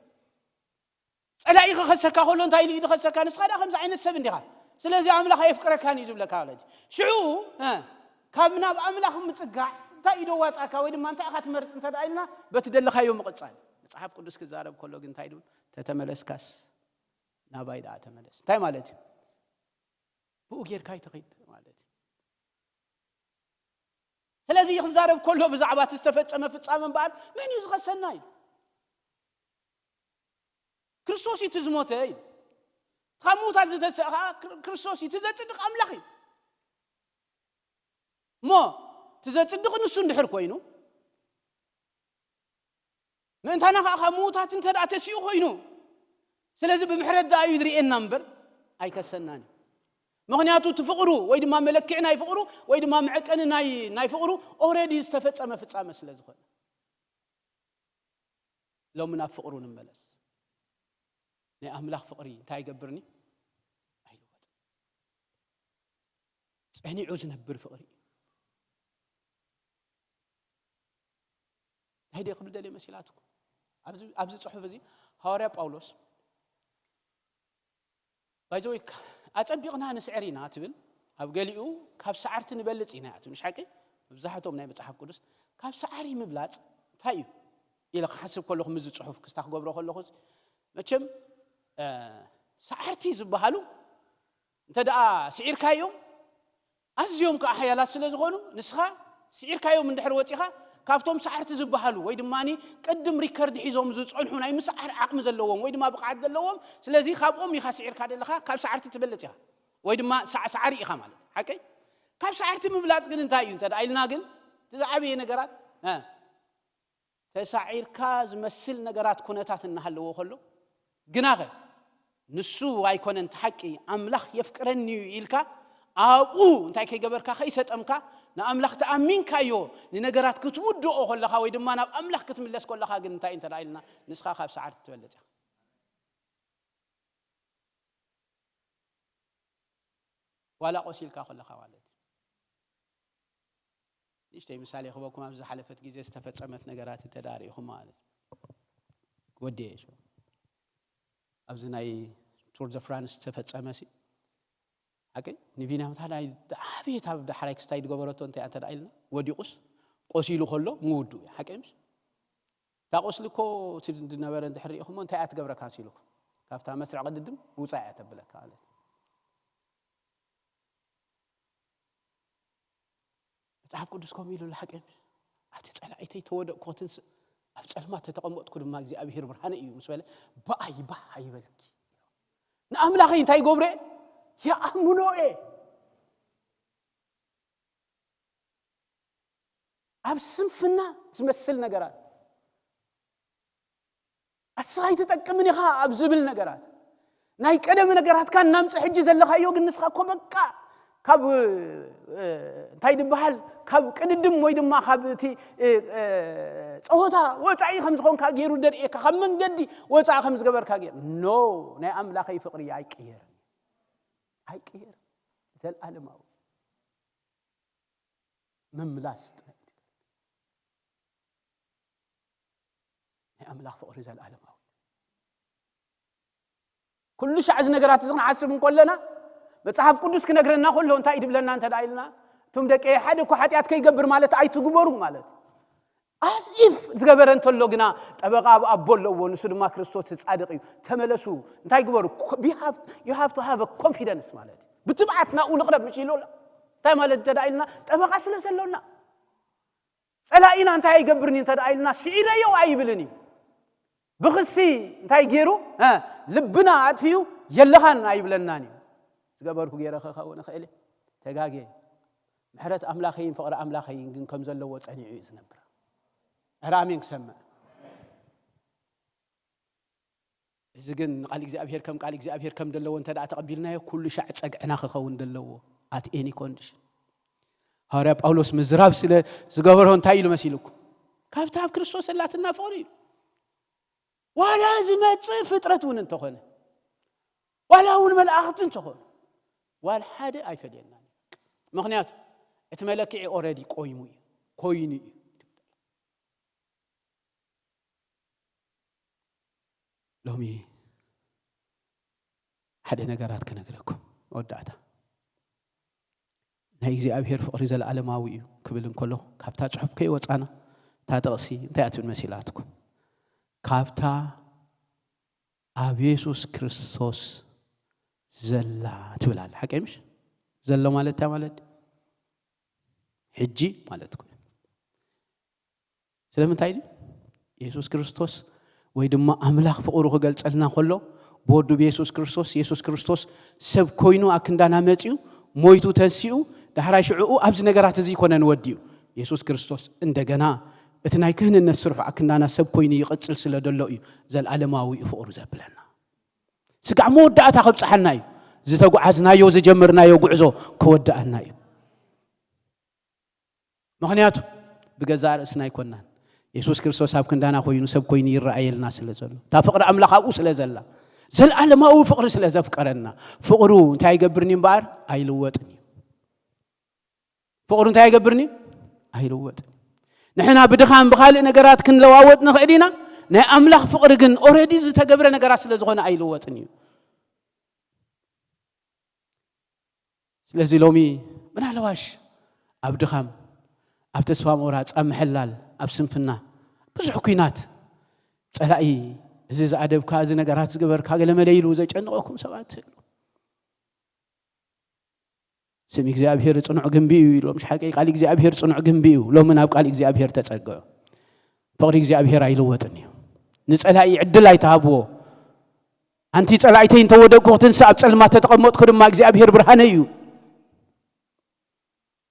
ጸላኢ ክኸሰካ ከሎ እንታይ ኢሉ እዩ ዝኸሰካ? ንስኻ ደኣ ከምዚ ዓይነት ሰብ እንዲኻ። ስለዚ ኣምላኽ ኣየፍቅረካን እዩ ዝብለካ ማለት እዩ። ሽዑ፣ እ፣ ካብ ናብ ኣምላኽ ምጽጋዕ እንታይ እዩ ደዋጻካ ወይ ድማ እንታይ ኢኻ ትመርጽ እንተ ደኣ ኢልና፣ በቲ ደለኻዮ ምቕጻል። መጽሓፍ ቅዱስ ክዛረብ ከሎ ግን እንታይ ድብል? "ተተመለስካስ ናባይ ደኣ ተመለስ." እንታይ ማለት እዩ? ብኡ ጌርካ ኣይትኺድ ማለት እዩ። ስለዚ ክዛረብ ከሎ ብዛዕባ እቲ ዝተፈጸመ ፍጻመ እምበኣር መን እዩ ዝኸሰና እዩ? ክርስቶስ እዩ እቲ ዝሞተ እዩ። ካብ ምዉታት ዝተሰእ ኸዓ ክር-፣ ክርስቶስ እዩ እቲ ዘጽድቕ ኣምላኽ እዩ። እሞ እቲ ዘጽድቕ ንሱ እንድሕር ኮይኑ፣ ምእንታና ኸዓ ካብ ምዉታት እንተ ደኣ ተሲኡ ኮይኑ፣ ስለዚ ብምሕረት ደኣ እዩ ዝርእየና እምበር ኣይከሰናን እዩ። ምኽንያቱ እቲ ፍቕሩ ወይ ድማ መለክዒ ናይ ፍቕሩ ወይ ድማ መዐቀኒ ናይ፣ ናይ ፍቕሩ ኦልሬዲ ዝተፈጸመ ፍጻመ ስለ ዝኾነ። ሎሚ ናብ ፍቕሩ ንመለስ። ናይ ኣምላኽ ፍቕሪ እንታይ ይገብርኒ? ኣይልወጥን። ጸኒዑ ዝነብር ፍቕሪ እዩ። እንታይ ደይ ክብል ደልየ መሲላትኩም? ኣብዚ፣ ኣብዚ ጽሑፍ እዚ ሃዋርያ ጳውሎስ፣ ባይ ዘ ወይ፣ ኣጸቢቕና ንስዕር ኢና ትብል። ኣብ ገሊኡ ካብ ሰዓርቲ ንበልጽ ኢና እያ ትብል። ምሽ ሓቂ? መብዛሕትኦም ናይ መጽሓፍ ቅዱስ ካብ ሰዓሪ ምብላጽ እንታይ እዩ ኢለ ክሓስብ ከለኹ፣ ምዚ ጽሑፍ ክስታ ክገብሮ ከለኹ፣ መቸም፣ እ፣ ሰዓርቲ ዝበሃሉ እንተ ደኣ ስዒርካዮም፣ ኣዝዮም ከኣ ሓያላት ስለ ዝኾኑ፣ ንስኻ ስዒርካዮም እንድሕር ወጺኻ፣ ካብቶም ሰዓርቲ ዝበሃሉ ወይ ድማ ቅድም ሪከርድ ሒዞም ዝጸንሑ ናይ ምስዓር ዓቕሚ ዘለዎም ወይ ድማ ብቕዓት ዘለዎም፣ ስለዚ ካብኦም ኢኻ ስዒርካ ዘለኻ፣ ካብ ሰዓርቲ ትበልጽ ኢኻ። ወይ ድማ ሰዓ-፣ ሰዓሪ ኢኻ ማለት። ሓቀይ? ካብ ሰዓርቲ ምብላጽ ግን እንታይ እዩ እንተ ደኣ ኢልና ግን፣ እቲ ዝዓበየ ነገራት፣ እ፣ ተሳዒርካ ዝመስል ነገራት፣ ኩነታት እናሃለዎ ከሎ፣ ግናኸ ንሱ ኣይኮነን እቲ ሓቂ፣ ኣምላኽ የፍቅረኒ እዩ ኢልካ፣ ኣብኡ እንታይ ከይገበርካ፣ ከይሰጠምካ፣ ንኣምላኽ ተኣሚንካዮ፣ ንነገራት ክትውድኦ ከለኻ ወይ ድማ ናብ ኣምላኽ ክትምለስ ከለኻ ግን እንታይ እዩ እንተ ደኣ ኢልና፣ ንስኻ ካብ ሰዓርቲ ትበልጽ ኢኻ። ዋላ ቆሲልካ ከለኻ ማለት እዩ። ንእሽተይ ምሳሌ ክበኩም፣ ኣብዚ ዝሓለፈት ግዜ ዝተፈጸመት ነገራት እንተ ደኣ ርኢኹም ማለት እዩ። ወዲ እየ፣ ሾ። ኣብዚ ናይ ቱር ደ ፍራንስ ዝተፈጸመ ሲ፣ ሓቂ ንቢንያም እታ ናይ ዓብየት ኣብ ዳሕራይ ክስታይ ዝገበረቶ እንታይ እንተ ደኣ ኢልና፣ ወዲቑስ ቆሲሉ ከሎ ምውዱ እዩ። ሓቂ ምሽ? እታ ቁስሊ እኮ እቲ ዝነበረ እንድሕር ርኢኹሞ፣ እንታይ እያ ትገብረካ መሲልኩም? ካብታ መስርዕ ቅድድም ውጻእ እያ ተብለካ ማለት እዩ። መጽሓፍ ቅዱስ ከምኡ ኢሉ ኣሎ። ሓቂ ምሽ? ኣቲ ጸላኢተይ ተወደቕኩ ክትንስእ፣ ኣብ ጸልማት ተተቐመጥኩ ድማ እግዚኣብሔር ብርሃነ እዩ ምስ በለ፣ ብኣይ ባህ ኣይበልኪ። ንኣምላኸይ እንታይ ይገብሮ እየ? ይኣምኖ እየ። ኣብ ስንፍና ዝመስል ነገራት፣ ኣስኻ ኣይትጠቅምን ኢኻ ኣብ ዝብል ነገራት፣ ናይ ቀደም ነገራትካ እናምጽእ ሕጂ ዘለኻዮ ግን ንስኻ እኮ በቃ ካብ፣ እ፣ እንታይ ዝበሃል፣ ካብ ቅድድም ወይ ድማ ካብ እቲ፣ እ፣ እ፣ ጸወታ ወጻኢ ከም ዝኾንካ ገይሩ ደርእየካ፣ ካብ መንገዲ ወጻኢ ከም ዝገበርካ ገይሩ። ኖ፣ ናይ ኣምላኸይ ፍቕሪ ኣይቅየርን፣ ኣይቅየርን፣ ዘልኣለማዊ። ምምላስ ጥራይ እዩ። ናይ ኣምላኽ ፍቕሪ ዘልኣለማዊ። ኩሉ ሻዕ እዚ ነገራት እዚ ክንሓስብ እንከለና፣ መጽሓፍ ቅዱስ ክነግረና ከሎ እንታይ እዩ ድብለና እንተ ደኣ ኢልና፣ እቶም ደቂ ሓደ እኮ ሓጢኣት ከይገብር ማለት ኣይትግበሩ ማለት እዩ። ኣስኢፍ ዝገበረ እንተሎ ግና ጠበቓ ኣብ ኣቦ ኣለዎ፣ ንሱ ድማ ክርስቶስ ጻድቕ እዩ። ተመለሱ፣ እንታይ ግበሩ? You have to have a confidence ማለት እዩ። ብትብዓት ናብኡ ንቕረብ ምሽ ኢሉ ኣሎ። እንታይ ማለት እንተ ደኣ ኢልና፣ ጠበቓ ስለ ዘሎና። ጸላኢና እንታይ ኣይገብርን እዩ እንተ ደኣ ኢልና፣ ስዒረዮ ኣይብልን እዩ። ብኽሲ እንታይ ገይሩ? እ፣ ልብና ኣጥፊኡ የለኻን ኣይብለናን እዩ። ዝገበርኩ ገይረ ክኸውን እኽእል እየ። ተጋጌ። ምሕረት ኣምላኸይን ፍቕሪ ኣምላኸይን ግን ከም ዘለዎ ጸኒዑ እዩ ዝነብር። ኧረ ኣሜን ክሰምዕ። እዚ ግን ንቃል እግዚኣብሔር ከም ቃል እግዚኣብሔር ከም ዘለዎ እንተ ደኣ ተቐቢልናዮ፣ ኩሉ ሻዕ ጸግዕና ክኸውን ዘለዎ፣ at any condition። ሃዋርያ ጳውሎስ ምዝራብ ስለ ዝገበሮ እንታይ ኢሉ መሲልኩም? ካብታ ኣብ ክርስቶስ ዘላትና ፍቕሪ እዩ። ዋላ ዝመጽእ ፍጥረት እውን እንተኾነ፣ ዋላ እውን መላእኽቲ እንተኾኑ፣ ዋላ ሓደ ኣይፈልየናን እዩ። ምኽንያቱ እቲ መለክዒ ኦረዲ ቆይሙ እዩ፣ ኮይኑ እዩ። ሎሚ ሓደ ነገራት ክነግረኩም መወዳእታ። ናይ እግዚኣብሔር ፍቕሪ ዘለዓለማዊ እዩ ክብል እንከሎ፣ ካብታ ጽሑፍ ከይወጻና፣ እታ ጥቕሲ እንታይ እያ ትብል መሲላትኩም? ካብታ ኣብ የሱስ ክርስቶስ ዘላ ትብል ኣላ። ሓቀይ ምሽ? ዘሎ ማለት እንታይ ማለት? ሕጂ ማለት እኮ እዩ። ስለምንታይ ድዩ? የሱስ ክርስቶስ ወይ ድማ ኣምላኽ ፍቕሩ ክገልጸልና ከሎ፣ ብወዱ ብየሱስ ክርስቶስ፣ የሱስ ክርስቶስ ሰብ ኮይኑ ኣብ ክንዳና መጺኡ፣ ሞይቱ ተንሲኡ፣ ዳሕራይ ሽዕኡ ኣብዚ ነገራት እዚ ይኮነን ወዲኡ። የሱስ ክርስቶስ እንደገና እቲ ናይ ክህንነት ስርሑ ኣብ ክንዳና ሰብ ኮይኑ ይቕጽል ስለ ደሎ እዩ ዘልኣለማዊ ፍቕሩ ዘብለና። ስጋዕ መወዳእታ ከብጽሓና እዩ። ዝተጓዓዝናዮ፣ ዝጀመርናዮ ጉዕዞ ከወድኣና እዩ። ምኽንያቱ ብገዛእ ርእስና ኣይኮናን። የሱስ ክርስቶስ ኣብ ክንዳና ኮይኑ ሰብ ኮይኑ ይረኣየልና ስለ ዘሎ፣ እታ ፍቕሪ ኣምላኽ ኣብኡ ስለ ዘላ፣ ዘልኣለማዊ ፍቕሪ ስለ ዘፍቀረና፣ ፍቕሩ እንታይ ኣይገብርን እዩ እምበኣር ኣይልወጥን እዩ። ፍቕሩ እንታይ ኣይገብርን እዩ? ኣይልወጥን እዩ። ንሕና ብድኻም ብኻልእ ነገራት ክንለዋወጥ ንኽእል ኢና። ናይ ኣምላኽ ፍቕሪ ግን ኦረዲ ዝተገብረ ነገራት ስለ ዝኾነ ኣይልወጥን እዩ። ስለዚ ሎሚ ምናልባሽ ኣብ ድኻም፣ ኣብ ተስፋ ምቑራጽ፣ ኣብ ምሕላል፣ ኣብ ስንፍና፣ ብዙሕ ኲናት ጸላኢ፣ እዚ ዝኣደብካ፣ እዚ ነገራት ዝገበርካ፣ ገለ መለ ኢሉ ዘጨንቐኩም ሰባት ትህሉ። ስም እግዚኣብሔር ጽኑዕ ግንቢ እዩ ኢሎም፣ ሓቂ ቃል እግዚኣብሔር ጽኑዕ ግንቢ እዩ። ሎሚ ናብ ቃል እግዚኣብሔር ተጸግዑ። ፍቕሪ እግዚኣብሔር ኣይልወጥን እዩ። ንጸላኢ ዕድል ኣይትሃብዎ። ኣንቲ ጸላኢተይ እንተወደቅኩ ክትንስእ፣ ኣብ ጸልማት ተተቐመጥኩ ድማ እግዚኣብሔር ብርሃነይ እዩ።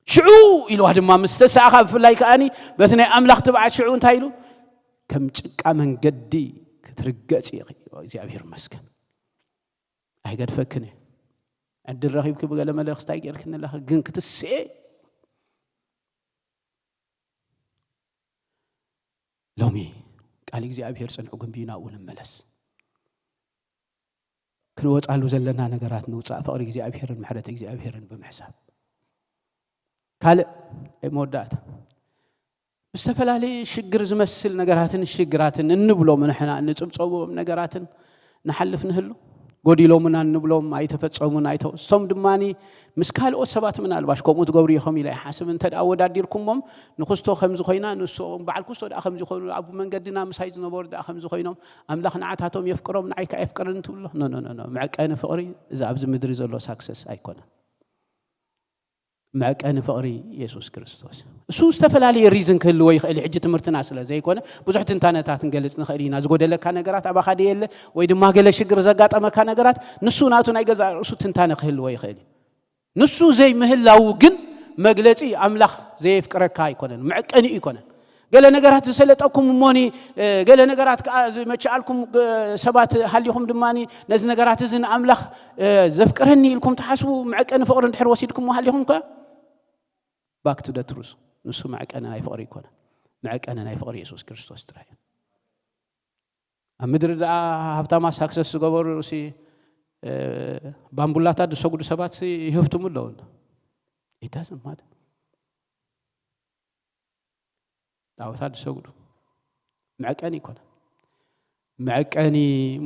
ሽዑ ኢልዋ ድማ ምስ ተሳእኻ፣ ብፍላይ ከኣኒ በቲ ናይ ኣምላኽ ትብዓት ሽዑ እንታይ ኢሉ? ከም ጭቃ መንገዲ ክትርገጽ ኢኺ። እግዚኣብሔር ይመስገን። ኣይገድፈክን እየ። ዕድል ረኺብኪ ብገለ መለ ክስታይ ጌርክኒ ኣለኺ፣ ግን ክትስኤ። ሎሚ ቃል እግዚኣብሔር ጽንዑ ግንቢ ናብኡ ንመለስ። ክንወጻሉ ዘለና ነገራት ንውጻእ፣ ፍቕሪ እግዚኣብሔርን ምሕረት እግዚኣብሔርን ብምሕሳብ። ካልእ መወዳእታ፣ ብዝተፈላለየ ሽግር ዝመስል ነገራትን ሽግራትን እንብሎም ንሕና እንጽብጸቦም ነገራትን ንሓልፍ ንህሉ፣ ጎዲሎምና እንብሎም ኣይተፈጸሙን፣ ኣይተ-፣ እሶም ድማኒ ምስ ካልኦት ሰባት ምናልባሽ ከምኡ ትገብሩ ኢኹም ኢለ ይሓስብ። እንተ ደኣ ኣወዳዲርኩሞም ንክስቶ ከምዚ ኮይና፣ ንሶም በዓል ክስቶ ደኣ ከምዚ ኮይኑ፣ ኣብ መንገድና ምሳይ ዝነበሩ ደኣ ከምዚ ኮይኖም፣ ኣምላኽ ንዓታቶም የፍቅሮም፣ ንዓይ ከኣ የፍቅረኒ ትብሎ? ኖ፣ ኖ፣ ኖ፣ ኖ። መዕቀኒ ፍቕሪ እዚ ኣብዚ ምድሪ ዘሎ ሳክሰስ ኣይኮነን። መዕቀኒ ፍቕሪ የሱስ ክርስቶስ። እሱ ዝተፈላለየ ሪዝን ክህልዎ ይኽእል እዩ። ሕጂ ትምህርትና ስለ ዘይኮነ፣ ብዙሕ ትንታነታት ክንገልጽ ንኽእል ኢና። ዝጎደለካ ነገራት ኣባኻ ድየለ? ወይ ድማ ገለ ሽግር ዘጋጠመካ ነገራት፣ ንሱ ናቱ ናይ ገዛእ ርእሱ ትንታነ ክህልዎ ይኽእል እዩ። ንሱ ዘይምህላዉ ግን መግለጺ ኣምላኽ ዘየፍቅረካ ኣይኮነን፣ መዕቀኒኡ ኣይኮነን። ገለ ነገራት ዝሰለጠኩም እሞኒ፣ እ፣ ገለ ነገራት ከኣ ዝመችኣልኩም፣ እ፣ ሰባት ሃሊኹም ድማኒ፣ ነዚ ነገራት እዚ ንኣምላኽ፣ እ፣ ዘፍቅረኒ ኢልኩም ትሓስቡ፣ መዕቀኒ ፍቕሪ እንድሕር ወሲድኩሞ ሃሊኹም ከ፣ back to the truth። ንሱ መዕቀኒ ናይ ፍቕሪ ኣይኮነን። መዕቀኒ ናይ ፍቕሪ የሱስ ክርስቶስ ጥራይ እዩ። ኣብ ምድሪ ደኣ ሃብታማት ሳክሰስ ዝገበሩ ሲ፣ እ፣ ባምቡላታት ዝሰግዱ ሰባት ሲ ይህብትሙ ኣለዉ። It doesn't matter። ጣዖታት ዝሰግዱ። መዕቀኒ ኣይኮነን። መዕቀኒ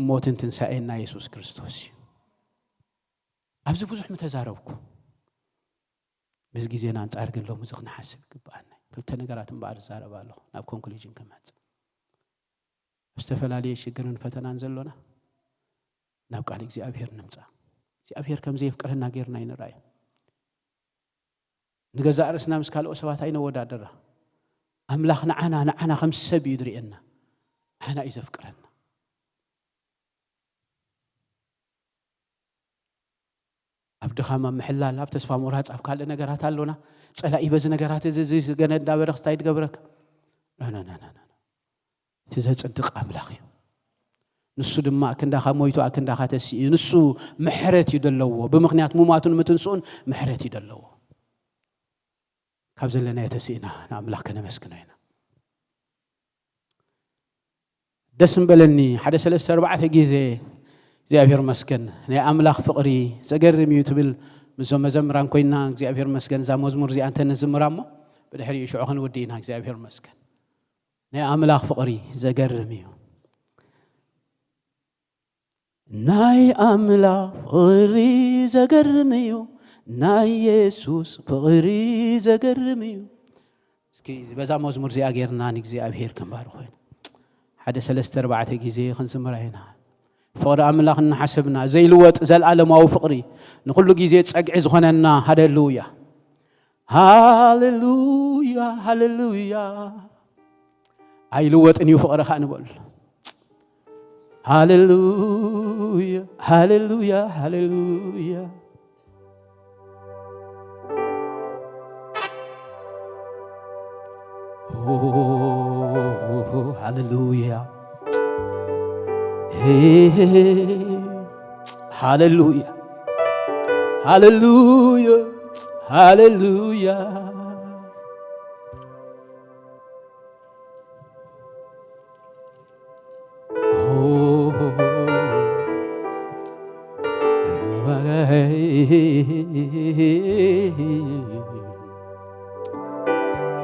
ሞትን ትንሳኤን ናይ የሱስ ክርስቶስ እዩ። ኣብዚ ብዙሕ ምተዛረብኩ። ምስ ግዜና ኣንጻር ግን ሎሚ እዚ ክንሓስብ ይግብኣና። ክልተ ነገራት እምበኣር ዝዛረብ ኣለኹ ናብ ኮንክሉዥን ክመጽእ። ኣብ ዝተፈላለየ ሽግርን ፈተናን ዘሎና ናብ ቃል እግዚኣብሔር ንምጻእ። እግዚኣብሔር ከም ዘየፍቅረና ጌርና ኣይንርኣዮ። ንገዛእ ርእስና ምስ ካልኦት ሰባት ኣይነወዳድራ። ኣምላኽ ንዓና ንዓና ከም ሰብ እዩ ዝርእየና። ንዓና እዩ ዘፍቅረና። ኣብ ድኻም ኣብ ምሕላል ኣብ ተስፋ ምቑራጽ ኣብ ካልእ ነገራት ኣሎና። ጸላኢ በዚ ነገራት እዚ እዚ ገነ እንዳበረኽ እንታይ ትገብረካ? እቲ ዘጽድቕ ኣምላኽ እዩ። ንሱ ድማ ኣክንዳኻ ሞይቱ ኣክንዳኻ ተሲኡ እዩ። ንሱ ምሕረት እዩ ደለዎ። ብምኽንያት ሙማቱን ምትንስኡን ምሕረት እዩ ደለዎ። ካብ ዘለናዮ ተሲእና ንኣምላኽ ከነመስግኖ ኢና። ደስ ምበለኒ ሓደ ሰለስተ ኣርባዕተ ግዜ እግዚኣብሔር መስገን ናይ ኣምላኽ ፍቕሪ ዘገርም እዩ ትብል። ምስዞም መዘምራን ኮይና እግዚኣብሔር መስገን እዛ መዝሙር እዚኣ እንተንዝምራ እሞ ብድሕሪኡ ሽዑ ክንውዲ ኢና። እግዚኣብሔር መስገን ናይ ኣምላኽ ፍቕሪ ዘገርም እዩ። ናይ ኣምላኽ ፍቕሪ ዘገርም እዩ። ናይ የሱስ ፍቕሪ ዘገርም እዩ። እስኪ በዛ መዝሙር እዚኣ ጌርና ንእግዚኣብሔር ክንባር ኮይኑ ሓደ ሰለስተ ኣርባዕተ ግዜ ክንዝምራ ኢና። ፍቕሪ ኣምላኽ እናሓሰብና ዘይልወጥ ዘልኣለማዊ ፍቕሪ ንኹሉ ግዜ ጸግዒ ዝኾነና ሃሌሉያ። ሃሌሉያ ሃሌሉያ። ኣይልወጥን እዩ ፍቕርኻ ንበል። ሃሌሉያ ሃሌሉያ ሃሌሉያ። ሃሌሉያ ሃሌሉያ ሃሌሉያ ሃሌሉያ።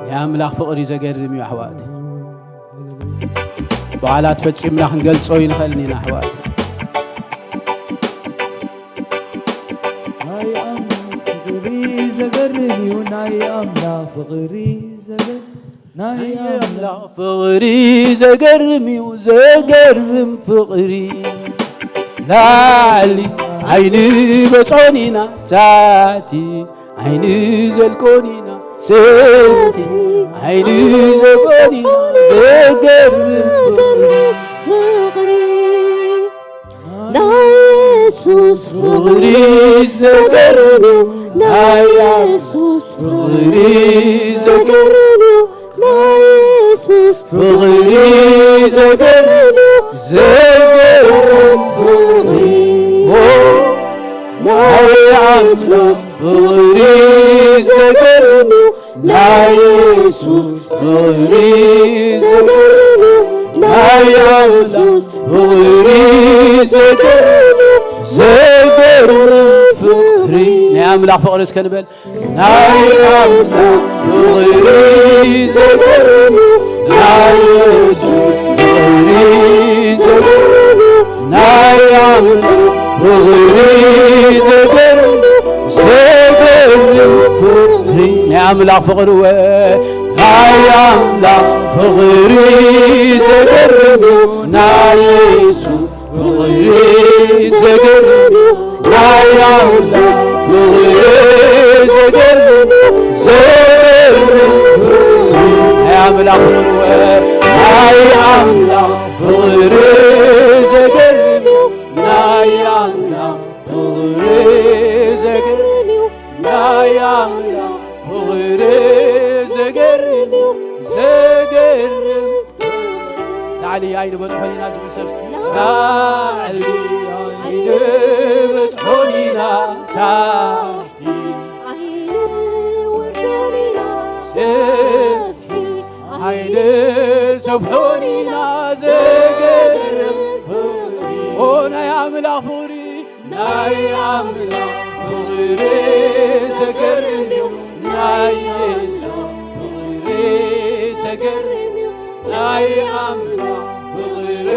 ናይ ኣምላኽ ፍቕሪ ዘገርም እዩ ኣሕዋት። ብቓላት ፈጺምና ክንገልጾ ይንኽእልን ኢና ኣሕዋት። ናይ ኣምላኽ ፍቕሪ ዘገርም እዩ። ናይ ኣምላኽ ፍቕሪ ዘገርም ናይ ኣምላኽ ፍቕሪ ዘገርም እዩ። ዘገርም ፍቕሪ ላዕሊ ዓይኒ በጾን ኢና ታሕቲ ዓይኒ ዘልቆን ኢና ሰፊ ዓይኒ ዘልቆን ኢና። ዘገርም ፍቕሪ ናይ የሱስ ፍቕሪ ዘገርም እዩ። ናይ የሱስ ፍቕሪ ዘገርም እዩ። ናይ የሱስ ፍቕሪ ዘገርም እዩ። ዘገርም ፍቕሪ ናይ የሱስ ፍቕሪ ዘገርም እዩ። ናይ የሱስ ፍቕሪ ዘገርም እዩ። ናይ የሱስ ፍቕሪ ዘገርም እዩ። ዘገርም ፍቕሪ ናይ ኣምላኽ ፍቕሪ እስከ ንበል። ናይ የሱስ ፍቕሪ ዘገርም እዩ። ናይ የሱስ ፍቕሪ ዘገርም እዩ። ናይ የሱስ ፍቕሪ ዘገርም እዩ። ዘገርም ፍቕሪ ናይ ኣምላኽ ፍቕሪ ወ ናይ ኣምላኽ ፍቕሪ ዘገርም እዩ። ናይ የሱስ ፍቕሪ ዘገርም እዩ። ናይ የሱስ ፍቕሪ ዘገርም እዩ። ዘገርም ፍቕሪ ናይ ኣምላኽ ፍቕሪ ወ ናይ ኣምላኽ ፍቕሪ ዘገርም እዩ። ናይ ኣምላኽ ፍቕሪ ዘገርም እዩ። ናይ ኣምላኽ ፍቕሪ ዘገርም እዩ። ዘገርም ፍቕሪ ላዕሊ ኣይንበጽሖን ኢና ዝብል ሰብ ላዕሊ ኣይንበጽሖን ኢና ታሕቲ ኣይንወርዶን ኢና ሰፍሒ ኣይንሰፍሖን ኢና። ዘገርም ፍቕሪ ኦ ናይ ኣምላኽ ፍቕሪ ናይ ኣምላኽ ፍቕሪ ዘገርም እዩ። ናይ የሱስ ፍቕሪ ዘገርም እዩ። ናይ ኣምላኽ ፍቕሪ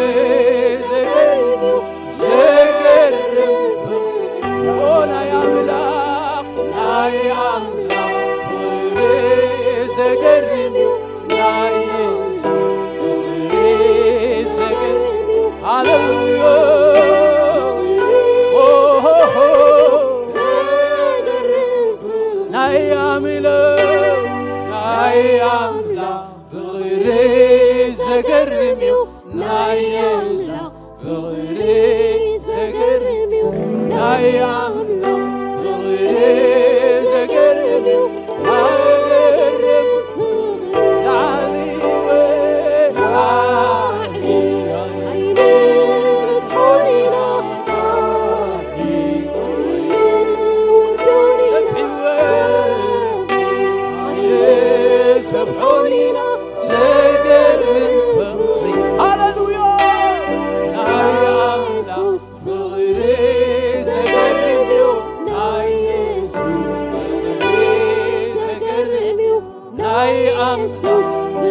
ዘገርም እዩ። ዘገርም ፍቕሪ ኦ ናይ ዘገርም እዩ ናይ ኣምላኽ ፍቕሪ፣ ዘገርም እዩ ናይ ኣምላኽ ፍቕሪ፣ ዘገርም እዩ፣ ዘገርም ፍቕሪ። ላዕሊ ላዕሊ ኣይንበጽሖን ኢና፣ ኣይንወርዶን ኢና፣ ኣይንሰፍሖን ኢና፣ ዘገርም ፍቕሪ። ሃሌሉያ! ናይ ኣምላኽ ፍቕሪ ዘገርም እዩ፣ ናይ የሱስ ፍቕሪ ዘገርም እዩ፣ ናይ ኣምላኽ ፍቕሪ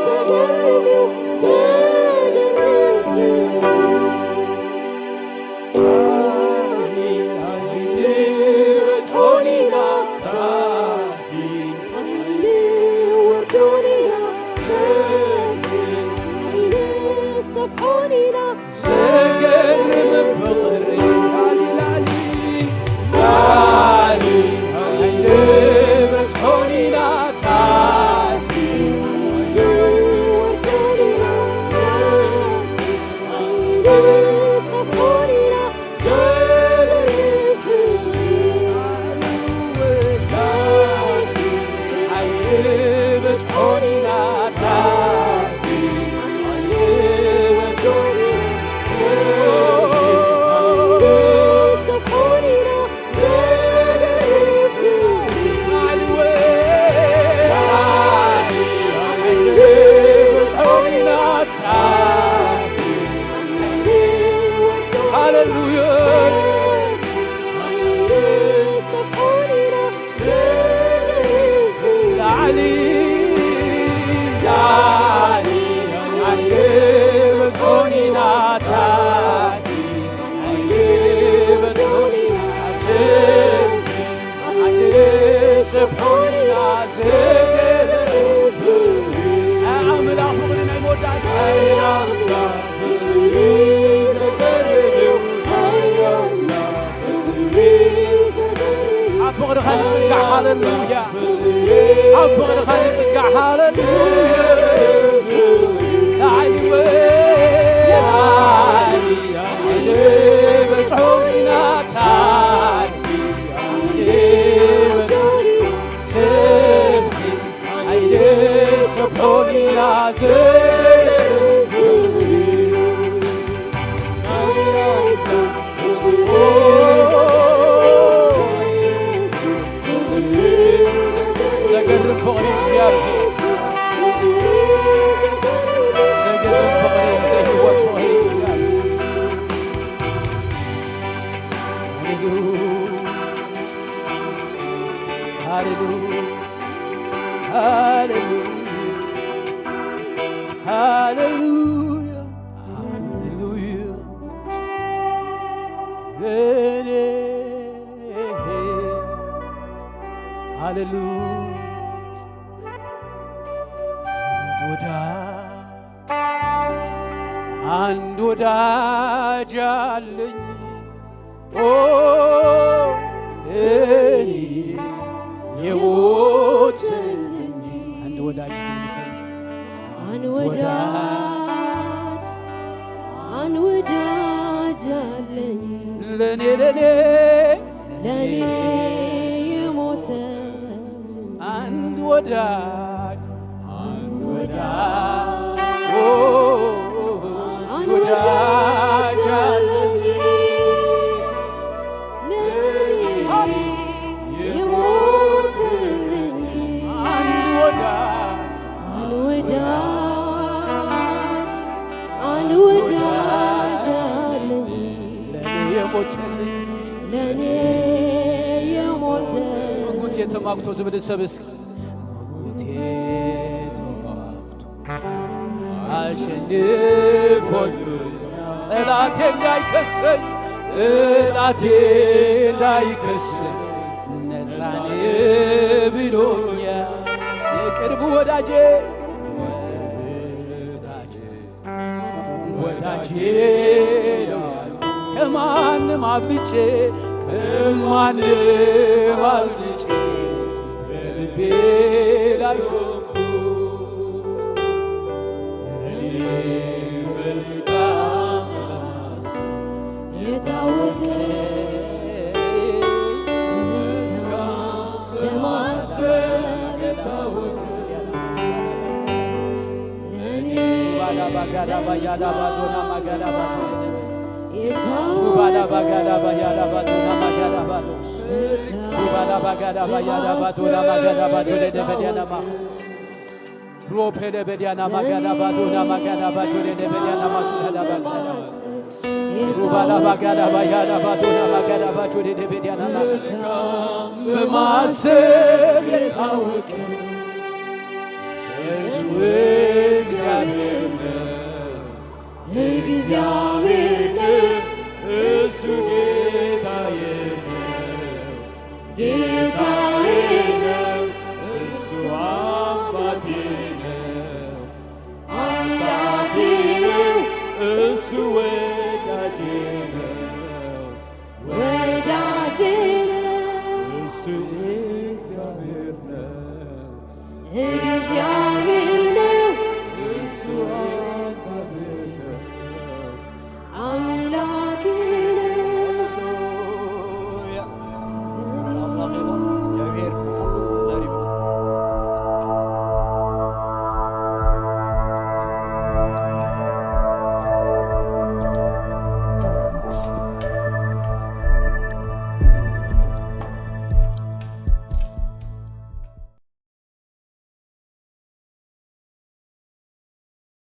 ዘገርም እዩ፣ ዘገርም ፍቕሪ። ኣይንበጽሖን ኢና፣ ኣይንወርዶን ኢና፣ ኣይንሰፍሖን ኢና፣ ዘገርም ፍቕሪ። ላሊ ላሊ ላሊ ኣይንበጽሖን ኢና፣ ታሕቲ ኣይንወርዶን ኢና፣ ሃሌሉያ። ላዕሊ ላዕሊ ኣይንበጽሖን ኢና፣ ታሕቲ ኣይንበጽሖን ኢና፣ ኣይንሰፍሖን ኢና፣ ዘገርም ፍቕሪ። ኣምላኽ ፍቕሪ ናይ መወዳእታ። ኣብ ፍቕርኻ ንጽጋዕ፣ ሃሌሉያ። ኣብ ፍቕርኻ ንጽጋዕ፣ ሃሌሉያ። ላዕሊ በጽሖ ኢና፣ ታሕቲ ሰፍሒ ኣይንሰፍሖን ኢና፣ ዘገርም ፍቕሪ። ዘገርም ፍቕሪ እግዚኣብሔር። ዘገርም ፍቕሪ፣ ዘይህወት ፍቕሪ እግዚኣብሔር። ሃሌሉያ፣ ሃሌሉያ፣ ሃሌሉያ፣ ሃሌሉያ። ለኔ ሃሌሉያ። ወዳጅ አንድ ወዳጅ አለኝ፣ ኦ፣ ለኔ የሞተልኝ። አንድ ወዳጅ አለኝ። አንድ ወዳጅ፣ አንድ ወዳጅ አለኝ። ለኔ፣ ለኔ፣ ለኔ የሞተ አንድ ወዳጅ፣ አንድ ወዳጅ፣ ኦ፣ አንድ ወዳጅ አለኝ። ለኔ የሞተልኝ አንድ ወዳጅ፣ አንድ ወዳጅ፣ አንድ ወዳጅ አለኝ። ለኔ የሞተልኝ፣ ለኔ የሞተ። ጉቴ ተማክቶ ዝብል ሰብ እስኪ። ጉቴ ተማክቶ አሸንፎልኛል። ጠላቴ እንዳይከሰኝ፣ ጠላቴ እንዳይከሰኝ፣ ነፃ ነህ ብሎኛል። የቅርብ ወዳጄ፣ ወዳጄ፣ ወዳጄ ነው። ከማንም አብልጬ፣ ከማንም አብልጬ በልቤ ላይ ሾምኩ። ባጋዳ ባያዳ ባዶና ማጋዳ ባዶስ። ሩባዳ ባጋዳ ባያዳ ባዶና ማጋዳ ባዶስ። ሩባዳ ባጋዳ ባያዳ ባዶና ማጋዳ ባዶ ለደበዲያናማ። ሮፔ ለበዲያና ማጋዳ ባዶና ማጋዳ ባዶ ለደበዲያናማ ሱዳዳ ባጋዳ። ሩባዳ ባጋዳ ባያዳ ባዶና ማጋዳ ባዶ ለደበዲያናማ። በማሰብ የታወቀ